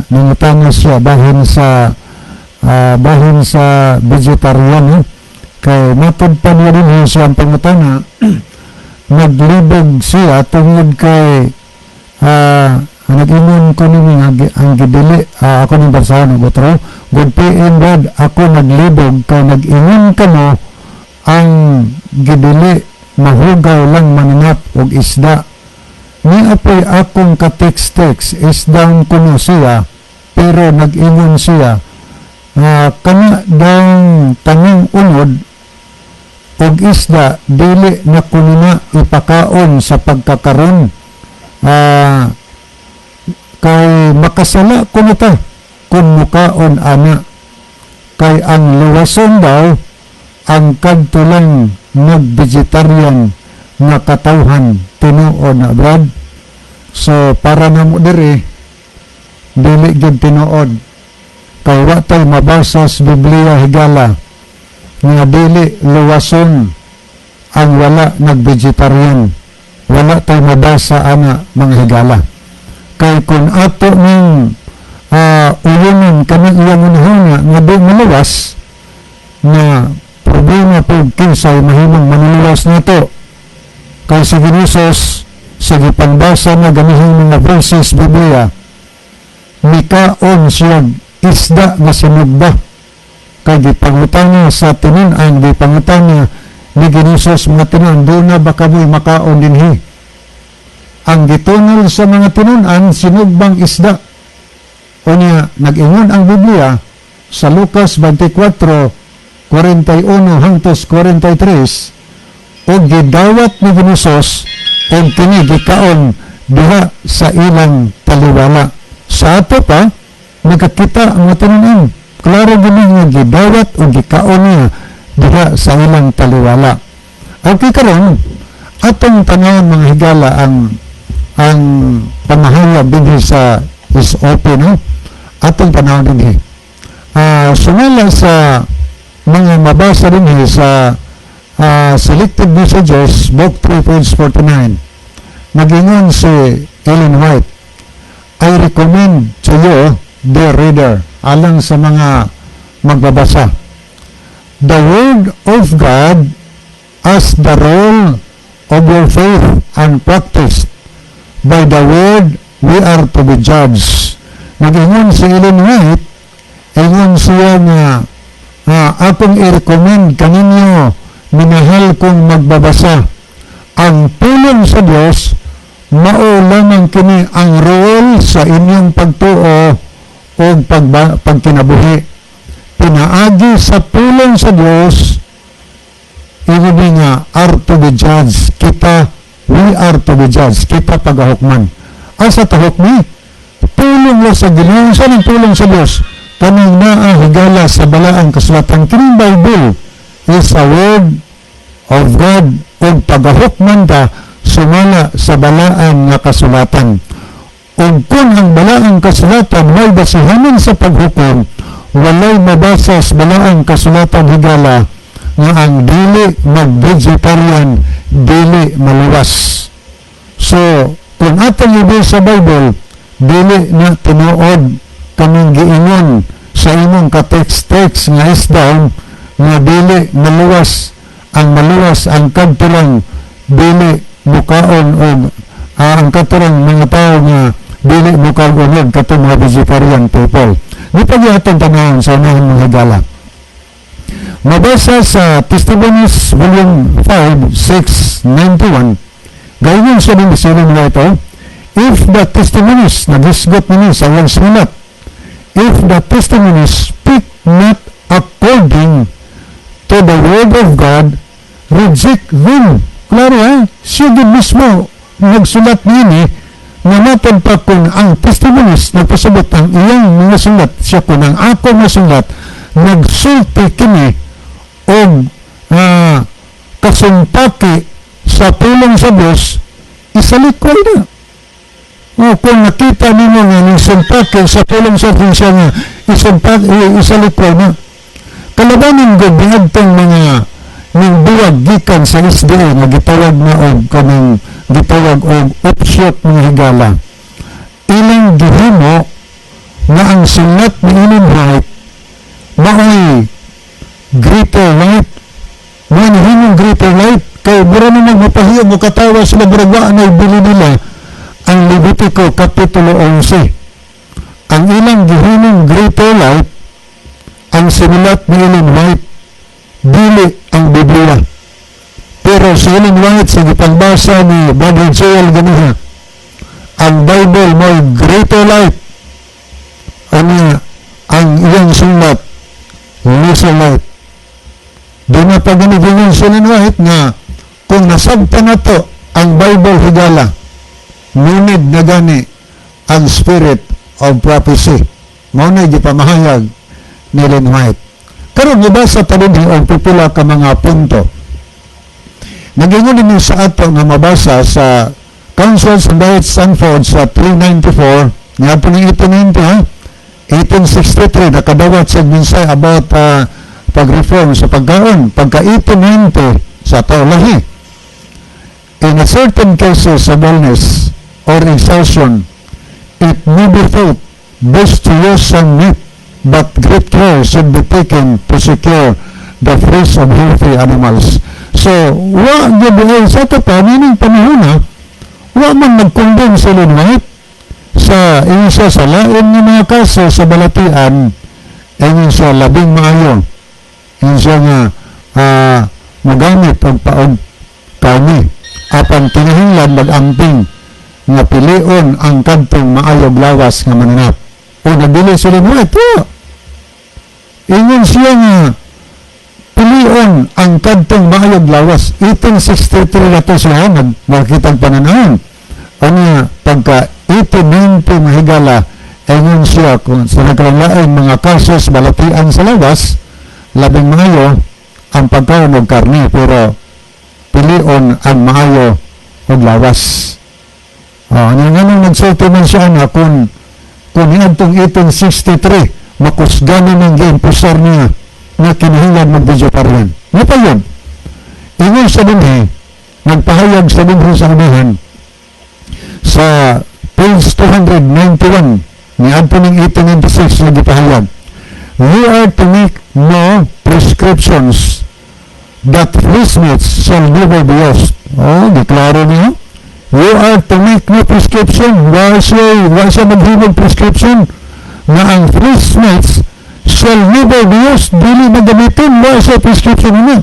nangutana siya bahin sa vegetarian, eh. Kay matod pa niya din siya ang pangutana, naglibog siya tungod kay nag-ingon ko nini nga ang gidili, ako ning basahan og otro. "Good PM, Brad. Ako naglibog kay nag-ingon kamo ang gidili mahugaw lang mananap og isda. Ni apoy akong ka-text-text, isdang kuno siya, pero nag-ingon siya nga kana daw tanang unod og isda dili na kuno na ipakaon sa pagkakaron, kay makasala kuno ta kung mukaon ana, kay ang luwason daw ang kadto lang nag-vegetarian nga katawhan. Tinuod na, Brad?" So para namo diri, dili gyud tinuod kay wa tay mabasa sa Biblia, higala, nga dili luwason ang wala nag-vegetarian. Wala tay mabasa ana, mga higala, kay kung ato ning uyunin kanang iyang unahuna nga di maluwas, na problema po kinsay mahimong manuluwas nato, kay si Jesus, sa gipangbasa na ganihing mga verses Biblia, mikaon siya isda nga sinugba, kay gipangutana sa tinun-an, gipangutana ni Jesus mga tinun-an, "Duna ba kamoy makaon dinhi?" Ang gitunol sa mga tinun-an, sinugbang isda. Unya nag-ingon ang Biblia sa Lucas 24:41 hangtos 43, ug gidawat ni Ginoo og kini gikaon diha sa ilang taliwala. Sa ato pa nakakita ang mga tinun-an, klaro gini nga gidawat o gikaon niya diha sa ilang taliwala. Okay, karon atong tanawon, mga higala, ang pamahayag dinhi sa is open, no? Atong panahon dinhi, sumala sa mga mabasa dinhi sa Selected Messages, Book 3, page 49, nagingon si Ellen White, "I recommend to you, dear reader," alang sa mga magbabasa, "the Word of God as the rule of your faith and practice. By the Word we are to be judged." Nag-ingon si Ellen White, ingon siya nga akong i-recommend kaninyo, minahal kong magbabasa, ang pulong sa Dios, mao lamang kini ang rule sa inyong pagtuo o pagkinabuhi. Pinaagi sa pulong sa Dios, ibig nga are to be judged. Kita, we are to be judged. Kita pagahukman. Asa tahukmi? Pulong lang sa Ginoo. Saan ang pulong sa Dios? Kanang naa, higala, sa balaang kasulatan. Kining Bible is a word of God ug pagahukman ta sumala sa balaan nga kasulatan. Ug kung ang balaang kasulatan may basihanan sa paghukom, walay mabasa sa balaang kasulatan, higala, nga ang dili mag-vegetarian dili maluwas. So, kung atong ibi sa Bible, dili na tinuod kaming giingon sa imong ka-text-text nga isdown nga dili maluwas, ang maluwas ang kadto lang dili mukaon og ang kadto lang mga tao nga dili mukaon og katong mga vegetarian people. Di pa gyapon tanawon sa unahan, mga higala. Mabasa sa Testimonies Volume 5, 6, 91. Gayon sa din sila nila ito, if the testimonies, naghisgot nini sa iyang sulat, "If the testimonies speak not according to the word of God, reject them." Klaro eh, siya din mismo nagsulat nini nga matod pa kung ang testimonies nagpasabot ang iyang mga sulat, siya kung ang ako nga sulat, nagsulti kini og kasumpaki sa pulong sa Diyos, isalikway na. O kung nakita nimo nga ning sumpake sa pulong sa siya nga isumpak, isalikway na. Kalabanin gud niadtong mga ning buwag gikan sa SDA nga gitawag na og kanang gitawag og offshoot, mga higala. Ilang gihimo nga ang sulat ni Ellen White maoy Greater Light. Mo nahimong Greater Light kay mura na mapahiya mo katawa sila, murag wa na ibili nila ang Levitico Kapitulo 11. Ang ilang gihimong Greater Light ang sinulat ni Ellen White, dili ang Biblia. Pero si Ellen White, sa gipangbasa ni Brother Joel ganiha, ang Bible mo'y Greater Light. Ano ang iyang sulat, Lesser Light. Doon na pag ganyan si Ellen White nga kung nasabta na to ang Bible, higala, ngunit na gani ang spirit of prophecy. Mao na gipamahayag ni Ellen White. Karon mobasa ta dinhi og pipila ka mga punto. Nagingon din sa ato nga mabasa sa Councils and Diets and Food sa 394 nga po ng 1890 ha. 1863 nakadawat sa mensahe about pag-reform sa pagkaon. Pagka 1890 sa ato lahi. In a certain cases of illness or exhaustion, it may be thought best to use some meat, but great care should be taken to secure the flesh of healthy animals. So, wa gyud ay sa ato pa nining panahon, wa man nag-condemn si Ellen White sa ingon siya sa lain nga mga kaso sa balatian. Ingon siya, labing maayo, ingon siya nga mogamit og paog karne, apan kinahanglan mag-amping nga pilion ang kadtong maayog lawas nga mananap. O nagdili si Ellen White wa. Ingon siya nga pilion ang kadtong maayog lawas. 1863 na to siya nagmakitang pananahon. Ano pagka 1890, mahigala, ingon siya kung sa nagkalain mga kasos balatian sa lawas, labing maayo ang pagkaon og karne, pero pilion ang maayo og lawas. Oh, ano nga nang nagsulti man siya na kung niadtong 1863 makusgan na ng giimpusar niya na kinahanglan mag-vegetarian. Ano pa yun? Ingon sa dinhi, nagpahayag sa dinhi sa unahan sa page 291 ni adto ning 1896 na gipahayag. "We are to make no prescriptions that flesh meats shall never be used." Oh, deklaro niya. We are to make no prescription. Why siya maghimog prescription na ang flesh meats shall never be used? Dili na gamitin. Why siya prescription niya?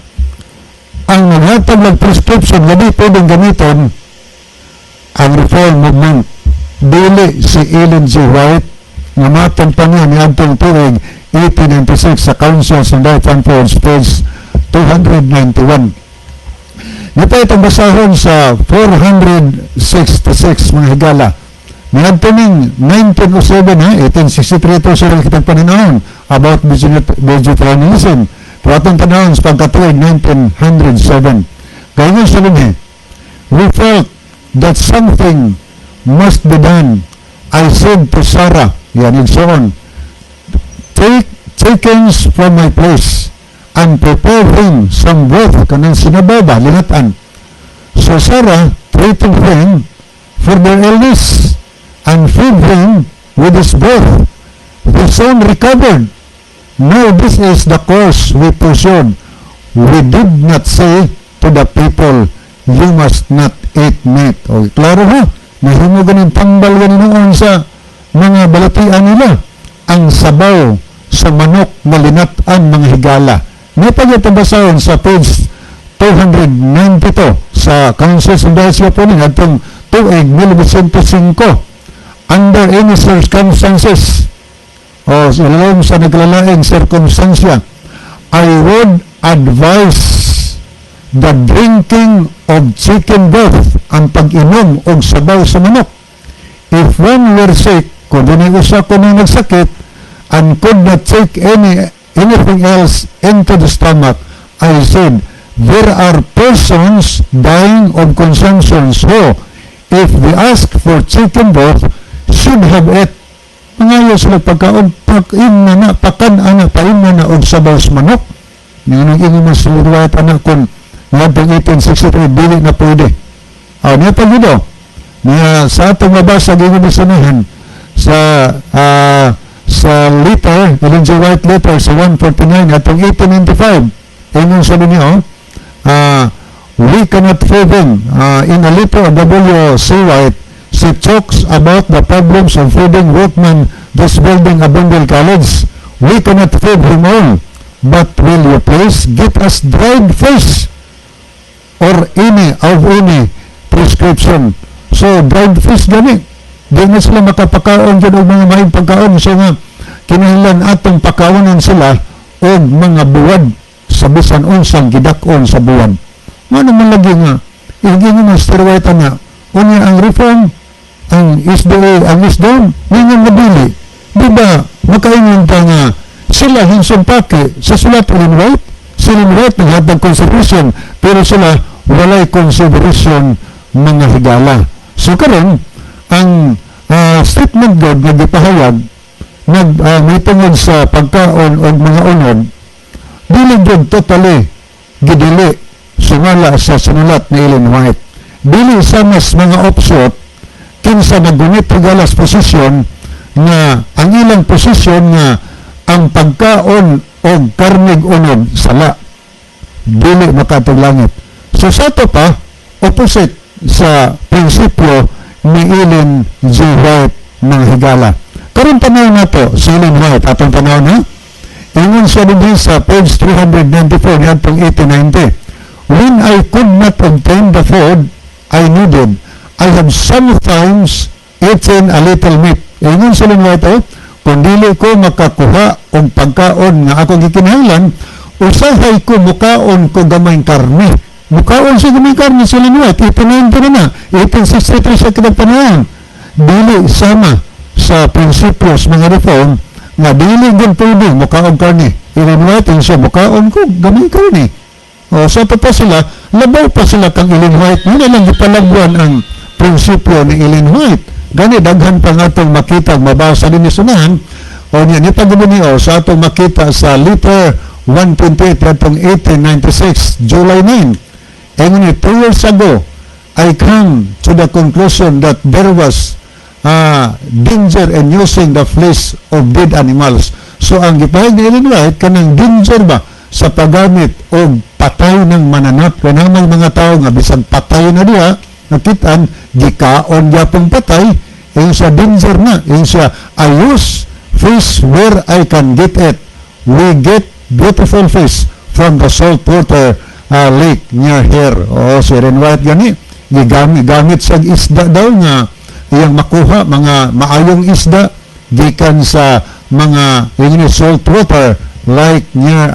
Ang naghatag ng prescription nga di pwedeng gamiton ang reform movement. Dili si Ellen G. White nga matong pa niya ni adtong tuig 1896 sa Councils on Diet and Foods, page 291. Nito itong basahon sa 466, mga higala. Niadto ning 1907 ha, 1863 ito sa kitang pananahon about vegetarianism. Pero atong panahon sa pagkatuig 1907. Gaya sa dinhi, "We felt that something must be done. I said to Sarah," yan and so on, "take chickens from my place and prepare them some broth," kanang sinabaw ba, linatan. "So Sarah treated them for their illness and fed them with this broth. They soon recovered. Now this is the course we pursued. We did not say to the people, 'You must not eat meat.'" O, klaro ha? Nahimo ganin tambal ganin noon sa mga balatian nila. Ang sabaw sa manok na linatan, mga higala. May pagyatabasahon sa page 292 sa Councils of Diets po ni atong tuig 1905. "Under any circumstances," o sa lalom sa naglalaing sirkumstansya, "I would advise the drinking of chicken broth," ang pag-inom og sabaw sa manok. "If one were sick," kung dunay usa ko nang nagsakit, "and could not take anything else into the stomach," I said, "there are persons dying of consumptions who, If they ask for chicken broth, should have it. Mangayo sila pagkaon, pakin na na, pakan ana, pain na na, og sabaw sa manok. Nga nang ingon man si White ana kung ngadtong 1863, dili na pwede. Ah, niya pag niya sa atong mabasa gingon sanahan sa letter, Ellen G. White letter sa 149 atong 1895. Ingon sa ninyo, we cannot feed them. In a letter of W. C. White, she talks about the problems of feeding workmen this building Avondale College. We cannot feed him all, but will you please get us dried fish or any of any prescription? So, dried fish gani. Di na sila makapakaon dyan og mga maayong pagkaon. So nga, kinahanglan atong pakaonan sila og mga buwad sa bisan unsang gidak-on sa buwad. Nga naman lagi nga, hindi nga Master White na, unya ang reform, ang SDA, ang SDA, nga nga madili. Di ba, makaingon ta nga, sila hinsun paki sa sulat Ellen White, si Ellen White naghatag consideration, pero sila walay consideration, mga higala. So karon ang statement God nga gipahayag nag may tungod sa pagkaon og mga unod, dili gyud totally gidili sumala sa sinulat ni Ellen White. Dili sa mas mga offshoot kinsa naggunit higalas posisyon nga ang ilang posisyon nga ang pagkaon og karnig unod sala, dili makatog langit. So sa ato pa, opposite sa prinsipyo ni Ellen G. White, mga higala. Karon tanaw nato si Ellen White, atong tanaw na. Ingon siya dinhi sa page 394 niadtong 1890. When I could not obtain the food I needed, I have sometimes eaten a little meat. Ingon si Ellen White, oh, kung dili ko makakuha og pagkaon nga akong gikinahanglan, usahay ko mukaon ko gamayng karne. Mukaon sa gamay karne si Ellen White, 1890 na na, 1863 sa kinagpanahon. Dili sama sa prinsipyo sa mga reform nga dili gyud pwede mukaon karne. Ellen White siya mukaon ko gamay karne. O, so pa sila, labaw pa sila kang Ellen White. Yun lang gipalagwan ang prinsipyo ni Ellen White. Gani daghan pa nga atong makita, mabasa din ni sunahan. O niya, ni pagubuni o, sa atong makita sa letter 128 atong 1896, July 9. And 2 years ago, I come to the conclusion that there was danger in using the flesh of dead animals. So ang gipahayag ni Ellen White, kanang danger ba sa paggamit og patay ng mananap. Kaya may mga tao nga bisan patay na diha, nakitaan, gikaon gyapon patay, yung sa danger na, yung siya, I use fish where I can get it. We get beautiful fish from the saltwater lake near here. O, si Ellen White gani, gigamit gamit sa isda daw nga iyang makuha, mga maayong isda gikan sa mga yun yung salt water like near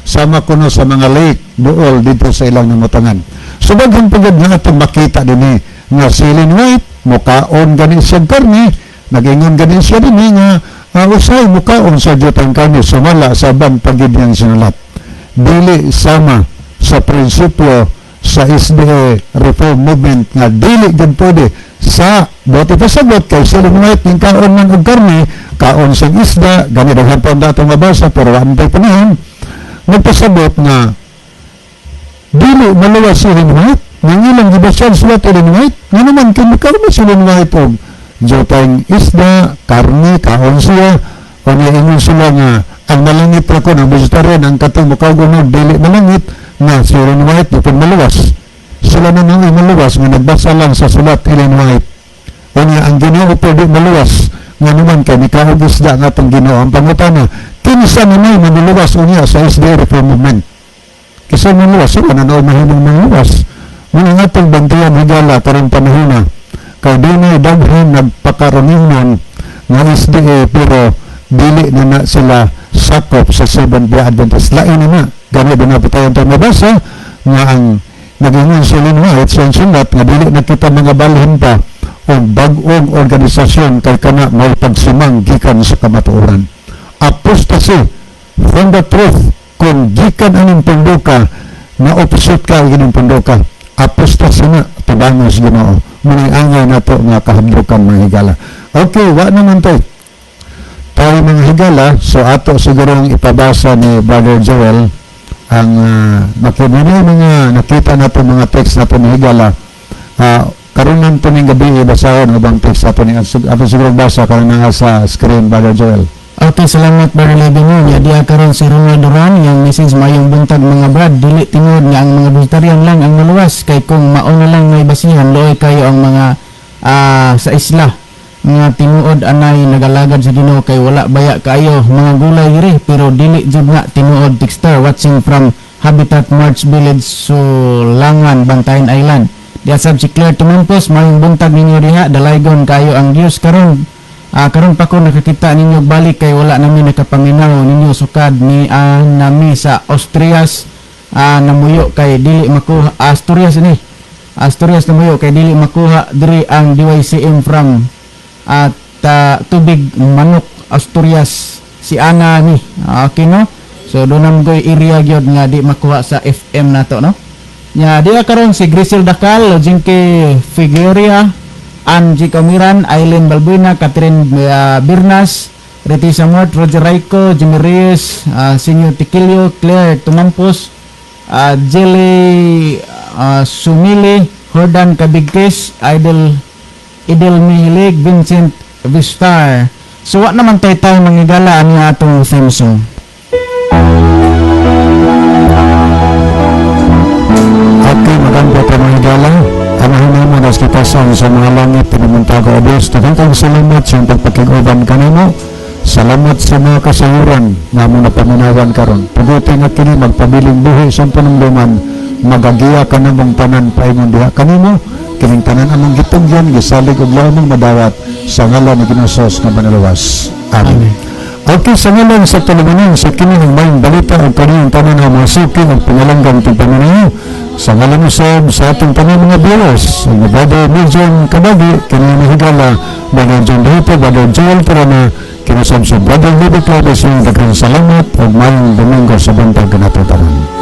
sama kuno sa mga lake dool dito sa ilang namutangan. So daghan pa gud nga atong makita dinhi nga si Ellen White mukaon gani siya karne, nag-ingon gani siya dinhi nga usahay mukaon sa jutang karne sumala sa uban pa gid niyang sinulat. Dili sama sa prinsipyo sa SDA Reform Movement nga dili gud pwede sa bote pasagot kay sila White ning kaon man og karne, kaon sa isda gani. Daghan pa ang datong mabasa pero wa man panahon. Nagpasabot nga dili maluwas si Ellen White nang ilang gibasyan sulat Ellen White nga naman kay makaon si Ellen White og jutang isda, karne, kaon siya. O niya ingon sila nga ang malangit ra ko ng vegetarian, ang katong mukaon dili malangit nga si Ellen White di pud maluwas. Sila na nang maluwas nga nagbasa lang sa sulat Ellen White. O niya ang Ginoo po di maluwas nga naman kay mikaog isda nga atong Ginoo. Ang pangutana, kinsa na may manuluwas unya sa SDA Reform Movement? Kasi maluwas sila na noo mahimong maluwas. Mga atong bantayan, higala, karong panahona kay dunay daghan nagpakaroningan nga SDA pero dili na na sila sakop sa Seventh Day Adventist. Lain na na. Gani doon na po tayo mabasa nga ang nagingon si Ellen White sa sulat nga dili na kita mga balhin pa o bag-ong organisasyon kay kana may pagsimang gikan sa kamatuoran. Apostasy from the truth. Kung gikan aning punduka na opposite ka gining punduka, apostasy na, tubangon sa Ginoo. Mao angay nato nga kahabdukan, mga higala. Okay, wa naman to tayo, mga higala. So ato sigurong ipabasa ni Brother Joel ang makita mga nakita nato mga text nato, mga higala. Karon man to ning gabi, basahon ang ubang text ato ni ato siguro basa karon nga sa screen, Brother Joel. Okay, salamat, Brother Levy no. Nya diya karon si Ronald Duran, yang message: "Mayong buntag, mga brad, dili tinuod nga ang mga vegetarian lang ang maluwas kay kung mauna lang may basihan, luoy kayo ang mga sa isla nga tinuod anay nagalagad sa Ginoo kay wala baya kaayo mga gulay diri, pero dili jud nga tinuod." Texter watching from Habitat March Village, Sulangan, Bantayan Island. Diya sab si Claire Tumampos: "Mayong buntag ninyo diha, dalaygon kayo ang Dios. Karon pa ko nakakita ninyo balik kay wala nami nakapaminaw ninyo sukad ni nami sa Austrias namuyo kay dili makuha." Asturias ni, Asturias namuyo kay dili makuha diri ang DYCM from at Tubig Manok, Asturias. Si Ana ni. Okay no, so doon naman ko'y area gyud nga di makuha sa FM nato no. Nya diya karon si Grisel Dacal, Jinke Figueria, Angie Camiran, Eileen Balbuena, Catherine Birnas, Retisa Mort, Roger Raico, Jimmy Reyes, Senyor Tiquilio, Claire Tumampos, Jelly Sumili, Jordan Cabigques, Idol Idel Mihilig, Vincent Vistar. So wa naman tayo tayo mangigala ang atong theme song. Okay, maganda pa, mga higala. Amahan namo nas kitasan sa mga langit, tinamuntago o Diyos. Daghang salamat sa iyong pagpakig-uban kanimo. Salamat sa mga kasayuran nga mo napaminawan karon. Tuguti nga kini magpabiling buhi sa panumduman. Magagiya ka namong tanan paingon diha kanimo. Kining tanan among gitugyan, gisalig og lamang madawat sa ngalan ni Ginoong nga manalawas. Amen. Okay, sa ngalan sa tulumanon sa kini ng Maayong Balita ug kaniyang tanan nga mga suki ug pinalanggang tigpaminaw, sa ngalan usab sa atong tanan mga viewers, ang Brother Miljon Kabagi, kini mga higala, Brother John Rito, Brother Joel Turana, kinusab sa Brother Libby Claudio, daghang salamat ug maayong Domingo sa buntag kanato tanan.